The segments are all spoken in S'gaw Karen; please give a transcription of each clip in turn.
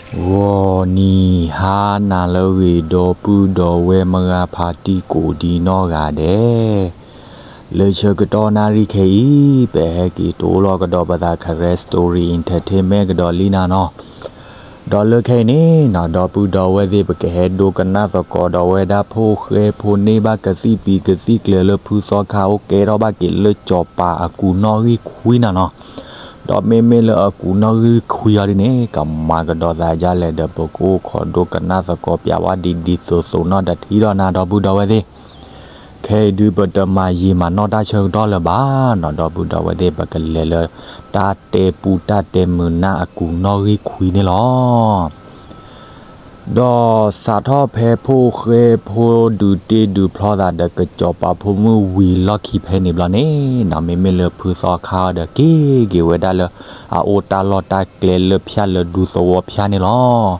ဂီၤနံၤဟါနၤလၢအဂ့ၤ ဒီပုၢ်ဒီဝဲၢ်မုၢ်ဂၤဖါတံၢ်ကိးဒံနီၢ်ဂၤဒဲး, လၢဆၢကတီၢ်နၣ်ရံၣ်ခဲအံၤ ပဟဲက့ၤတိၢ်လီၤကဒီးပသး Karen Story Entertainment ကဒီးလံနၤနီၤ. ဒီးလၢခဲအံၤန့ၣ်နီၤ ဒီပုၢ်ဒီဝဲၢ်သ့ၣ် ပကဟဲဒိကနၣ်သကိးဒီးဝဲဒၣ်ဖိၣ်ဃဲဖိန့ၢ်ဘၣ်ကသံၣ်ပံၤကသံၣ်ကျၢၤလၢဖုသီခါအိၣ်ကဲထီၣ်ဘၣ်က့ၤလၢစီၤပၤအကူးနီၣ်ဂံၢ်ခွံနၤနီၤ. ဒီးမ့မ့ၢ်လၢအကူးနီၣ်ဂံၢ်ခွံအီၤဒ်န့ၣ် ကမၤကဒီးသးဒ်လဲၣ်ဒီး ပကအိၣ်ခိးဒိကနၣ်သကိးပၠးဝဲဒ်ဒ်သိးသိးနီၤ ဒီးထံၣ်ဒီးနၤ ဒီပုၢ်ဒီဝဲၢ်သ့ၣ်. ခဲအံၤဒုးပတမၤယံာ်မၤနီၢ်တၢ်ဆၢကတီၢ်လၢၤဘၣ်နီၤ ဒီပုၢ်ဒီဝဲၢ်သ့ၣ် ပကလဲၤလၢတၢ်တဲပူတၢ်တဲမုာ်နၢ်အကူးနီၣ်ဂံၢ်ခွံန့ၣ်လီၤ. ဒီးစးထီၣ်ဖဲဖိၣ်ဃဲဖိဒုးတ့ဒုးဖျီသးဒီးကစီၤပၤဖိမုၣ်ဝံၤလီၢ်ခံဖဲန့ၣ်ဘျီန့ၣ်နီၤ မ့မ့ၢ်လၢဖုသီခါအီၤဒီး က့ၤက့ၤဝဲဒၣ်လၢ အအိၣ်တၢ်လီၢ်တၢ်ကျဲလၢဖၠၣ်လၢဒူသဝီဖၠၣ်န့ၣ်လီၤ.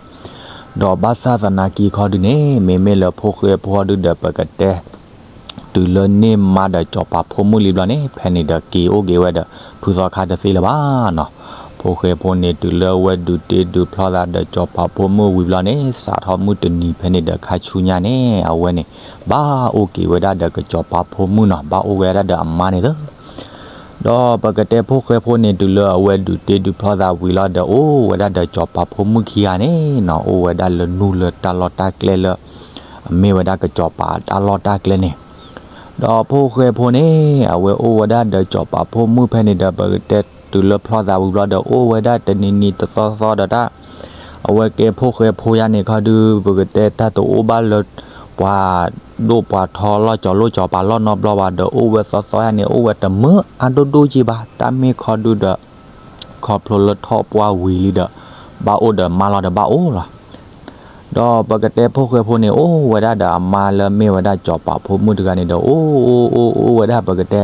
ဒီးဘၣ်ဆၣ်သနာ်က့ခီဒုးန့ၣ် မ့မ့ၢ်လၢဖိၣ်ဃဲဖိဒုးဒီးပကတဲ တုၤလၢန့ၢ်မါဒီးစီၤပၤဖိမုၣ်လံဘျီန့ၣ် ဖဲန့ၣ်ဒီးက့ၤအိၣ်က့ၤဝဲဒီး ဖုသီခါတသ့လၢၤဘၣ်နီၤ. ဖိၣ်ဃဲဖိန့ၣ် တုၤလၢအဝဲဒုးတ့ဒုးဖျီသးဒီးစီၤပၤဖိမုၣ်ဝံၤဘျီန့ၣ် စးထီၣ်မုၢ်တနံၤဖဲန့ၣ်ဒီးခါဆူညါန့ၣ် အဝဲန့ၣ် ဘၣ်အိၣ်က့ၤဝဲဒၣ်ဒီးကစီၤပၤဖိမုၣ်နီၤ ဘၣ်အိၣ်ဝဲဒၣ်ဒီးအမါန့ၣ်လီၤ. ဒီးပကတဲဖိၣ်ဃဲဖိန့ၣ် တုၤလၢအဝဲဒုးတ့ဒုးဖျီသးဝံၤလီၤဒီး အိၣ်ဝဲဒၣ်ဒီးစီၤပၤဖိမုၣ်ခံဂၤန့ၣ်နီၤ အိၣ်ဝဲဒၣ်လၢနူၢ်လၢတၢ်လီၢ်တၢ်ကျဲလၢ အမ့ၢ်ဝဲဒၣ်ကစီၤပၤတၢ်လီၢ်တၢ်ကျဲန့ၣ်. ဒီးဖိၣ်ဃဲဖိန့ၣ် အဝဲအိၣ်ဝဲဒၣ်ဒီးစီၤပၤဖိမုၣ်ဖဲန့ၣ်ဒီး ပကတဲတုၤလၢဖျီသးဝံၤဘျီဒီး အိၣ်ဝဲဒၣ်တနံၤနံၤတသီသီဒီးတၢ် အဝဲကဲဖိၣ်ဃဲဖိယါန့ၣ်ခီဒုး ပကတဲတၢ်တအိၣ်ဘၣ်လၢ ပှၤဒိၣ်ပှၤထီလီၢ် စီၤလိၣ်စီၤပၤလီၢ်နီတဘျီဘၣ်ဒီး အိၣ်ဝဲသီသီယါန့ၣ် အိၣ်ဝဲတမုာ်အါဒိၣ်ဒိၣ်က့ဘၣ် တၢ်မ့ၢ်ခီဒုးဒီး ခီဖျိလၢထီၣ်ပှၢ်ဝံၤလံဒီး ဘၣ်အိၣ်ဒီးမါလီၤဒီးဘၣ်အိၣ်လီၤ. ဒီးပကတဲဖိၣ်ဃဲဖိန့ၣ် အိၣ်ဝဲဒၣ်ဒီးအမါလၢမ့ၢ်ဝဲဒၣ်စီၤပၤဖိမုၣ်တဂၤန့ၣ်ဒီး အိၣ်အိၣ်အိၣ်အိၣ်ဝဲဒၣ်ပကတဲ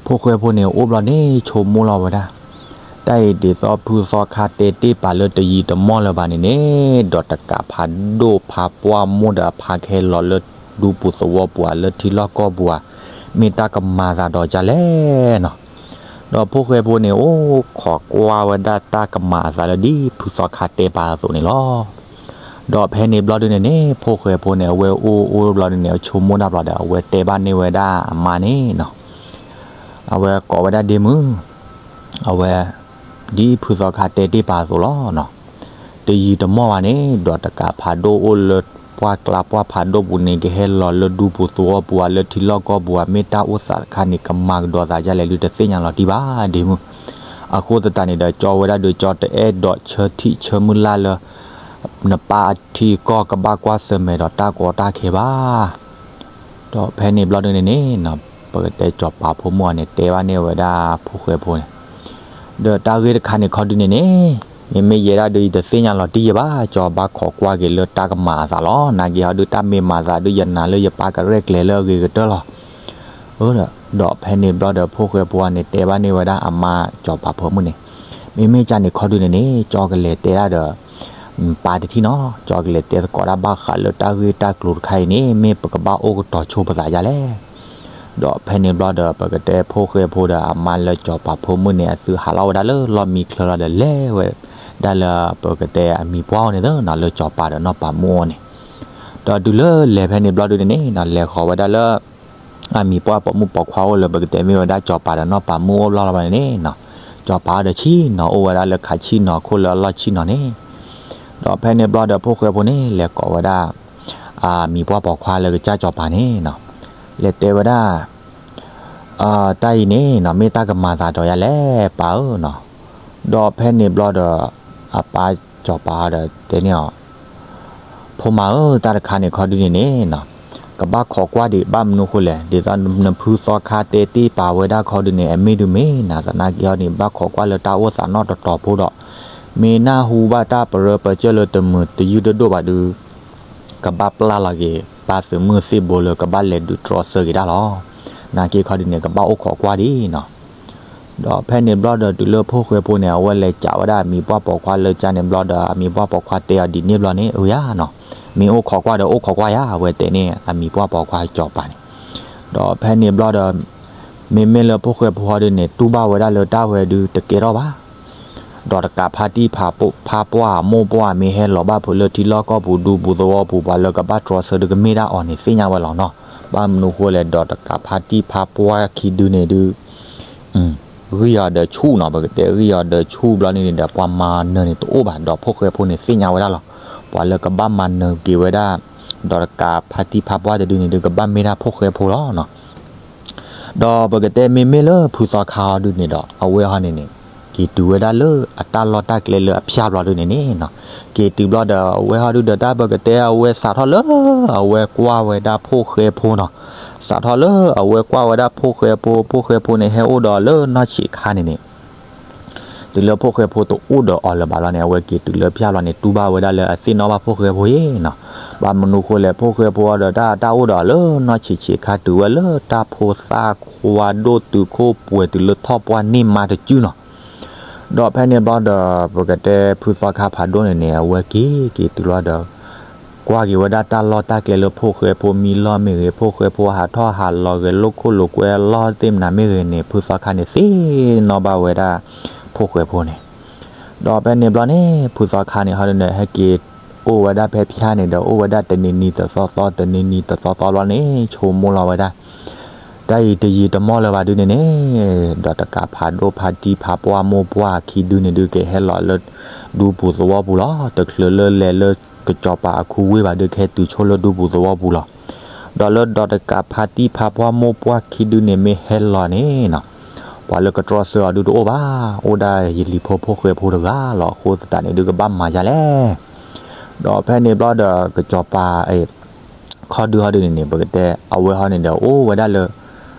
ဖိၣ်ဃဲဖိန့ၣ် အိၣ်ဘျီန့ၣ် ဆိကမိၣ်လီၤဝဲဒၣ် တၢ်အံၤဒ်သိးဖုသီခါတဲတ့ၢ်ပာ်လၢတယံာ်တမီၢ်လၢၤဘၣ်န့ၣ်န့ၣ် ဒီးတကးဖးဒိၣ်ဖးပှၢ်မိၢ်ဒီးအဖါကဟဲလီၤလၢဒူပူၤသဝီပူၤဧါ လၢထံလီၢ်ကီၢ်ပူၤဧါ မ့ၢ်တၢ်ကမၤသးဒီးဒ်လဲၣ်နီၤ. ဒီးဖိၣ်ဃဲဖိန့ၣ် အိၣ်ခိးကွၢ်ဝဲဒၣ်တၢ်ကမၤအသးလၢဒ်ဖုသီခါတဲပာ်အသိးန့ၣ်လီၤ. ဒီးဖဲန့ၣ်ဘျီဒုန့ၣ်န့ၣ် ဖိၣ်ဃဲဖိန့ၣ် အဝဲအိၣ်အိၣ်ဘျီဒုန့ၣ် အဆိကမိၣ်တၢ်ဘျီဒီး အဝဲတဲဘၣ်န့ၢ်ဝဲဒၣ်အမါန့ၣ်နီၤ အဝဲကိးဝဲဒၣ်ဒ့မုၣ် အဝဲ ဒ်ဖုသီခါတဲတ့ၢ်ပာ်အသိးလီၤ. တယံာ်တမီၢ်ဘၣ်န့ၣ် ဒီးတကးဖးဒိၣ်အိၣ်လၢပှၢ်ကျါပှၢ်ဖးဒိၣ်ပူၤန့ၣ် ကဟဲလီၤလၢဒူပူၤသဝီပူၤဧါ လၢထံလီၢ်ကီၢ်ပူၤဧါ မ့ၢ်တၢ်အိၣ်သးတခါန့ၣ် ကမၤကဒီးသးဒ်လဲၣ်ဒုးတသ့ၣ်ညါလီၤတံၢ်ဘၣ်ဒ့မုၣ်. အဃိသတးန့ၣ်ဒီး ကၠီဝဲဒၣ်ဒုး ကၠီတအဲၣ်ဒိးဆၢထံၣ်ဆၢမုၢ်လၢ်လၢ နပၢ်အထံအကီၢ်ကဘၣ်ကွၢ်ဆၢၣ်မဲာ်ဒီးတၢ်ကီတၢ်ခဲဘၣ် ဒီးဖဲန့ၣ်ဘျီဒုန့ၣ်န့ၣ် ပကတဲစီၤပၤဖိမုၣ်အီၤန့ၣ် တဲဘၣ်န့ၢ်ဝဲဒၣ်ဖိၣ်ဃဲဖိန့ၣ်, ဒီးတၢ်ဂ့ၢ်တခါန့ၣ်ခီဒုန့ၣ်န့ၣ်, မ့မ့ၢ်ယဲဒၣ်ဒုး ယတသ့ၣ်ညါလီၤတံၢ်ယဲဘၣ်, ကၠီဘၣ်ခိးကွၢ်က့ၤလၢတၢ်ကမၤအသးလီၤ. နာ်က့ဟီဒုး တၢ်မ့ၢ်မၤသးဒုး ယနာ်လၢယပၢ်ကရဲၣ်ကျဲၤလၢအဂ့ၤကတၢၢ်လီၤ. ဒီးဖဲန့ၣ်ဘျီဒီး ဖိၣ်ဃဲဖိန့ၣ် တဲဘၣ်န့ၢ်ဝဲဒၣ်အမါစီၤပၤဖိမုၣ်န့ၣ်, မ့မ့ၢ်ကန့ၣ်ခီဒုန့ၣ်န့ၣ် ကၠီကလဲၤတဲဒၣ်ဒီး ပၢ်တထံၣ်နီၤ, ကၠီကလဲၤတဲသကိးတၢ်ဘၣ်ဃးလၢတၢ်ဂ့ၢ်တၢ်ကျိၤတခါအံၤန့ၣ် မ့ၢ်ပကဘၣ်အိၣ်ကတီၤဆိပသးဒ်လဲၣ်. ဒီးဖဲန့ၣ်ဘျီဒီး ပကတဲဖိၣ်ဃဲဖိဒီးအမါလၢစီၤပၤဖိမုၣ်န့ၣ် အသုဟးလီၤဝဲဒၣ်လၢလီၢ်မံချၢလီၤဒီး လဲၤဝဲဒၣ်လၢပကတဲအမံၤပှၢ်အိၣ်န့ၣ်သနီၤ, လၢစီၤပၤဒီးနီၢ်ပၤမုၣ်အိၣ်န့ၣ်, ဒီးတုၤလၢလဲၤဖဲန့ၣ်ဘျီဒုန့ၣ်န့ၣ် လဲၤဃီၤဝဲဒၣ်လၢ အမံၤပှၢ်ပိာ်မုၣ်ပိာ်ခွါအိၣ်လၢပကတဲမ့ၢ်ဝဲဒၣ်စီၤပၤဒီးနီၢ်ပၤမုၣ်အိၣ်ဘျီလီၤဘၣ်န့ၣ်န့ၣ်, စီၤပၤဒီးဆ့ၣ်နီၤအိၣ်ဝဲဒၣ်လၢခးဆ့ၣ်နီၤခိၣ်လၢအလီၢ်ဆ့ၣ်နီၤန့ၣ်, ဒီးဖဲန့ၣ်ဘျီဒီးဖိၣ်ဃဲဖိန့ၣ် လဲၤကိးဝဲဒၣ် အမံၤပှၢ်ပိာ်ခွါလၢကစၢ်စီၤပၤန့ၣ်, လဲၤတဲဝဲဒၣ် တၢ်အံၤန့ၣ် မ့ၢ်တၢ်ကမၤသးဒီးယၤလဲၣ်ပၢ်ဧၢနီၤ. ဒီးဖဲန့ၣ်ဘျီဒီး အပၢ်စီၤပၤဒီးတဲန့ၢ်အီၤ, ဖိမါဧၢ, တၢ်တခါန့ၣ်ခီဒုန့ၣ်န့ၣ် ကဘၣ်ခိးကွၢ်ဒံး ဘၣ်မနုၤဃိလဲၣ်, ဒ်သိးနဖုသီခါတဲတ့ၢ်ပာ်ဝဲဒၣ်ခီဒုန့ၣ် အမ့ၢ်ဒုးမ့ၢ်နၤသနာ်က့ဟီန့ၣ် ဘၣ်ခိးကွၢ်လၢတၢ်အိၣ်သးနီတတီၤဖိဒီး မ့ၢ်နၢ်ဟူဘၣ်တၢ်ပရၢပရိၣ်လၢတမုာ်တယုၢ်တဒိၣ်ဘၣ်ဒုး ကဘၣ်ပျၢ်လီၤက့ၤ ပၢ်သုးမုၢ်သ့ၣ်ဘိလၢကဘၣ်လဲၤဒုးတြီဆၢက့ၤတၢ်လီၤ. နာ်က့ခီဒုန့ၣ် ကဘၣ်အိၣ်ခိးကွၢ်ဒံးနီၤ. ဒီးဖဲန့ၣ်ဘျီဒီး တုၤလၢဖိၣ်ဃဲဖိန့ၣ် အဝဲလဲၤကးဝဲဒၣ်အမံၤပှၢ်ပိာ်ခွါလၢကစၢ်န့ၣ်ဘျီဒီး အမံၤပှၢ်ပိာ်ခွါတဲအီၤဒ်န့ၣ်ဘျီန့ၣ် အၢယၤနီၤ, မ့ၢ်အိၣ်ခိးကွၢ်ဒီးအိၣ်ခိးကွၢ်ယၤ, အဝဲတဲန့ၢ်အမံၤပှၢ်ပိာ်ခွါစီၤပၤန့ၣ်. ဒီးဖဲန့ၣ်ဘျီဒီး မ့မ့ၢ်လၢဖိၣ်ဃဲဖိဟီဒုန့ၣ် တူၢ်ဘၣ်ဝဲဒၣ်လၢတၢ်ဝဲဒုးတကဲထီၣ်ဘၣ်. ဒီးတကးဖါတံၢ်ဖါပှၢ် မိၢ်ပှၢ်မ့ၢ်ဟဲလီၤဘၣ်ဖုးလၢထံလီၢ်ကီၢ်ပူၤ ဒူပူၤသဝီပူၤ ပှၤလၢကဘၣ်တြီဆၢဒုးကမ့ၢ်ဒၣ်အီၤန့ၣ် သ့ၣ်ညါဝဲလီၤနီၤ. ဘၣ်မနုၤဃိလဲၣ် ဒီးတကးဖါတံၢ်ဖါပှၢ်ခံဒုန့ၣ်ဒုး ဂံၢ်အီၤဒီးဆူၣ်နီၤ, ပကတဲဂံၢ်အီၤဒီးဆူၣ်ဘျီန့ၣ်ဒီး ပှၤမၤနၢၤန့ၣ်တအိၣ်ဘၣ်, ဒီးဖိၣ်ဃဲဖိန့ၣ်သ့ၣ်ညါဝဲဒၣ်လီၤ. ပှၤလၢကဘၣ်မၤနၢၤက့ၤဝဲဒၣ် ဒီးတကးဖါတံၢ်ဖါပှၢ်တဒုန့ၣ်ဒုး ကဘၣ်မ့ၢ်ဒၣ်ဖိၣ်ဃဲဖိလီၤနီၤ. ဒီးပကတဲမ့မ့ၢ်လၢဖုသီခါအီၤဒုန့ၣ်ဒီး အဝဲဟီန့ၣ်န့ၣ် က့ၤတုၤဝဲဒၣ်လၢအတၢ်လီၢ်တၢ်ကျဲလၢအဖၠၣ်ဘျီဒုန့ၣ်န့ၣ်နီၤ, က့ၤတုၤဘျီဒီး အဝဲဟီဒုဒီးတၢ်ပကတဲအဝဲစးထီၣ်လၢ အဝဲကွၢ်ဝဲဒၣ်ဖိၣ်ဃဲဖိနီၤ, စးထီၣ်လၢအဝဲကွၢ်ဝဲဒၣ်ဖိၣ်ဃဲဖိ, ဖိၣ်ဃဲဖိန့ၣ်ဟဲအိၣ်ဒီးလၢနီၢ်ဆံးခါန့ၣ်န့ၣ် တုၤလၢဖိၣ်ဃဲဖိတအိၣ်ဒီးအီၤလၢၤဘၣ်လီၤန့ၣ် အဝဲက့ၤတုၤလၢဖၠၣ်လီၤန့ၣ် တူၢ်ဘၣ်ဝဲဒၣ်လၢအသ့ၣ်နီၣ်ဘၣ်ဖိၣ်ဃဲဖိအံၤနီၤ. ဘၣ်မနုၤဃိလဲၣ် ဖိၣ်ဃဲဖိအီၤဒီးတၢ် တၢ်အိၣ်ဒီးအီၤလၢနီၢ်ဆံးဆံးခါ တုၤဝဲလၢတၢ်ဖိသၣ်ခွါဒိၣ်တုၤခိၣ်ပှဲၤတုၤလၢထီၣ်ပှၢ်န့ၢ်မါတစုနီၤ. ဒီးဖဲန့ၣ်ဘျီဒီး ပကတဲဖုသီခါဖးဒိၣ်န့ၣ်န့ၣ် အဝဲက့ၤက့ၤတုၤလီၤဒီး ကွၢ်က့ၤဝဲဒၣ်တၢ်လီၢ်တၢ်ကျဲလၢဖိၣ်ဃဲဖိမံလီၢ်မ့ၢ်ဂ့ၤ, ဖိၣ်ဃဲဖိဟးထီၣ်ဟးလီၤဂဲၤလိာ်ခိၣ်လိာ်ကွဲလီၢ်သ့ၣ်မနၤမ့ၢ်ဂ့ၤန့ၣ် ဖုသီခါန့ၣ်သ့ၣ်နီၣ်ဘၣ်ဝဲဒၣ် ဖိၣ်ဃဲဖိန့ၣ်. ဒီးဖဲန့ၣ်ဘျီန့ၣ် ဖုသီခါန့ၣ် ဟီဒုန့ၣ် ဟဲက့ၤအိၣ်ဝဲဒၣ်ဖဲဖၠၣ်န့ၣ်ဒီး အိၣ်ဝဲဒၣ်တနံၤနံၤတသီသီ တနံၤနံၤတသီသီဘျီန့ၣ် ဆိကမိၣ်လီၤဝဲဒၣ် တၢ်အံၤတယံာ်တမီၢ်လၢၤဘၣ်ဒုန့ၣ်န့ၣ် ဒီးတကးဖးဒိၣ်ဖါတံၢ်ဖါပှၢ်မိၢ်ပှၢ်ခံဒုန့ၣ်ဒုး ကဟဲလီၤလၢဒူပူၤသဝီပူၤလီၤ. တချုးလၢလဲၤလၢကစီၤပၤအခူဝ့ၢ်ဘၣ်ဒုး ကဟဲတုၤဆိလၢဒူပူၤသဝီပူၤလီၤ. ဒီးလၢဒီးတကးဖါတံၢ်ဖါပှၢ်မိၢ်ပှၢ်ခံဒုန့ၣ်မ့ၢ်ဟဲလီၤန့ၣ်နီၤ ပှၤလၢကတြီဆၢအီၤဒုတအိၣ်ဘၣ်, အိၣ်ဒၣ်ယလံၤဖိဖိၣ်ဃဲဖိတဂၤလီၤ. အဃိသတးန့ၣ်ဒုး ကဘၣ်မၤယါလဲၣ်. ဒီးဖဲန့ၣ်ဘျီဒီး ကစီၤပၤ ခီဒုဟီဒုန့ၣ်န့ၣ် ပကတဲအဝဲဟီန့ၣ်ဒီး အိၣ်ဝဲဒၣ်လၢ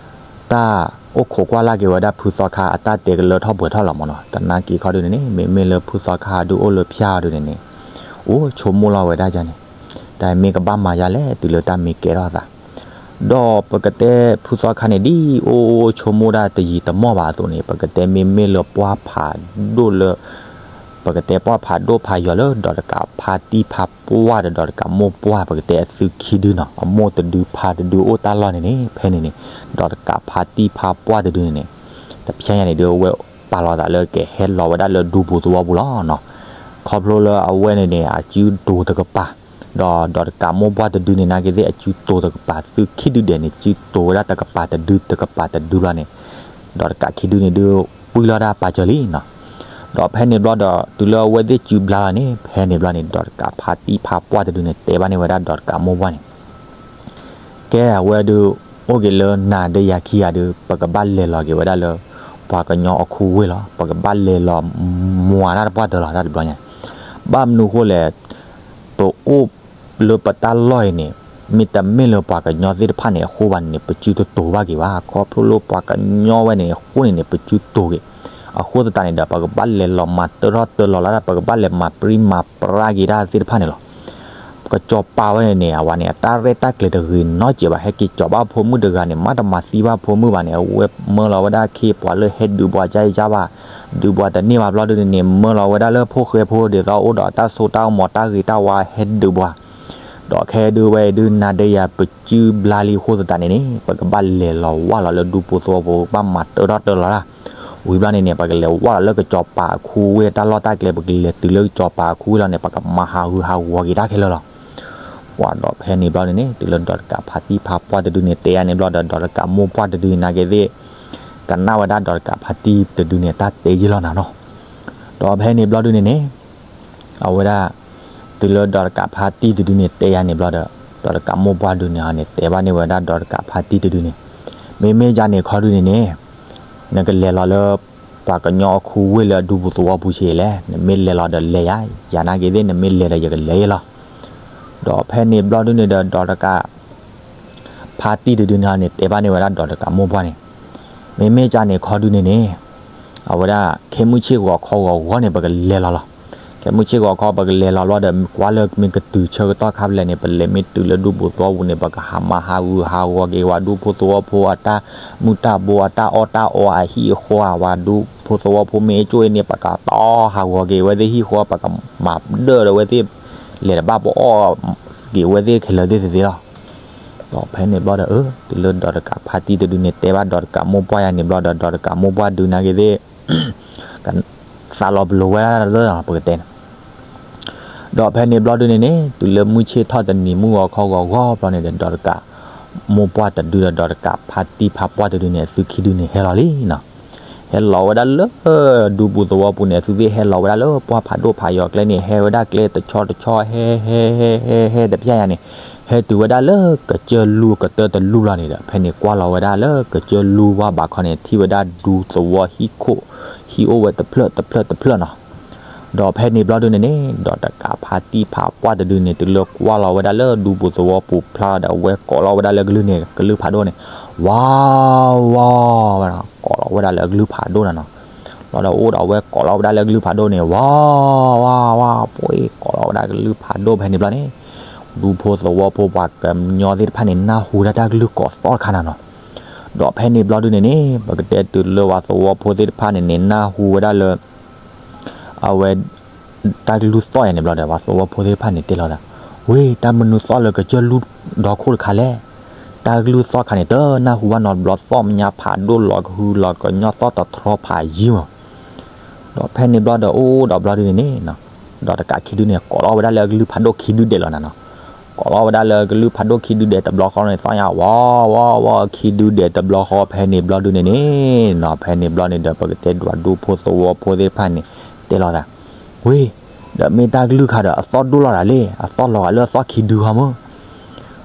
တၢ်အိၣ်ခိးကွၢ်လၢ်က့ၤဝဲဒၣ်ဖုသီခါအတၢ်တဲကလၢထီၣ်ပှဲၤထီၣ်လီၤမးနီၤ. သနာ်က့ခီဒုန့ၣ်န့ၣ် မ့မ့ၢ်လၢဖုသီခါဒုအိၣ်လၢဖၠၣ်ဒုန့ၣ်န့ၣ် အိၣ်ဆိကမိၣ်လီၤဝဲဒၣ်ယါန့ၣ် တၢ်မ့ၢ်ကဘၣ်မၤယါလဲၣ် တုၤလၢတၢ်မ့ၢ်ကဲထီၣ်အသး ဒီးပကတဲဖုသီခါန့ၣ် ဒ်အိၣ်အိၣ်ဆိကမိၣ်ဒၣ်တယံာ်တမီၢ်ဘၣ်အသိးန့ၣ် ပကတဲမ့မ့ၢ်လၢပှၢ်ဖးဒိၣ်လၢ ပကတဲပှၢ်ဖးဒိၣ်ဖးယိာ်လၢ ဒီးတကးဖါတံၢ်ဖါပှၢ်ဒီး ဒီးတကးမိၢ်ပှၢ် ပကတဲအသုခံဒုနီၤ အမိၢ်တဒုဖါတဒုအိၣ်တၢ်လီၢ်န့ၣ်န့ၣ် ဖဲန့ၣ်န့ၣ် ဒီးတကးဖါတံၢ်ဖါပှၢ်တဒုန့ၣ်န့ၣ် တဖျဲညါန့ၣ်ဒုး အဝဲပာ်လီၤသးလၢကဟဲလီၤဝဲဒၣ်လၢဒူပူၤသဝီပူၤလီၤနီၤ. ခီဖျိလၢအဝဲန့ၣ်န့ၣ် အစုတိၤတကပၤ ဒီး ဒီးတကးမိၢ်ပှၢ်တဒုန့ၣ် နာ်က့သ့ၣ်အစုတိၤတကပၤ သုခံဒုဒဲးန့ၣ် စုတိၤဝဲဒၣ်တကပၤတဒု တကပၤတဒုဘျီန့ၣ် ဒီးတကးခံဒုန့ၣ်ဒုး ပှံၢ်လီၤဒၣ်ပာ်စၢၤလံနီၤ. ဒီးဖဲန့ၣ်ဘျီဒီး တုၤလၢအဝဲသ့ၣ်စုဘျါလီၤန့ၣ် ဖဲန့ၣ်ဘျီန့ၣ် ဒီးတကးဖါတံၢ်ဖါပှၢ်တဒုန့ၣ် တဲဘၣ်န့ၢ်ဝဲဒၣ်ဒီးတကးမိၢ်ပှၢ်န့ၣ် ကဲအဝဲဒုး အိၣ်က့ၤလၢနၤဒီးယၤခံဂၤဒုး ပကဘၣ်လဲၤလီၤက့ၤဝဲဒၣ်လၢ ပှၤကညီအခူဝ့ၢ်လီၤ. ပကဘၣ်လဲၤလီၤမွၤတၢ်တပှၢ်တၢၢ်လီၤ တၢ်တဘျီညါ ဘၣ်မနုၤအဃိလဲၣ် ပအိၣ်လၢပတၢ်လီၢ်အံၤန့ၣ် မ့တမ့ၢ်လၢပှၤကညီသ့ၣ်တဖၣ်န့ၣ်အဃိဘၣ်န့ၣ် ပစုတတိၤဘၣ်က့ၤဘၣ်. ခီဖျိလၢပှၤကညီဝဲန့ၣ်အဃိန့ၣ်န့ၣ် ပစုတိၤက့ၤ အဃိသတးန့ၣ်ဒီး ပကဘၣ်လဲၤလီၤမၤတၢထီၣ်တၢလီၤလၢ်ဒၣ် ပကဘၣ်လဲၤမၤပြံမၤပြါက့ၤတၢ်သ့ၣ်တဖၣ်န့ၣ်လီၤ. ကစီၤပၤဝဲန့ၣ်န့ၣ် အဝဲန့ၣ် အတၢ်ရဲၣ်တၢ်ကျဲၤတဂ့ၤနီတစဲးဘၣ်. ဟဲက့ၤကၠီၤဘၣ်ဖိမုၣ်တဂၤန့ၣ် မ့တမၤသံဘၣ်ဖိမုၣ်ဘၣ်န့ၣ် အဝဲမၢလီၤဝဲဒၣ်ခ့ပှၤလၢဟဲဒုးပှၤကါအံၤကါဘၣ် ဒုးပှၤတန့ၢ်ဘၣ်ဘျီဒုန့ၣ်န့ၣ် မၢလီၤဝဲဒၣ်လၢဖိၣ်ဃဲဖိဒ်သိးအိၣ်ဒီးတၢ်စိတၢ်ကမီၤတၢ်ဂ့ၤတၢ်ဝါဟဲဒုးပှၤ ဒီးခဲဒုးဝဲဒုးနၤဒီးယၤပစုဘျါလံအဃိသတးန့ၣ်န့ၣ် ပကဘၣ်လဲၤလီၤဝၢ်လီၤလၢဒူပူၤသဝီပူၤ ပကဘၣ်မၤတၢထီၣ်တၢလီၤလၢ် ဝံၤဘျီန့ၣ်န့ၣ် ပကလဲၤဝၢ်လီၤလၢကစီၤပၤအခူဝ့ၢ်တၢ်လီၢ်တၢ်ကျဲ ပကလဲၤတုၤလၢကစီၤပၤအခူဝ့ၢ်လီၤန့ၣ် ပကမၤဟးဂူာ်ဟးဂီၤက့ၤတၢ်ခဲလၢာ်လီၤ. ပှၤဒီးဖဲန့ၣ်ဘျီန့ၣ်န့ၣ် တုၤလၢဒီးတကးဖါတံၢ်ဖါပှၢ်တဒုန့ၣ် တဲယါန့ၣ်ဘျီဒီး ဒီးတကးမိၢ်ပှၢ်တဒုနာ်က့သ့ၣ် ကနၣ်ဝဲဒၣ်ဒီးတကးဖါတံၢ်တဒုန့ၣ် တၢ်တဲယ့ၢ်လီၤနၤနီၤ. ဒီးဖဲန့ၣ်ဘျီဒုန့ၣ်န့ၣ် အဝဲဒၣ် တုၤလၢဒီးတကးဖါတံၢ်တဒုန့ၣ် တဲယါန့ၣ်ဘျီဒီး ဒီးတကးမိၢ်ပှၢ်ဒုန့ၣ်န့ၣ် တဲဘၣ်န့ၢ်ဝဲဒၣ်ဒီးတကးဖါတံၢ်တဒုန့ၣ် မ့မ့ၢ်ယါန့ၣ်ခီဒုန့ၣ်န့ၣ် နကလဲၤလီၤလၢ ပှၤကညီအခူဝ့ၢ်လၢအဒူပူၤသဝီပူၤဆံးလဲၣ်, နမ့ၢ်လဲၤလီၤဒီးလဲၤယၤ, ယၤနာ်က့သ့ၣ် နမ့ၢ်လဲၤဒီးယကလဲၤယ့ၢ်လီၤ. ဒီးဖဲန့ၣ်ဘျီဒုန့ၣ်ဒီး ဒီးတကး ဖါတံၢ်တဒုန့ၣ်န့ၣ် တဲဘၣ်န့ၢ်ဝဲဒၣ်ဒီးတကးမိၢ်ပှၢ်န့ၣ်, မ့မ့ၢ်ကန့ၣ်ခီဒုန့ၣ်န့ၣ် အဝဲဒၣ် ခဲမုၢ်ဆ့ၣ်ဂီၤခီဂီၤဂီၤန့ၣ် ပကလဲၤလီၤလီၤ. ခဲမုၢ်ဆ့ၣ်ဂီၤခီ ပကလဲၤလီၤဘျီဒီး ကွၢ်လၢမ့ၢ်ကတုၤဆၢကတီၢ်ခါဖဲလဲၣ်န့ၣ် ပလဲၤမ့ၢ်တုၤလၢဒူပူၤသဝီပူၤန့ၣ် ပကဟးမၤဟးဂူာ်ဟးဂီၤက့ၤဝဲဒူဖိသဝီဖိအတၢ်မုၢ်တၢ်ဘိအတၢ်အီၣ်တၢ်အီအဟံၣ်အဃီဧါ, ဝဲဒူဖိသဝီဖိမ့ၢ်အကၠိၣ်အ့န့ၣ် ပကတီဟးဂီၤက့ၤဝဲသ့ၣ်ဟံၣ်ဃီ, ပကမၤဒၢၣ်ဒီးဝဲသ့ၣ် လဲၤတဘၣ်ပအီၣ်က့ၤဝဲသ့ၣ်ခဲလၢာ်သ့ၣ်သ့ၣ်လီၤ. ဒီးဖဲန့ၣ်ဘျီဒီး အၢ တုၤလၢဒီးတကးဖါတံၢ်တဒုန့ၣ် တဲဘၣ်ဒီးတကးမိၢ်ပှၢ်ယါန့ၣ်ဘျီဒီး ဒီးတကးမိၢ်ပှၢ်ဒုနာ်က့သ့ၣ် က သးလီၤပလိာ်ဝဲဒၣ်လၢပကတဲန့ၣ် ဒီးဖဲန့ၣ်ဘျီဒုန့ၣ်န့ၣ် တုၤလၢမုၢ်ဆ့ၣ်ထီၣ်တနံၤမုၢ်ဂီၤခီဂီၤဂီၤဘျီန့ၣ်ဒီး ဒီးတကး မိၢ်ပှၢ်တဒုဒီး ဒီးတကးဖါတံၢ်ဖါပှၢ်တဒုန့ၣ် အသုခံဒုန့ၣ်ဟဲလီၤလံနီၤ. ဟဲလီၤဝဲဒၣ်လၢ ဒူပူၤသဝီပူၤန့ၣ် အသုသ့ၣ်ဟဲလီၤဝဲဒၣ်လၢပှၢ်ဖးဒိၣ်ဖးယီၤကျဲန့ၣ် ဟဲဝဲဒၣ်ကျဲတဆီတဆီ ဟဲဟဲဟဲဟဲဟဲတဖျဲညါန့ၣ် ဟဲတုၤဝဲဒၣ်လၢကစၢၢ်လူၢ်ကတၢၢ်တလူၢ်ဘျီန့ၣ်ဒီး ဖဲန့ၣ်ကွၢ်လီၤဝဲဒၣ်လၢကစၢၢ်လူၢ်ဝါဘးခီန့ၣ် ထံၣ်ဝဲဒၣ်ဒူသဝီဟံၣ်ခိၣ် ဟံၣ်အိၣ်ဝဲတဖျၢၣ်တဖျၢၣ်တဖျၢၣ်နီၤ. ဒီးဖဲန့ၣ်ဘျီဒုန့ၣ်န့ၣ် ဒီးတကးဖါတံၢ်ဖါပှၢ်တဒုန့ၣ် တုၤလၢကွၢ်လီၤဝဲဒၣ်လၢဒူပူၤသဝီပူၤဖျါဒီး အဝဲကိးလီၤဝဲဒၣ်လၢကလုၢ်န့ၣ် ကလုၢ်ဖးဒိၣ်န့ၣ် ဝါ ဝါ ဝဲနီၤ ကိးလီၤဝဲဒၣ်လၢကလုၢ်ဖးဒိၣ်နၤနီၤ. ဘျီဒီးအိၣ်ဒီးအဝဲကိးလီၤဝဲဒၣ်လၢကလုၢ်ဖးဒိၣ်န့ၣ် ဝါ ဝါ ဝါ ပှ့ၤ ကိးလီၤဝဲဒၣ်ကလုၢ်ဖးဒိၣ်ဖဲန့ၣ်ဘျီန့ၣ် ဒူဖိသဝီဖိပှၤကညီသ့ၣ်တဖၣ်န့ၣ် နၢ်ဟူဝဲဒၣ်တၢ်ကလုၢ်ကိးသီၣ်တခါနၤနီၤ. ဒီးဖဲန့ၣ်ဘျီဒုန့ၣ်န့ၣ် ပကတဲတုၤလၢပှၤသဝီဖိသ့ၣ်တဖၣ်န့ၣ်န့ၣ် နၢ်ဟူဝဲဒၣ်လၢ အဝဲ တၢ်ကလုၢ်သီၣ်ယါန့ၣ်ဘျီဒီး ပှၤသဝီဖိသ့ၣ်တဖၣ်န့ၣ်တဲလီၤသး, ဝ့ၢ် တၢ်မနုၤသီၣ်လၢကစၢၢ်လူၢ်ဒီခိၣ်တခါလဲၣ်. တၢ်ကလုၢ်သီၣ်ခါန့ၣ် တနၢ်ဟူဘၣ်နီတဘျီ သီၣ်မညါဖးဒိၣ်လီၤကဟုလီၤကညီ သီၣ်တထြီဖးယံၤမး. ဒီးဖဲန့ၣ်ဘျီဒီးအိၣ်ဒီးဘျီဒုန့ၣ်န့ၣ် ဒီးတကးခံဒုန့ၣ် ကိးလီၤဝဲဒၣ်လၢကလုၢ်ဖးဒိၣ်ခံဒုဒဲးလီၤနၤနီၤ. ကိးလီၤဝဲဒၣ်လၢကလုၢ်ဖးဒိၣ်ခံဒုဒဲးတဘျီဃီန့ၣ် သီၣ်ညါ ဝီ ဝီ ဝီ ခံဒုဒဲးတဘျီဃီ ဖဲန့ၣ်ဘျီဒုန့ၣ်န့ၣ်နီၤ ဖဲန့ၣ်ဘျီန့ၣ်ဒီး ပကတဲဒူဖိသဝီဖိသ့ၣ်တဖၣ်န့ၣ် တဲလီၤသး, ဝ့ၢ် ဒီးမ့ၢ်တၢ်ကလုၢ်ခါဒီး အသီၣ်ဒိၣ်လီၤဒၣ်လဲၣ်, အသီၣ်လီၤဂာ်လၢအသီၣ်ခံဒုဃီမး.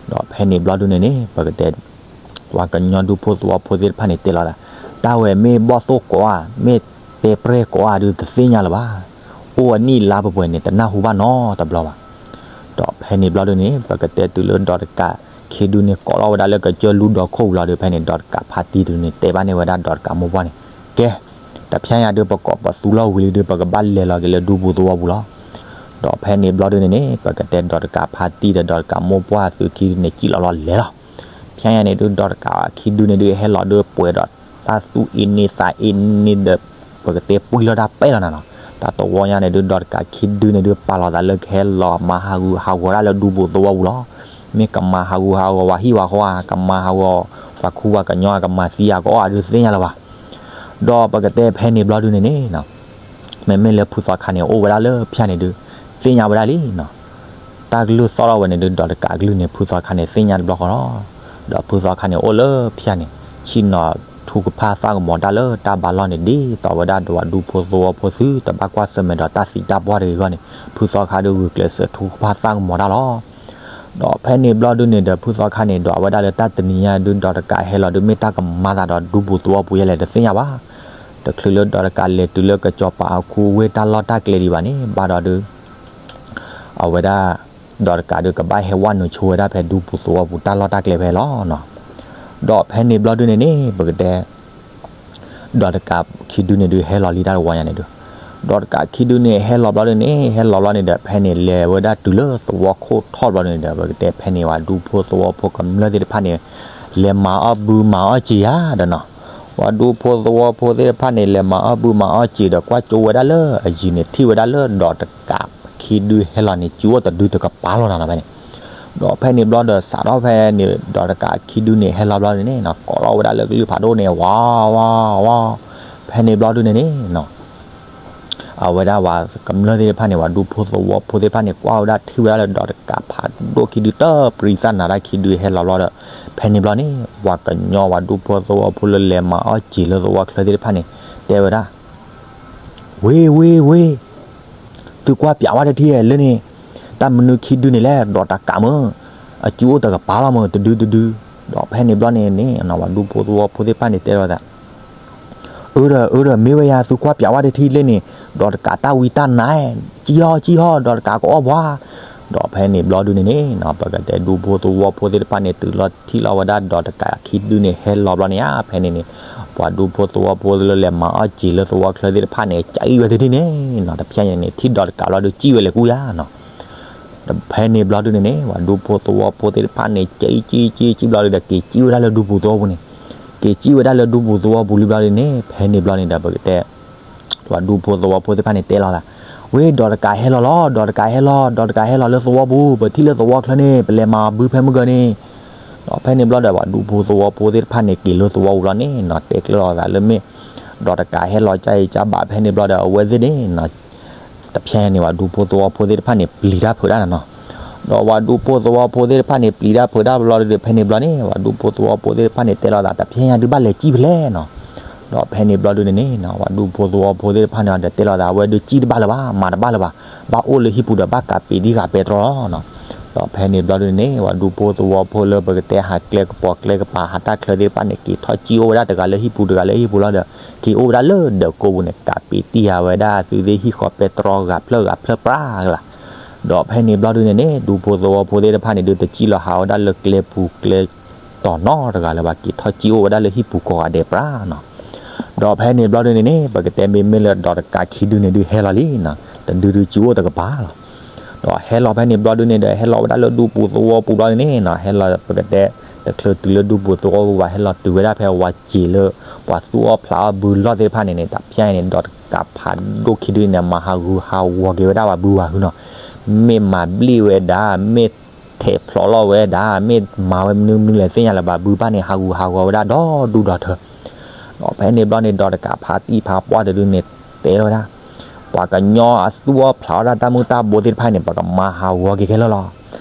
ဒီးဖဲန့ၣ်ဘျီဒုန့ၣ်န့ၣ် ပကတဲ ပှၤကညီဒူဖိသဝီဖိသ့ၣ်တဖၣ်န့ၣ်တဲလီၤသး, တၢ်ဝဲမ့ၢ်ဘီၣ်သိၣ်ကိးဧါ, မ့ၢ်တဲပြဲၢ်ကိးဧါဒုး တသ့ၣ်ညါလၢၤဘၣ်. အိၣ်အနံၣ်လါပှဲၤပှဲၤန့ၣ် တနၢ်ဟူဘၣ်နီတဘျီဘၣ်. ဒီးဖဲန့ၣ်ဘျီဒုန့ၣ် ပကတဲတုၤလၢဒီးတကးခံဒုန့ၣ် ကိးလီၤဝဲဒၣ်လၢကစၢၢ်လူၢ်ဒီခိၣ်ဝံၤလီၤဒီး ဖဲန့ၣ်ဒီးတကးဖါတံၢ်ဒုန့ၣ် တဲဘၣ်န့ၢ်ဝဲဒၣ်ဒီးတကးမိၢ်ပှၢ်န့ၣ်, ကဲ တဖျဲညါဒုး ပကိးပသူလီၢ်ဝံၤလံဒုး ပကဘၣ်လဲၤလီၤက့ၤလၢဒူပူၤသဝီပူၤလီၤ. ဒီးဖဲန့ၣ်ဘျီဒုန့ၣ်န့ၣ် ပကတဲဒီးတကးဖါတံၢ်ဒီးဒီးတကးမိၢ်ပှၢ်သုခံဒုန့ၣ် စံၣ်လီၤလီၤလဲၤလီၤ. ဖျဲညါန့ၣ်ဒုး ဒီးတကးခံဒုန့ၣ်ဒုး ဟဲလီၤဒုးပှဲၤဒီး တၢ်သူၣ်အ့န့သးအ့န့ဒီး ပကတဲပှံၢ်လီၤတၢ်ပဲလီၤနၤနီၤ. တၢ်တဝီညါန့ၣ်ဒုး ဒီးတကးခံဒုန့ၣ်ဒုး ပာ်လီၤသးလၢကဟဲလီၤမၤဟးဂူာ်ဟးဂီၤဒၣ်လၢဒူပူၤသဝီပူၤလီၤ. မ့ၢ်ကမၤဟးဂူာ်ဟးဂီၤဝဲဟံၣ်ဝဲဃီဧါ, ကမၤဟးဂီၤပှၤခူပှၤကညီဧါ, ကမၤသံဧါ, ကအီၣ်ဧါဒုးသ့ၣ်ညါလၢၤဘၣ်. ဒီးပကတဲဖဲန့ၣ်ဘျီဒုန့ၣ်န့ၣ် မ့မ့ၢ်လၢဖုသီခါန့ၣ် အိၣ်ဝဲဒၣ်လၢဖၠၣ်န့ၣ်ဒုး သ့ၣ်ညါဝဲဒၣ်လံနီၤ. တၢ်ကလုၢ်သီၣ်ထီၣ်ဝဲန့ၣ်ဒုး ဒီးတကးကလုၢ်န့ၣ် ဖုသီခါန့ၣ် သ့ၣ်ညါတဘျီဃီလီၤ. ဒီးဖုသီခါန့ၣ်အိၣ်လၢဖၠၣ်န့ၣ် ဆ့ၣ်နီၤထူကဖၣ်သၣ်ကမီၤတၢ်လၢတၢ်ဘါလီၢ်န့ၣ် ဒ်သိးဝဲဒၣ်ဒီးပှၤဒူဖိသဝီဖိသုတဘၣ်ကွၢ်ဆၢၣ်မဲာ်ဒီးတၢ်သံတၢ်ပှၢ်တဂ့ၤအဂီၢ်န့ၣ် ဖုသီခါဒုးဂုာ်ကျဲးစၢးထူကဖၣ်သၣ်ကမီၤတၢ်လီၤ. ဒီးဖဲန့ၣ်ဘျီဒုန့ၣ်ဒီး ဖုသီခါန့ၣ် ဒီးအဝဲဒၣ်လၢတၢ်တနံၤညါဒုး ဒီးတကးဟဲလီၤဒုး မ့ၢ်တၢ်ကမၤသးဒီးဒူပူၤသဝီပူၤယဲလဲၣ် တသ့ၣ်ညါဘၣ်. တချုးလၢဒီးတကးလဲၤတုၤလၢကစီၤပၤအခိဝ့ၢ်တၢ်လီၢ်တၢ်ကျဲဒံးဘၣ်န့ၣ် ဘၣ်ဒီးဒုး အဝဲဒၣ် ဒီးတကးဒုးကဘၣ်ဟဲဝဲနုာ်ဆိဝဲဒၣ်ဖဲဒူပူၤသဝီပူၤတၢ်လီၢ်တၢ်ကျဲဖဲလီၤနီၤ. ဒီးဖဲန့ၣ်ဘျီဒုန့ၣ်န့ၣ် ပကတဲ ဒီးတကးခံဒုန့ၣ်ဒုး ဟဲလီၤလံတၢ်တဝီညါန့ၣ်ဒုး ဒီးတကးခံဒုန့ၣ် ဟဲလီၤဘျီဒုန့ၣ် ဟဲလီၤဘျီန့ၣ်ဒီး ဖဲန့ၣ်လဲၤဝဲဒၣ်တုၤလၢသဝီခိၣ်ထီၣ်ဘျီန့ၣ်ဒီး ပကတဲဖဲန့ၣ် ပှၤဒူဖိသဝီဖိကမျၢၢ်သ့ၣ်တဖၣ်န့ၣ် လဲၤမၤအီၣ်ဘုမၤအီၣ်စံာ်ဧါဒီးနီၤ. ပှၤဒူဖိသဝီဖိသ့ၣ်တဖၣ်န့ၣ် လဲၤမၤအီၣ်ဘုမၤအီၣ်စံာ်ဒီး ကွၢ်ကၠိဝဲဒၣ်လၢအယံၤန့ၣ် ထံၣ်ဝဲဒၣ်လၢဒီးတကးခံဒုဟဲလီၤန့ၣ် စုအိၣ်တဒုတကပၤလီၤနၤနီၤဖဲန့ၣ်. ဒီးဖဲန့ၣ်ဘျီဒီး စးထီၣ်ဖဲန့ၣ် ဒီးတကးခံဒုန့ၣ် ဟဲလီၤဘျီန့ၣ်န့ၣ် ကိးလီၤဝဲဒၣ်လၢကလုၢ်ဖးဒိၣ်န့ၣ် ဝါ ဝါ ဝါ ဖဲန့ၣ်ဘျီဒုန့ၣ်န့ၣ်နီၤ အဝဲဒၣ်ပှၤကမျၢၢ်သ့ၣ်တဖၣ်န့ၣ် ပှၤဒူဖိသဝီဖိသ့ၣ်တဖၣ်န့ၣ် ကွၢ်ဝဲဒၣ်ထံၣ်ဝဲဒၣ်လၢဒီးတကးဖးဒိၣ်ခံဒု တပျံၤသးနၤတၢ်ခံဒုဟဲလီၤဘျီဒီး ဖဲန့ၣ်ဘျီန့ၣ် ပှၤကညီပှၤဒူဖိသဝီဖိလၢလဲၤမၤအီၣ်စံာ်လၢသဝီချၢသ့ၣ်တဖၣ်န့ၣ် တဲဝဲဒၣ် ဝ့ၢ် ဝ့ၢ် ဝ့ၢ် သုကွၢ်ပၠးဝဲတထံၣ်လၢန့ၣ် တၢ်မနုၤခံဒုန့ၣ်လဲၣ် ဒီးတကးမ့ၢ် အစုအိၣ်တကပၤလီၤမ့ၢ် တဒုတဒု. ဒီးဖဲန့ၣ်ဘျီန့ၣ်န့ၣ် ပှၤဒူဖိသဝီဖိသ့ၣ်တဖၣ်န့ၣ် တဲလီၤသး အၢဒီး အၢဒီး မ့ၢ်ဝဲယါ သုကွၢ်ပၠးဝဲတထံၣ်လၢန့ၣ် ဒီးတကးတၢ်ဝံတၢ်နါ ကံၣ်ဟီၣ်ကံၣ်ဟီၣ် ဒီးတကးကအီၣ်ပှၤ. ဒီးဖဲန့ၣ်ဘျီဒုန့ၣ်န့ၣ် ပကတဲဒူဖိသဝီဖိသ့ၣ်တဖၣ်န့ၣ် တုၤလီၤထံၣ်လီၤဝဲဒၣ်ဒီးတကးခံဒုန့ၣ် ဟဲလီၤဘျီန့ၣ်ဧါ ဖဲန့ၣ်န့ၣ် ပှၤဒူဖိသဝီဖိလၢလဲၤမၤအီၣ်စံာ်လၢသဝီချၢသ့ၣ်တဖၣ်န့ၣ် ကအံၣ်ဝဲတထံၣ်န့ၣ်နီၤ တဖျဲညါန့ၣ် ထံၣ်ဒီးတကးဘျီဒုး ကံၣ်ဝဲလဲၤကူၣ်ယါနီၤ. ဒီးဖဲန့ၣ်ဘျီဒုန့ၣ်န့ၣ် ပှၤဒူဖိသဝီဖိသ့ၣ်တဖၣ်န့ၣ် ကံၣ်ကံၣ်ကံၣ်ကံၣ်ဘျီဒုဒီး က့ၤကံၣ်ဝဲဒၣ်လၢဒူပူၤသဝီပူၤန့ၣ် က့ၤကံၣ်ဝဲဒၣ်လၢဒူပူၤသဝီပူၤလံဘျီဒုန့ၣ် ဖဲန့ၣ်ဘျီန့ၣ်ဒီး ပကတဲ ပှၤဒူဖိသဝီဖိသ့ၣ်တဖၣ်န့ၣ် တဲလီၤသး ဝ့ၢ် ဒီးတကးဟဲလီၤလီၤ ဒီးတကးဟဲလီၤ ဒီးတကးဟဲလီၤလၢသဝီပူၤ ပထံၣ်လၢသဝီချၢန့ၣ် ပလဲၤမၤဘုဖဲမုၢ်ဂီၤန့ၣ်. ဒီးဖဲန့ၣ်ဘျီဒီး ပှၤဒူဖိသဝီဖိသ့ၣ်တဖၣ်န့ၣ် က့ၤလၢသဝီပူၤလီၤန့ၣ်နီၤ တဲကျၢၤလီၤသးလၢမ့ၢ် ဒီးတကးဟဲလီၤကၢ်အံၤကၢ်ဘၣ်ဖဲန့ၣ်ဘျီဒီး အဝဲသ့ၣ်န့ၣ် တဖျဲညါန့ၣ် ပှၤဒူဖိသဝီဖိသ့ၣ်တဖၣ်န့ၣ် ပျံၤတၢ်ဖုးတၢ်နီၤနီၤ. ဒီးပှၤဒူဖိသဝီဖိသ့ၣ်တဖၣ်န့ၣ် ပျံၤတၢ်ဖုးတၢ်ဘျီဒီး ဖဲန့ၣ်ဘျီန့ၣ် ပှၤဒူဖိသဝီဖိသ့ၣ်တဖၣ်န့ၣ် တဲလိာ်သး တဖျဲညါဒုးဘၣ်လဲၤကံၣ်ဖဲလဲၣ်နီၤ. ဒီးဖဲန့ၣ်ဘျီဒုန့ၣ်န့ၣ် ပှၤဒူဖိသဝီဖိသ့ၣ်တဖၣ်န့ၣ်ဒီး တဲလိာ်သး အဝဲဒုးကံၣ်တဘၣ်လၢၤဘၣ်, မၤတဘၣ်လၢၤဘၣ်, ဘၣ်အိၣ်လၢဟံၣ်ပူၤဒီး ဘၣ်ကးပ့ၤတံၢ်ဃာ်ပဲတြီလီၤနီၤ. ဒီးဖဲန့ၣ်ဘျီဒုန့ၣ်န့ၣ် ပှၤဒူဖိသဝီဖိလၢပကတဲဟးကျဲကပီၤကျဲကပၤ ဟးတၢ်ချၢသ့ၣ်တဖၣ်န့ၣ် က့ၤထီၣ်ကံၣ်အိၣ်ဝဲဒၣ်တဂၤလၢဟံၣ်ပူၤ တဂၤလၢဟံၣ်ပူၤလီၤဒီး က့ၤအိၣ်ဝဲဒၣ်လၢဒၢးကိးပူၤန့ၣ် ကးပ့ၤတံၢ်ဃာ်ဝဲဒၣ် သုသ့ၣ်ဟံၣ်ဃီပဲတြီ ဂၤဖျၢၣ်ဂၤဖျၢၣ်ပြၢ်လၢ်. ဒီးဖဲန့ၣ်ဘျီဒုန့ၣ်န့ၣ် ဒူဖိသဝီဖိသ့ၣ်တဖၣ်န့ၣ်ဒုး တကံၣ်လီၤဟးဝဲဒၣ်လၢကျဲပူၤကျဲတီၤနီတဂၤလၢၤဘၣ်, က့ၤထီၣ်ကံၣ်အိၣ်ဝဲဒၣ်လၢဟံၣ်ပူၤကိးဂၤဒဲးပြၢ်နီၤ. ဒီးဖဲန့ၣ်ဘျီဒုန့ၣ်န့ၣ် ပကတဲမ့မ့ၢ်လၢဒီးတကးခံဒုန့ၣ်ဒုး ဟဲလီၤလံနီၤ, တဒုဒုးကံၣ်အိၣ်တကပၤလီၤ. ဒီးဟဲလီၤဖဲန့ၣ်ဘျီဒုန့ၣ်ဒီး ဟဲလီၤဝဲဒၣ်လၢဒူပူၤသဝီပူၤဘျီဒုန့ၣ်နီၤ, ဟဲလီၤပကတဲ တချုးတုၤလၢဒူပူၤသဝီပူၤဘၣ် ဟဲလီၤတုၤဝဲဒၣ်ဖဲဝၤစ့ၤလၢ ပှၤသူၣ်အီၣ်ဖျးအီၣ်ဘုလီၢ်သ့ၣ်တဖၣ်န့ၣ်န့ၣ် တဖျဲညါန့ၣ် ဒီးတကးဖးဒိၣ်ခံဒုန့ၣ် မၤဟးဂူာ်ဟးဂီၤက့ၤဝဲဒၣ်ပှၤဘုပှၤဟုနီၤ. မ့ၢ်မၤဘျံၣ်ဝဲဒၣ်, မ့ၢ်ထဲးဖျိးလီၤဝဲဒၣ်, မ့ၢ်မၤဝဲမနုၤမနုၤလဲၣ်သ့ၣ်ညါလၢၤဘၣ်, ဘုဘၣ်န့ၣ် ဟးဂူာ်ဟးဂီၤဝဲဒၣ်ဒီဒူၣ်ဒီထၢ. ဒီးဖဲန့ၣ်ဘျီန့ၣ် ဒီးတကးဖးတံၢ်ဖးပှၢ်တဒုန့ၣ် တဲဝဲဒၣ် ပှၤကညီအသူၣ်အီၣ်ဖျးအီၣ်တၢ်တၢ်မုၢ်တၢ်ဘိသ့ၣ်တဖၣ်န့ၣ် ပကမၤဟးဂီၤက့ၤခဲလၢာ်လီၤ.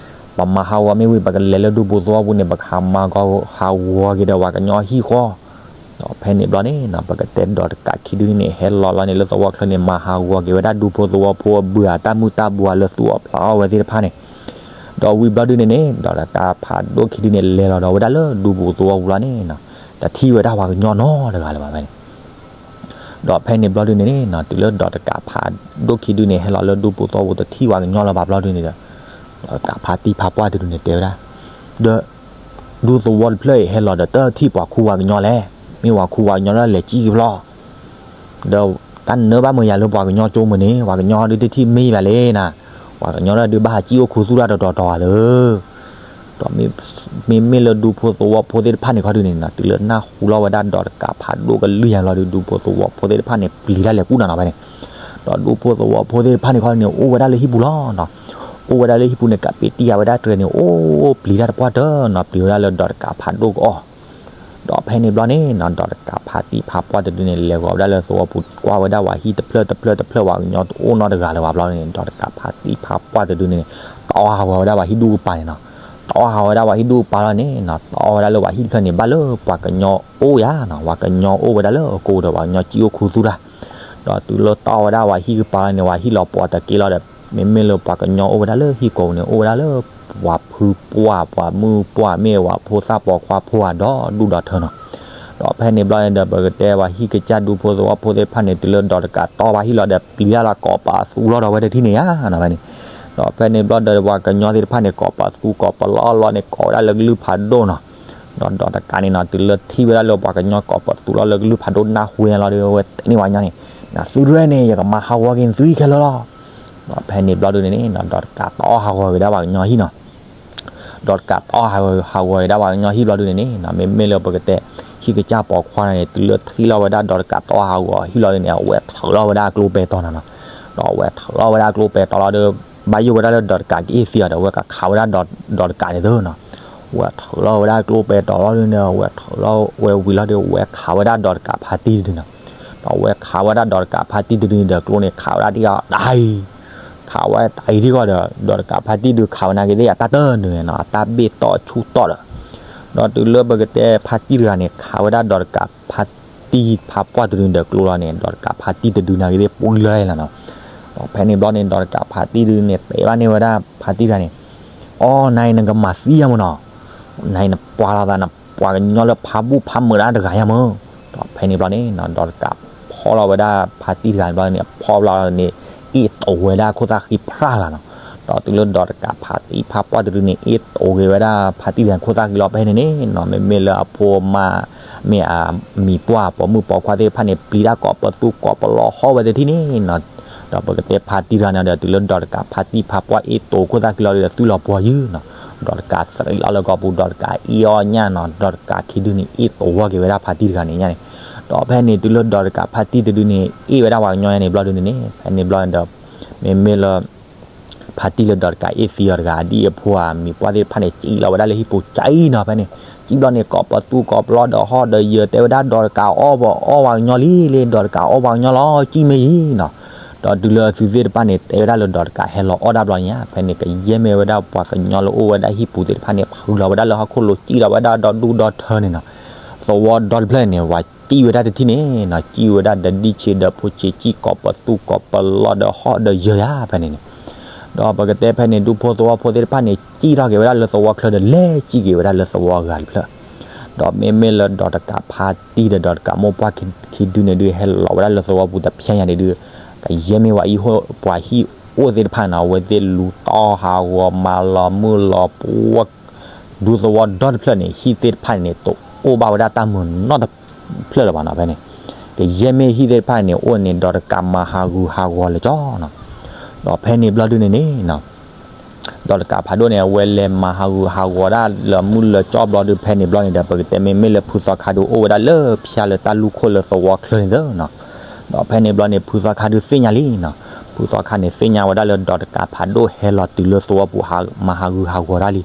ပမၤဟးဂီၤမ့ၢ်ဝံၤ ပကလဲၤလၢဒူပူၤသဝီပူၤန့ၣ် ပကဟးမၤဂီၤဟးဂီၤက့ၤဒီးပှၤကညီဟံၣ်ဃီ. ဒီးဖဲန့ၣ်ဘျီန့ၣ်နီၤ ပကတဲဒီးတကးခံဒုန့ၣ် ဟဲလီၤလီၤန့ၣ်လၢသဝီချၢန့ၣ် မၤဟးဂီၤက့ၤဝဲဒၣ်ဒူဖိသဝီဖိအဘုအတၢ်မုၢ်တၢ်ဘိလၢသူၣ်အီၣ်ဖျးအီၣ်ဝဲသ့ၣ်တဖၣ်န့ၣ်. ဒီးဝံၤဘျီဒုန့ၣ်န့ၣ် ဒီးတကးဖးဒိၣ်ခံဒုန့ၣ် လဲၤလီၤဒီးဝဲဒၣ်လၢဒူပူၤသဝီပူၤလီၤန့ၣ်နီၤ, တထံၣ်ဝဲဒၣ်ပှၤကညီနီတဂၤလၢၤဘၣ်ဖဲန့ၣ်. ဒီးဖဲန့ၣ်ဘျီဒုန့ၣ်န့ၣ်နီၤ တုၤလၢဒီးတကးဖးဒိၣ်ခံဒုန့ၣ် ဟဲလီၤလၢဒူပူၤသဝီပူၤ တထံၣ်ပှၤကညီလၢၤဘၣ်ဘျီဒုန့ၣ်ဒီး ဒီးတကးဖးတံၢ်ဖးပှၢ်တဒုန့ၣ် တဲဝဲဒၣ် ဒီး ဒူသဝီတဖျၢၣ်အံၤ ဟဲလီၤဒီးတထံၣ်ပှၤခူပှၤကညီလဲၣ်, မ့ၢ်ပှၤခူပှၤကညီလၢလဲၤကံၣ်ကဖျီ ဒီးတၢ်နၢဘၣ်မုာ်ယၤလၢပှၤကညီကၠိမုၢ်န့ၣ် ပှၤကညီဒုးတထံၣ်မ့ၢ်ဘၣ်လဲၣ်နၤ, ပှၤကညီဒုးဘၣ်ဟးကံၣ်အိၣ်ခူသူၣ်တၢ်တတီၤတီၤဘၣ်လၢ ဒီးမ့မ့ၢ်လၢဒူဖိသဝီဖိသ့ၣ်တဖၣ်န့ၣ်ခီဒုန့ၣ်နီၤ တုၤလၢနၢ်ဟူလီၤဝဲဒၣ်ဒီးတကးဖးဒိၣ်ကလုၢ်ယၤလီၤဒီး ဒူဖိသဝီဖိသ့ၣ်တဖၣ်န့ၣ် ပျံၤတၢ်လဲၤကူၣ်နၤနီၤဖဲန့ၣ်. ဒီးဒူဖိသဝီဖိသ့ၣ်တဖၣ်န့ၣ်ခီန့ၣ် အိၣ်ဝဲဒၣ်လၢဟံၣ်ပူၤလီၤနီၤ, အိၣ်ဝဲဒၣ်လၢဟံၣ်ပူၤန့ၣ် ကးပ့ၤတံၢ်ဃာ်ဝဲဒၣ်တြဲၤန့ၣ် အိၣ်ပျံၤတၢ်တပှၢ်တၢၢ်နီၤ ပျံၤဝဲဒၣ်လၢဒီးတကးဖးဒိၣ်ကအီၣ် ဒီးဖဲန့ၣ်ဘျီန့ၣ်နီၤ ဒီးတကးဖးတံၢ်ဖးပှၢ်တဒုန့ၣ် လဲၤဂီၤဝဲဒၣ်လၢသဝီပူၤ ကွၢ်ဝဲဒၣ်ပှၤဟံၣ်တဖျၢၣ်တဖျၢၣ်တဖျၢၣ် ပှၤကညီတအိၣ်နီတဂၤလၢၤဘၣ်ဘျီန့ၣ် ဒီးတကးဖးတံၢ်ဖးပှၢ်တဒုန့ၣ် တီၢ်ဟးဂီၤဝဲဒၣ်ပှၤဟံၣ်ဒူၣ်ကပၤန့ၣ်နီၤ. တီၢ်ဟးဂီၤဝဲဒၣ်ပှၤဟံၣ်ဒူၣ်ကပၤလီၤန့ၣ်နီၤ တီၢ်ဝဲဒၣ်လၢပှၤဟံၣ်တဖျၢၣ်န့ၣ် ဘၣ်လၢပှၤကညီအိၣ်ယၤနီၤ ပှၤကညီအိၣ်ဝဲဒၣ်လၢအကိးဒီးပှၤကညီကံၣ်အိၣ်ခူသူၣ်တၢ် ဒီးတုၤလၢတီၢ်ဝဲဒၣ်ပှၤဟံၣ်ကပၤလီၤန့ၣ် ပှၤဟံၣ်လီၤပှီၤတက့ၢ်လီၤဒီး မ့မ့ၢ်လၢပှၤကညီအိၣ်ဝဲဒၣ်လၢဟံၣ်ကိာ်ပူၤန့ၣ် အိၣ်ဝဲဒၣ်လၢ ပှၤဖုပှၢ် ပှၤမုၣ်ပှၢ် မ့ၢ်ပှၤဖိသၣ်ပိာ်ခွါဖိဧါ ဒီဒူၣ်ဒီထၢနီၤ. ဒီးဖဲန့ၣ်ဘျီန့ၣ်ဒီး ပကတဲပှၤဟံၣ်ကစၢ်ဒူဖိသဝီဖိသ့ၣ်တဖၣ်န့ၣ် တုၤလၢဒီးတကးတီၢ်ပှၤဟံၣ်လီၤဒီး ပျံၤတၢ်လီၤကိးပသူလီၤဒီးဝဲတထံၣ်န့ၣ်ဧါနီၤဖဲန့ၣ်. ဒီးဖဲန့ၣ်ဘျီဒီး ပှၤကညီသ့ၣ်တဖၣ်န့ၣ် ကိးပသူကိးပလီၢ်လီၢ်န့ၣ် ကိးဝဲဒၣ်လၢကလုၢ်ဖးဒိၣ်နီၤ. ဒီးဒီးတကးန့ၣ်နီၤ တုၤလၢထံၣ်ဝဲဒၣ်လၢပှၤကညီကိးပသူလီၢ်လၢကလုၢ်ဖးဒိၣ်နၢ်ဟူညါလီၤဒီး အဝဲတဲန့ၢ်ပှၤကညီန့ၣ် နသုရဲၣ်န့ၣ် ယကမၤဟးဂီၤက့ၤနသုခဲလၢာ်လီၤ. ဒီးဖဲန့ၣ်ဘျီဒုန့ၣ်န့ၣ်နီၤ ဒီးတကးတီၢ်ဟးဂီၤက့ၤဒၣ်ပှၤကညီဟံၣ်နီၤ ဒီးတကးတီၢ်ဟးဂီၤက့ၤဒၣ်ပှၤကညီဟံၣ်ဘျီဒုန့ၣ်န့ၣ်နီၤ မ့မ့ၢ်လၢပကတဲ ဟံၣ်ကစၢ်ပိာ်ခွါန့ၣ် တုၤလၢထံၣ်လီၤဝဲဒၣ်ဒီးတကးတီၢ်ဟးဂီၤဟံၣ်လီၤဒုန့ၣ် အဝဲထုးလီၤဝဲဒၣ်ကျိပဲတီၤနီၤနီၤ. ဒီးအဝဲထုးလီၤဝဲဒၣ်ကျိပဲတီၤလီၤဒီး ဘၣ်ယိၣ်ဝဲဒၣ်လၢဒီးတကးကအ့ၣ်သံအီၤဒီး အဝဲကခးဝဲဒၣ်ဒီးတကးန့ၣ်သုနီၤ. အဝဲထုးလီၤဝဲဒၣ်ကျိပဲတီၤလီၤဒုန့ၣ် အဝဲထုးလီၤဝဲဝံၤလီၤဒီး အဝဲခးဝဲဒၣ်ဒီးတကးဖါတံၢ်တဒုနီၤ. ဒီးအဝဲခးဝဲဒၣ်ဒီးတကးဖါတံၢ်တဒုန့ၣ်ဒီး ကျိန့ၣ်ခးဝဲဒၣ်တံၢ်အီၤတအံၤ ခးဝဲတအံၤထံဂီၢ်ဒီး ဒီးတကးဖါတံၢ်ဒုးခးဝဲနာ်က့ၤသ့ၣ်အတၢ်တၢၢ်နုာ်နီၤ အတၢ်ဘ့ၣ်တီၢ်ဆူၣ်တီၢ်ဒီး ဒီးတုၤလၢပကတဲဖါတံၢ်တဂၤန့ၣ် ခးဝဲဒၣ်ဒီးတကးဖါတံၢ်ဖါပှၢ်တဒုန့ၣ်ဒီးကျိလီၤန့ၣ် ဒီးတကးဖါတံၢ်တဒုနာ်က့ၤသ့ၣ်ပှံၤလီၤလီၤနီၤ. ဒီးဖဲန့ၣ်ဘျီန့ၣ် ဒီးတကးဖါတံၢ်တဒုန့ၣ် တဲဘၣ်န့ၢ်ဝဲဒၣ်ဖါတံၢ်တဂၤန့ၣ် အီ နၤအံၤနကမၤသံယၤမၢ်နီၤ နၤအံၤနပှၤလီၤသး နပှၤကညီလၢဖးဘူၣ်ဖးမုာ်ဒၣ်တဂၤယၤမၢ်. ဒီးဖဲန့ၣ်ဘျီန့ၣ်နီၤ ဒီးတကးဖီၣ်လီၤဝဲဒၣ်ဖါတံၢ်တဂၤန့ၣ်ဘျီန့ၣ် အဖီၣ်ဘျီန့ၣ် အ့ၣ်တိာ်ဝဲဒၣ်ခိၣ်သၣ်ဃံဖျါလီၤနီၤ. ဒီးတုၤလၢဒီးတကးဖါတံၢ်ဖါပှၢ်တဒုန့ၣ် အ့ၣ်တိာ်က့ၤဝဲဒၣ်ဖါတံၢ်တဂၤန့ၣ်ခိၣ်သၣ်ဃံလီၤဖဲန့ၣ်န့ၣ်နီၤ မ့မ့ၢ်လၢအဖိအမါ မ့ၢ်အမံၤပှၢ်ပိာ်မုၣ်ပိာ်ခွါသ့ၣ်တဖၣ်န့ၣ် ပျံၤတၢ်ကိးပသူကိးပလီၢ်ဟီၣ်ဝဲတထံၣ်န့ၣ်နီၤ. ဒီးပကတဲဖါတံၢ်တဂၤန့ၣ်ဒီး တုၤလၢဒီးတကးဖါတံၢ်ဖါပှၢ်အ့ၣ်တိာ်ခိၣ်သၣ်ဃံလီၤဒီး သွံၣ်လီၤပှီၤယုၢ်နီၤ. ဒီးတကးသရံးလီၤလၢကိာ်ပူၤ ဒီးတကးအ့ၣ်အီၣ်ညၣ်နီၤ. ဒီးတကးခံဒုန့ၣ် အ့ၣ်တိာ်ဝဲက့ၤဝဲဒၣ်ဖါတံၢ်တဂၤန့ၣ်ညါန့ၣ်. ဒီးဖဲန့ၣ်တုၤလၢဒီးတကးဖါတံၢ်တဒုန့ၣ် အ့ၣ်ဝဲဒၣ်ပှၤကညီညါန့ၣ်ဘျီဒုန့ၣ်န့ၣ် ဖဲန့ၣ်ဘျီန့ၣ်ဒီး မ့မ့ၢ်လၢ ဖါတံၢ်လၢဒီးတကးအ့ၣ်သံအီၤတဂၤ အဒံၣ်အဖိဧါ မံၤပှၢ်သ့ၣ်တဖၣ်န့ၣ် စံၣ်လီၤဝဲဒၣ်လၢဟံၣ်ပူၤကၠံနီၤဖဲန့ၣ် ဒီးပှၤကညီတဂၤလၢအဝဲစံးဘျီန့ၣ် ကိးပသူကိးပလီဒီးဟီၣ်ဒီးယၢၤ တဲဝဲဒၣ် ဒီးတကးအီၣ်ပအီၣ်ပှၤကညီလံလံ, ဒီးတကးအီၣ်ပှၤကညီလီၤ စံၣ်မ့ၢ်ယံၤနီၤ. ဒီးတုၤလၢအသုသ့ၣ်တဖၣ်န့ၣ် တဲဝဲဒၣ်လၢဒီးတကးဟဲလီၤအီၣ်ဒၣ်ဘျီန့ၣ်ဧါ, ဖဲန့ၣ် ကယဲၢ်မ့ၢ်ဝဲဒၣ်ပှၤကညီလၢအိၣ်ဝဲဒၣ်ဟံၣ်ပူၤသ့ၣ်တဖၣ်န့ၣ် ဖုးလီၤဝဲဒၣ်လၢဟီၣ်ခိၣ်လိၤ စံၣ်လီၤဝဲဒၣ်ဒီဒူၣ်ဒီထၢန့ၣ်နီၤ. သဝီဒီတဖျၢၣ်န့ၣ် ပှၤစံၣ်ဝဲဒၣ်တထံၣ်န့ၣ်နီၤ, စံၣ်ဝဲဒၣ်ဒီးဒံၣ်ဆံးဒီးဖိဆံး စံၣ်ကိးပသူကိးပလီဒီးဟီၣ်ဒီးယၢၤယါဖဲန့ၣ်န့ၣ်. ဒီးပကတဲဖဲန့ၣ် ဒူဖိသဝီဖိသ့ၣ်တဖၣ်န့ၣ် စံၣ်ထီၣ်က့ၤဝဲဒၣ်လၢသဝီချၢဒီး လဲၤစံၣ်က့ၤဝဲဒၣ်လၢသဝီအဂၤတဖျၢၣ်. ဒီးမ့မ့ၢ်လၢဒီးတကးဖါတံၢ်ဒီး ဒီးတကးမိၢ်ပှၢ်ခံဒုန့ၣ်ဒုး ဟဲလီၤဝဲဒၣ်လၢသဝီပူၤတဖျဲညါန့ၣ်ဒုး ကယဲၢ်မ့ၢ်ဝဲအံၤ ပှၤဟံၣ်အိၣ်သ့ၣ်တဖၣ်န့ၣ်နီၤ, အဝဲသ့ၣ်လူၤတီၢ်ဟးဂီၤ မၤလီၤမုၢ်လီၤပှီၢ် ဒူသဝီဒီတဖျၢၣ်န့ၣ် ဟံၣ်သ့ၣ်တဖၣ်န့ၣ်န့ၣ် တအိၣ်ဘၣ်ဝဲဒၣ်တၢ်မုာ်နီတဖျၢၣ်လၢၤဘၣ်နီၤ ဖဲန့ၣ်. ကယဲၢ်မ့ၢ်ဟံၣ်သ့ၣ်တဖၣ်န့ၣ် အိၣ်န့ၣ် ဒီးတကးမၤဟးဂူာ်ဟးဂီၤလၢၤကၠီနီၤ. ဒီးဖဲန့ၣ်ဘျီဒုန့ၣ်န့ၣ်နီၤ ဒီးတကးဖးဒိၣ်န့ၣ် အဝဲလဲၤမၤဟးဂူာ်ဟးဂီၤဒၣ်လၢမုၢ်လၢကၠီဘျီဒု ဖဲန့ၣ်ဘျီန့ၣ်ဒီး ပကတဲမ့မ့ၢ်လၢဖုသီခါဒု အိၣ်ဝဲဒၣ်လၢဖၠါလၢတၢ်လူၢ်ခိၣ်လၢသဝီချၢန့ၣ်သ့နီၤ. ဒီးဖဲန့ၣ်ဘျီန့ၣ် ဖုသီခါဒုသ့ၣ်ညါလံနီၤ. ဖုသီခါန့ၣ် သ့ၣ်ညါဝဲဒၣ်လၢဒီးတကးဖးဒိၣ်ဟဲလီၤတုၤလၢသဝီပူၤ မၤဟးဂူာ်ဟးဂီၤဒၣ်လံ.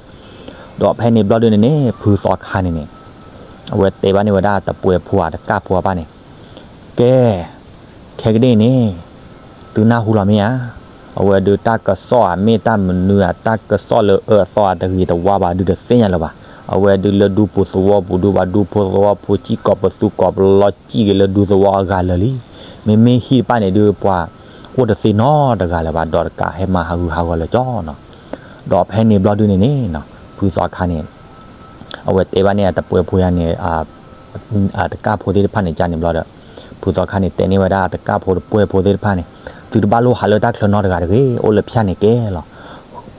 ဒီးဖဲန့ၣ်ဘျီဒုန့ၣ်န့ၣ် ဖုသီခါန့ၣ်န့ၣ် အဝဲတဲဘၣ်န့ၢ်ဝဲဒၣ်တပှဲၤဖိဧါ တကၣ်ဖိအပၢ်န့ၣ်, ကဲ ခဲကနံၣ်န့ၣ် သုနၢ်ဟူလီၤမ့ၢ်ဧါ. အဝဲဒုးတၢ်ကစီၣ်ဧါ မ့ၢ်တၢ်မနုၤဧါ တၢ်ကစီၣ်လၢအၢအသီအတဂ့ၤတဝါဘၣ်ဒုးတသ့ၣ်ညါလၢၤဘၣ်. အဝဲဒုးလၢဒူပူၤသဝီပူၤဒုး ပှၤဒူဖိသဝီဖိစံၣ်ကိးပသူကိးပလီစံၣ်က့ၤလၢဒူသဝီအဂၤလၢာ်လံ. မ့မ့ၢ်ဟံၣ်တဖၣ်န့ၣ်ဒုး ပှၤအိၣ်တသ့နီတဂၤလၢၤဘၣ် ဒီးတကးဟဲမၤဟးဂူာ်ဟးဂီၤလၢာ်ကၠီနီၤ. ဒီးဖဲန့ၣ်ဘျီဒုန့ၣ်န့ၣ် ဖုသီခါန့ၣ် အဝဲတဲဘၣ်န့ၢ်အတပှဲၤဖိယါန့ၣ် အတကၣ်ဖိသ့ၣ်တဖၣ်န့ၣ် ကန့ၣ်ဘျီဒီး ဖုသီခါန့ၣ် တဲန့ၢ်ဝဲဒၣ်အတကၣ်ဖိတပှဲၤဖိသ့ၣ်တဖၣ်န့ၣ်, သုတဘၣ်လိၣ်ဟးလၢတၢ်ချၢနီတဂၤတဂ့ၤ, အိၣ်လၢဖၠါန့ၣ်ကဲလီၤ.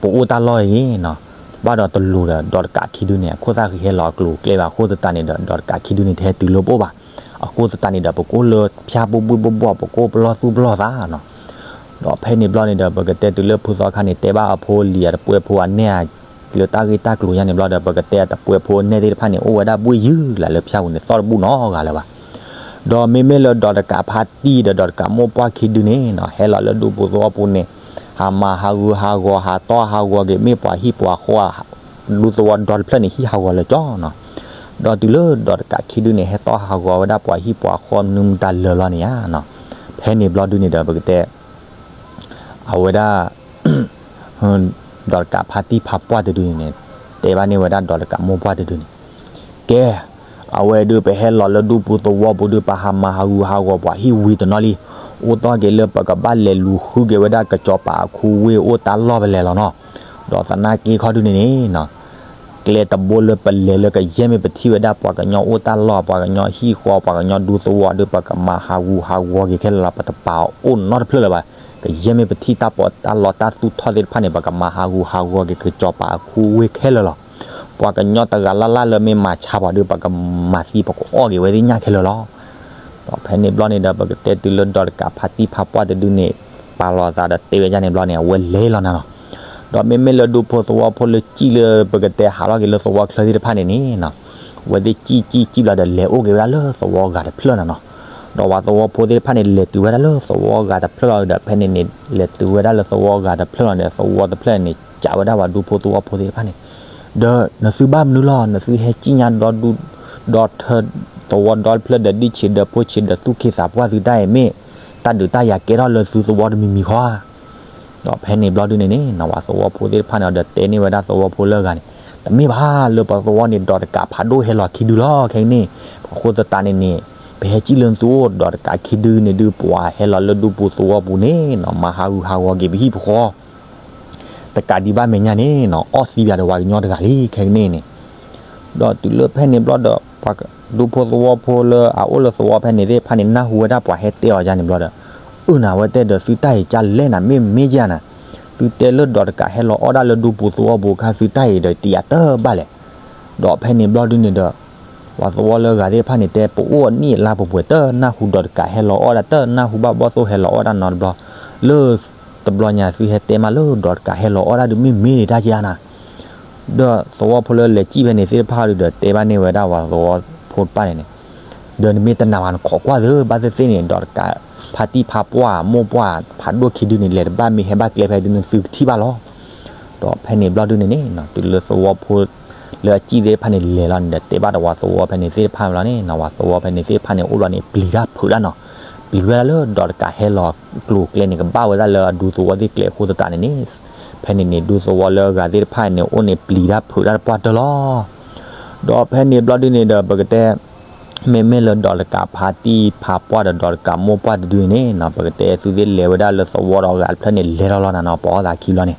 ပအိၣ်တၢ်လီၢ်အံၤနီၤ, ဘၣ်ဒီးတလူၤဒီး ဒီးတကးခံဒုန့ၣ် အခိၣ်သၣ်ဃံဟဲလီၤအကျိၤအကျဲဘၣ်အဃိသတးန့ၣ်ဒီး ဒီးတကးခံဒုန့ၣ် တဟဲတုၤလၢပအိၣ်ဘၣ်. အဃိသတးန့ၣ်ဒီး ပကအိၣ်လၢဖၠါပူၤဘှ့ၣ်ဘှီၣ်ဘှီၣ် ပကအိၣ်ပလီၢ်သူၣ်ပလီၢ်သးနီၤ. ဒီးဖဲန့ၣ်ဘျီန့ၣ်ဒီး ပကတဲတုၤလၢဖုသီခါန့ၣ် တဲဘၣ်အဖိလံၤအတပှဲၤဖိအနဲၣ်ဧါ လၢတၢ်ဂ့ၢ်တၢ်ကျိၤယါန့ၣ်ဘျီဒီး ပကတဲအတပှဲၤဖိနဲၣ်သ့ၣ်တဖၣ်န့ၣ် အိၣ်ဝဲဒၣ်ဘှ့ၣ်ယုၢ်လၢ်လၢဖၠါပူၤန့ၣ် သီၣ်တဘူၣ်နီတဂၤလၢၤဘၣ်. ဒီးမ့မ့ၢ်လၢဒီးတကးဖါတံၢ်ဒီး ဒီးတကးမိၢ်ပှၢ်ခံဒုန့ၣ်နီၤ ဟဲလီၤလၢဒူပူၤသဝီပူၤန့ၣ် ဟးမၤဟးဂူာ်ဟးဂီၤ ဟးတီၢ်ဟးဂီၤက့ၤ မ့ၢ်ပှၤဟံၣ်ပှၤဃီ ဒူသဝီဒီတဖျၢၣ်န့ၣ် ဟံၣ်ဟးဂီၤလၢာ်ကၠီနီၤ. ဒီးတုၤလၢဒီးတကးခံဒုန့ၣ် ဟဲတီၢ်ဟးဂီၤဝဲဒၣ်ပှၤဟံၣ်ပှၤဃီမနုၤမတၤလၢာ်လီၤန့ၣ်ဧါနီၤ. ဖဲန့ၣ်ဘျီဒုန့ၣ်ဒီး ပကတဲ အဝဲဒၣ် ဒီးတကးဖါတံၢ်ဖါပှၢ်တဒုန့ၣ်န့ၣ် တဲဘၣ်န့ၢ်ဝဲဒၣ်ဒီးတကးမိၢ်ပှၢ်တဒုန့ၣ်, ကဲ အဝဲဒုးပဟဲလီၤလၢဒူပူၤသဝီပူၤဒုး ပဟးမၤဟးဂူာ်ဟးဂီၤပှၤဟံၣ်ဝံၤတနီၤလံ. အိၣ်တီၢ်က့ၤလၢပကဘၣ်လဲၤလူၤဃုက့ၤဝဲဒၣ်ကစီၤပၤအခူဝ့ၢ်အိၣ်တၢ်လီၢ်ပလဲၤလီၤနီၤ. ဒီးသနာ်က့ခီဒုန့ၣ်န့ၣ်နီၤ ကျဲတဘိလၢပလဲၤလၢကယဲၢ်မ့ၢ်ပထံၣ်ဝဲဒၣ်ပှၤကညီအိၣ်တၢ်လီၢ် ပှၤကညီဟံၣ်ဃီ ပှၤကညီဒူသဝီဒုး ပကမၤဟးဂူာ်ဟးဂီၤက့ၤခဲလၢာ်လီၤ. ပတပာ်အိၣ်နီတဖျၢၣ်လၢၤဘၣ်. ကယဲၢ်မ့ၢ်ပထံၣ်တၢ်ပီးတၢ်လီတၢ်သူၣ်ထီၣ်သ့ၣ်တဖၣ်န့ၣ် ပကမၤဟးဂူာ်ဟးဂီၤက့ၤကစီၤပၤအခူဝ့ၢ်ခဲလၢာ်လီၤ. ပှၤကညီတဂၤလၢ်လၢ်လၢမ့ၢ်မၤဆါပှၤဒုး ပကမၤသံပကအီၣ်က့ၤဝဲသ့ၣ်ညၣ်ခဲလၢာ်လီၤ. ဒီးဖဲန့ၣ်ဘျီန့ၣ်ဒီး ပကတဲတုၤလၢဒီးတကးဖါတံၢ်ဖါပှၢ်တဒုန့ၣ် ပာ်လီၤသးဒီးတဲဝဲဒ်န့ၣ်ဘျီန့ၣ် အဝဲလဲၤလီၤနၤလီၤ. ဒီးမ့မ့ၢ်လၢဒူဖိသဝီဖိလၢစံၣ်လၢ ပကတဲဟးထီၣ်က့ၤလၢသဝီချၢသ့ၣ်တဖၣ်န့ၣ်န့ၣ်နီၤ အဝဲသ့ၣ်စံၣ်စံၣ်စံၣ်ဘျီဒီး လဲၤအိၣ်က့ၤဝဲဒၣ်လၢသဝီဂၤတဖျၢၣ်နၤနီၤ. ဒီးပှၤသဝီဖိသ့ၣ်တဖၣ်န့ၣ် လဲၤတုၤဝဲဒၣ်လၢသဝီဂၤတဖျၢၣ်လီၤဒီး ဖဲန့ၣ်န့ၣ် လဲၤတုၤဝဲဒၣ်လၢသဝီဂၤတဖျၢၣ်လီၤန့ၣ် သဝီတဖျၢၣ်န့ၣ် စံးဝဲဒၣ်ပှၤဒူဖိသဝီဖိသ့ၣ်တဖၣ်န့ၣ် ဒီးနသုဘၣ်မနုၤလီၤ နသုဟဲစံၣ်ညါဒီဒူၣ်ဒီထၢ သဝီဒီတဖျၢၣ်ဒီး ဒံၣ်ဆံးဒီးဖိဆံးဒီးသူၣ်က့သးပှၢ်သုတၢ်အံၤ မ့ၢ်တၢ်ဒုးတၢ်ယၤကဲထီၣ်လၢသုသဝီတမံၤမံၤဃီဧါ. ဒီးဖဲန့ၣ်ဘျီဒုန့ၣ်န့ၣ်နီၤ ပှၤသဝီဖိသ့ၣ်တဖၣ်န့ၣ်ဒီး တဲန့ၢ်ဝဲဒၣ်သဝီဖိလၢအဂၤန့ၣ် တမ့ၢ်ဘၣ် လၢပှၤသဝီန့ၣ် ဒီးတကးဖးဒိၣ်ဟဲလီၤခံဒုလီၤ ခဲကနံၣ် အဃိသတးန့ၣ်န့ၣ် ပဟဲစံၣ်လၢနသုအိၣ် ဒီးတကးခံဒုန့ၣ်ဒုး ပှၤဟဲလီၤလၢဒူပူၤသဝီပူၤန့ၣ်နီၤ မၤဟးဂူာ်ဟးဂီၤက့ၤပဟံၣ်ပဃီ တကးဒံးဘၣ်မဲာ်ညါန့ၣ်နီၤ အီၣ်သံပၠးဒီးပှၤကညီတဂၤလံ ခဲကနံၣ်န့ၣ်. ဒီးတုၤလၢဖဲန့ၣ်ဘျီဒီး ပှၤဒူဖိသဝီဖိလၢအအိၣ်လၢသဝီဖဲန့ၣ်သ့ၣ်တဖၣ်န့ၣ် နၢ်ဟူဝဲဒၣ်ပှၤဟဲတဲအီၤယါန့ၣ်ဘျီဒီး အၢၣ်နၤဝဲတဲဒီးသုတၢ်အံၤကလဲၣ်နၤ မ့ၢ်မ့ၢ်ယါနၤ သုတဲလၢဒီးတကးဟဲလီၤအီၣ်ဒၣ်လၢဒူပူၤသဝီပူၤခါ သုတၢ်အံၤဒီးတယာ်တဘၣ်လဲၣ်. ဒီးဖဲန့ၣ်ဘျီဒုန့ၣ်ဒီး ပှၤသဝီလၢအဂၤသ့ၣ်တဖၣ်န့ၣ်တဲ ပအိၣ်အနံၣ်အလါပှဲၤပှဲၤ တနၢ်ဟူဒီးတကးဟဲလီၤအီၣ်ဒၣ် တနၢ်ဟူဘၣ်ဘီၣ်သိၣ်ဟဲလီၤအီၣ်ဒၣ်နီတဘျီ လၢ တဘျီညါသုဟဲတဲမးလၢဒီးတကးဟဲလီၤအီၣ်ဒၣ်ဒုးမ့ၢ်မ့ၢ်န့ၣ်တၢ်ကါနၤ ဒီးသဝီဖိလၢလဲၤစံၣ်ဖဲန့ၣ်သ့ၣ်တဖၣ်ဒုးဒီးတဲဘၣ်န့ၢ်ဝဲဒၣ်ပှၤသဝီဖိတဖၣ်န့ၣ်န့ၣ် ဒီးနမ့ၢ်တနာ်ဘၣ်နခိးကွၢ်သ့ ဘၣ်သ့ၣ်သ့ၣ်န့ၣ် ဒီးတကးဖါတံၢ်ဖါပှၢ်မိၢ်ပှၢ်ဖးဒိၣ်ခံဒုန့ၣ် လဲၤတဘၣ်မ့ၢ်ဟဲဘၣ်ကျဲဖဲဒုန့ၣ်သုကထံၣ်ဘၣ်လီၤ. ဒီးဖဲန့ၣ်ဘျီဒုန့ၣ်န့ၣ် တုၤလၢသဝီဖိ လၢအစံၣ်သ့ၣ်တဖၣ်န့ၣ်လဲၤလီၤန့ၣ်ဒီး တဲဘၣ်ဒီးဝၤသဝီဖဲန့ၣ်သ့ၣ်တဖၣ်ဘျီန့ၣ်နီၤ, ဝၤသဝီဖဲန့ၣ်သ့ၣ်တဖၣ်န့ၣ် အိၣ်ဘျီန့ၣ် ပျံၤတၢ်ဖုးတၢ်နီၤ, ပျံၤဝဲဒၣ်လၢဒီးတကးဟဲလီၤကျိၤကျဲန့ၣ် ကဘၣ်ဝဲဒၣ်လၢအဒူသဝီသ့ၣ်ကျဲအဃိသတးန့ၣ်န့ၣ်, ဖဲန့ၣ်န့ၣ် ဒူသဝီလၢအဂၤသ့ၣ်တဖၣ်န့ၣ် အိၣ်န့ၣ်ပျံၤတၢ်ဖုးတၢ်တပှၢ်တၢၢ်လီၤ. ဒီးဖဲန့ၣ်ဘျီဒုန့ၣ်ဒီး ပကတဲ မ့မ့ၢ်လၢဒီးတကးဖါတံၢ်ဖါပှၢ်ဒီးဒီးတကးမိၢ်ပှၢ်တဒုန့ၣ်နီၤ, ပကတဲသုသ့ၣ်လဲၤဝဲဒၣ်လၢသဝီဒီးအဂၤတဖျၢၣ်န့ၣ် လဲၤလီၤလီၤနၤနီၤ, ပိာ်အီၣ်သးခံဘျီန့ၣ်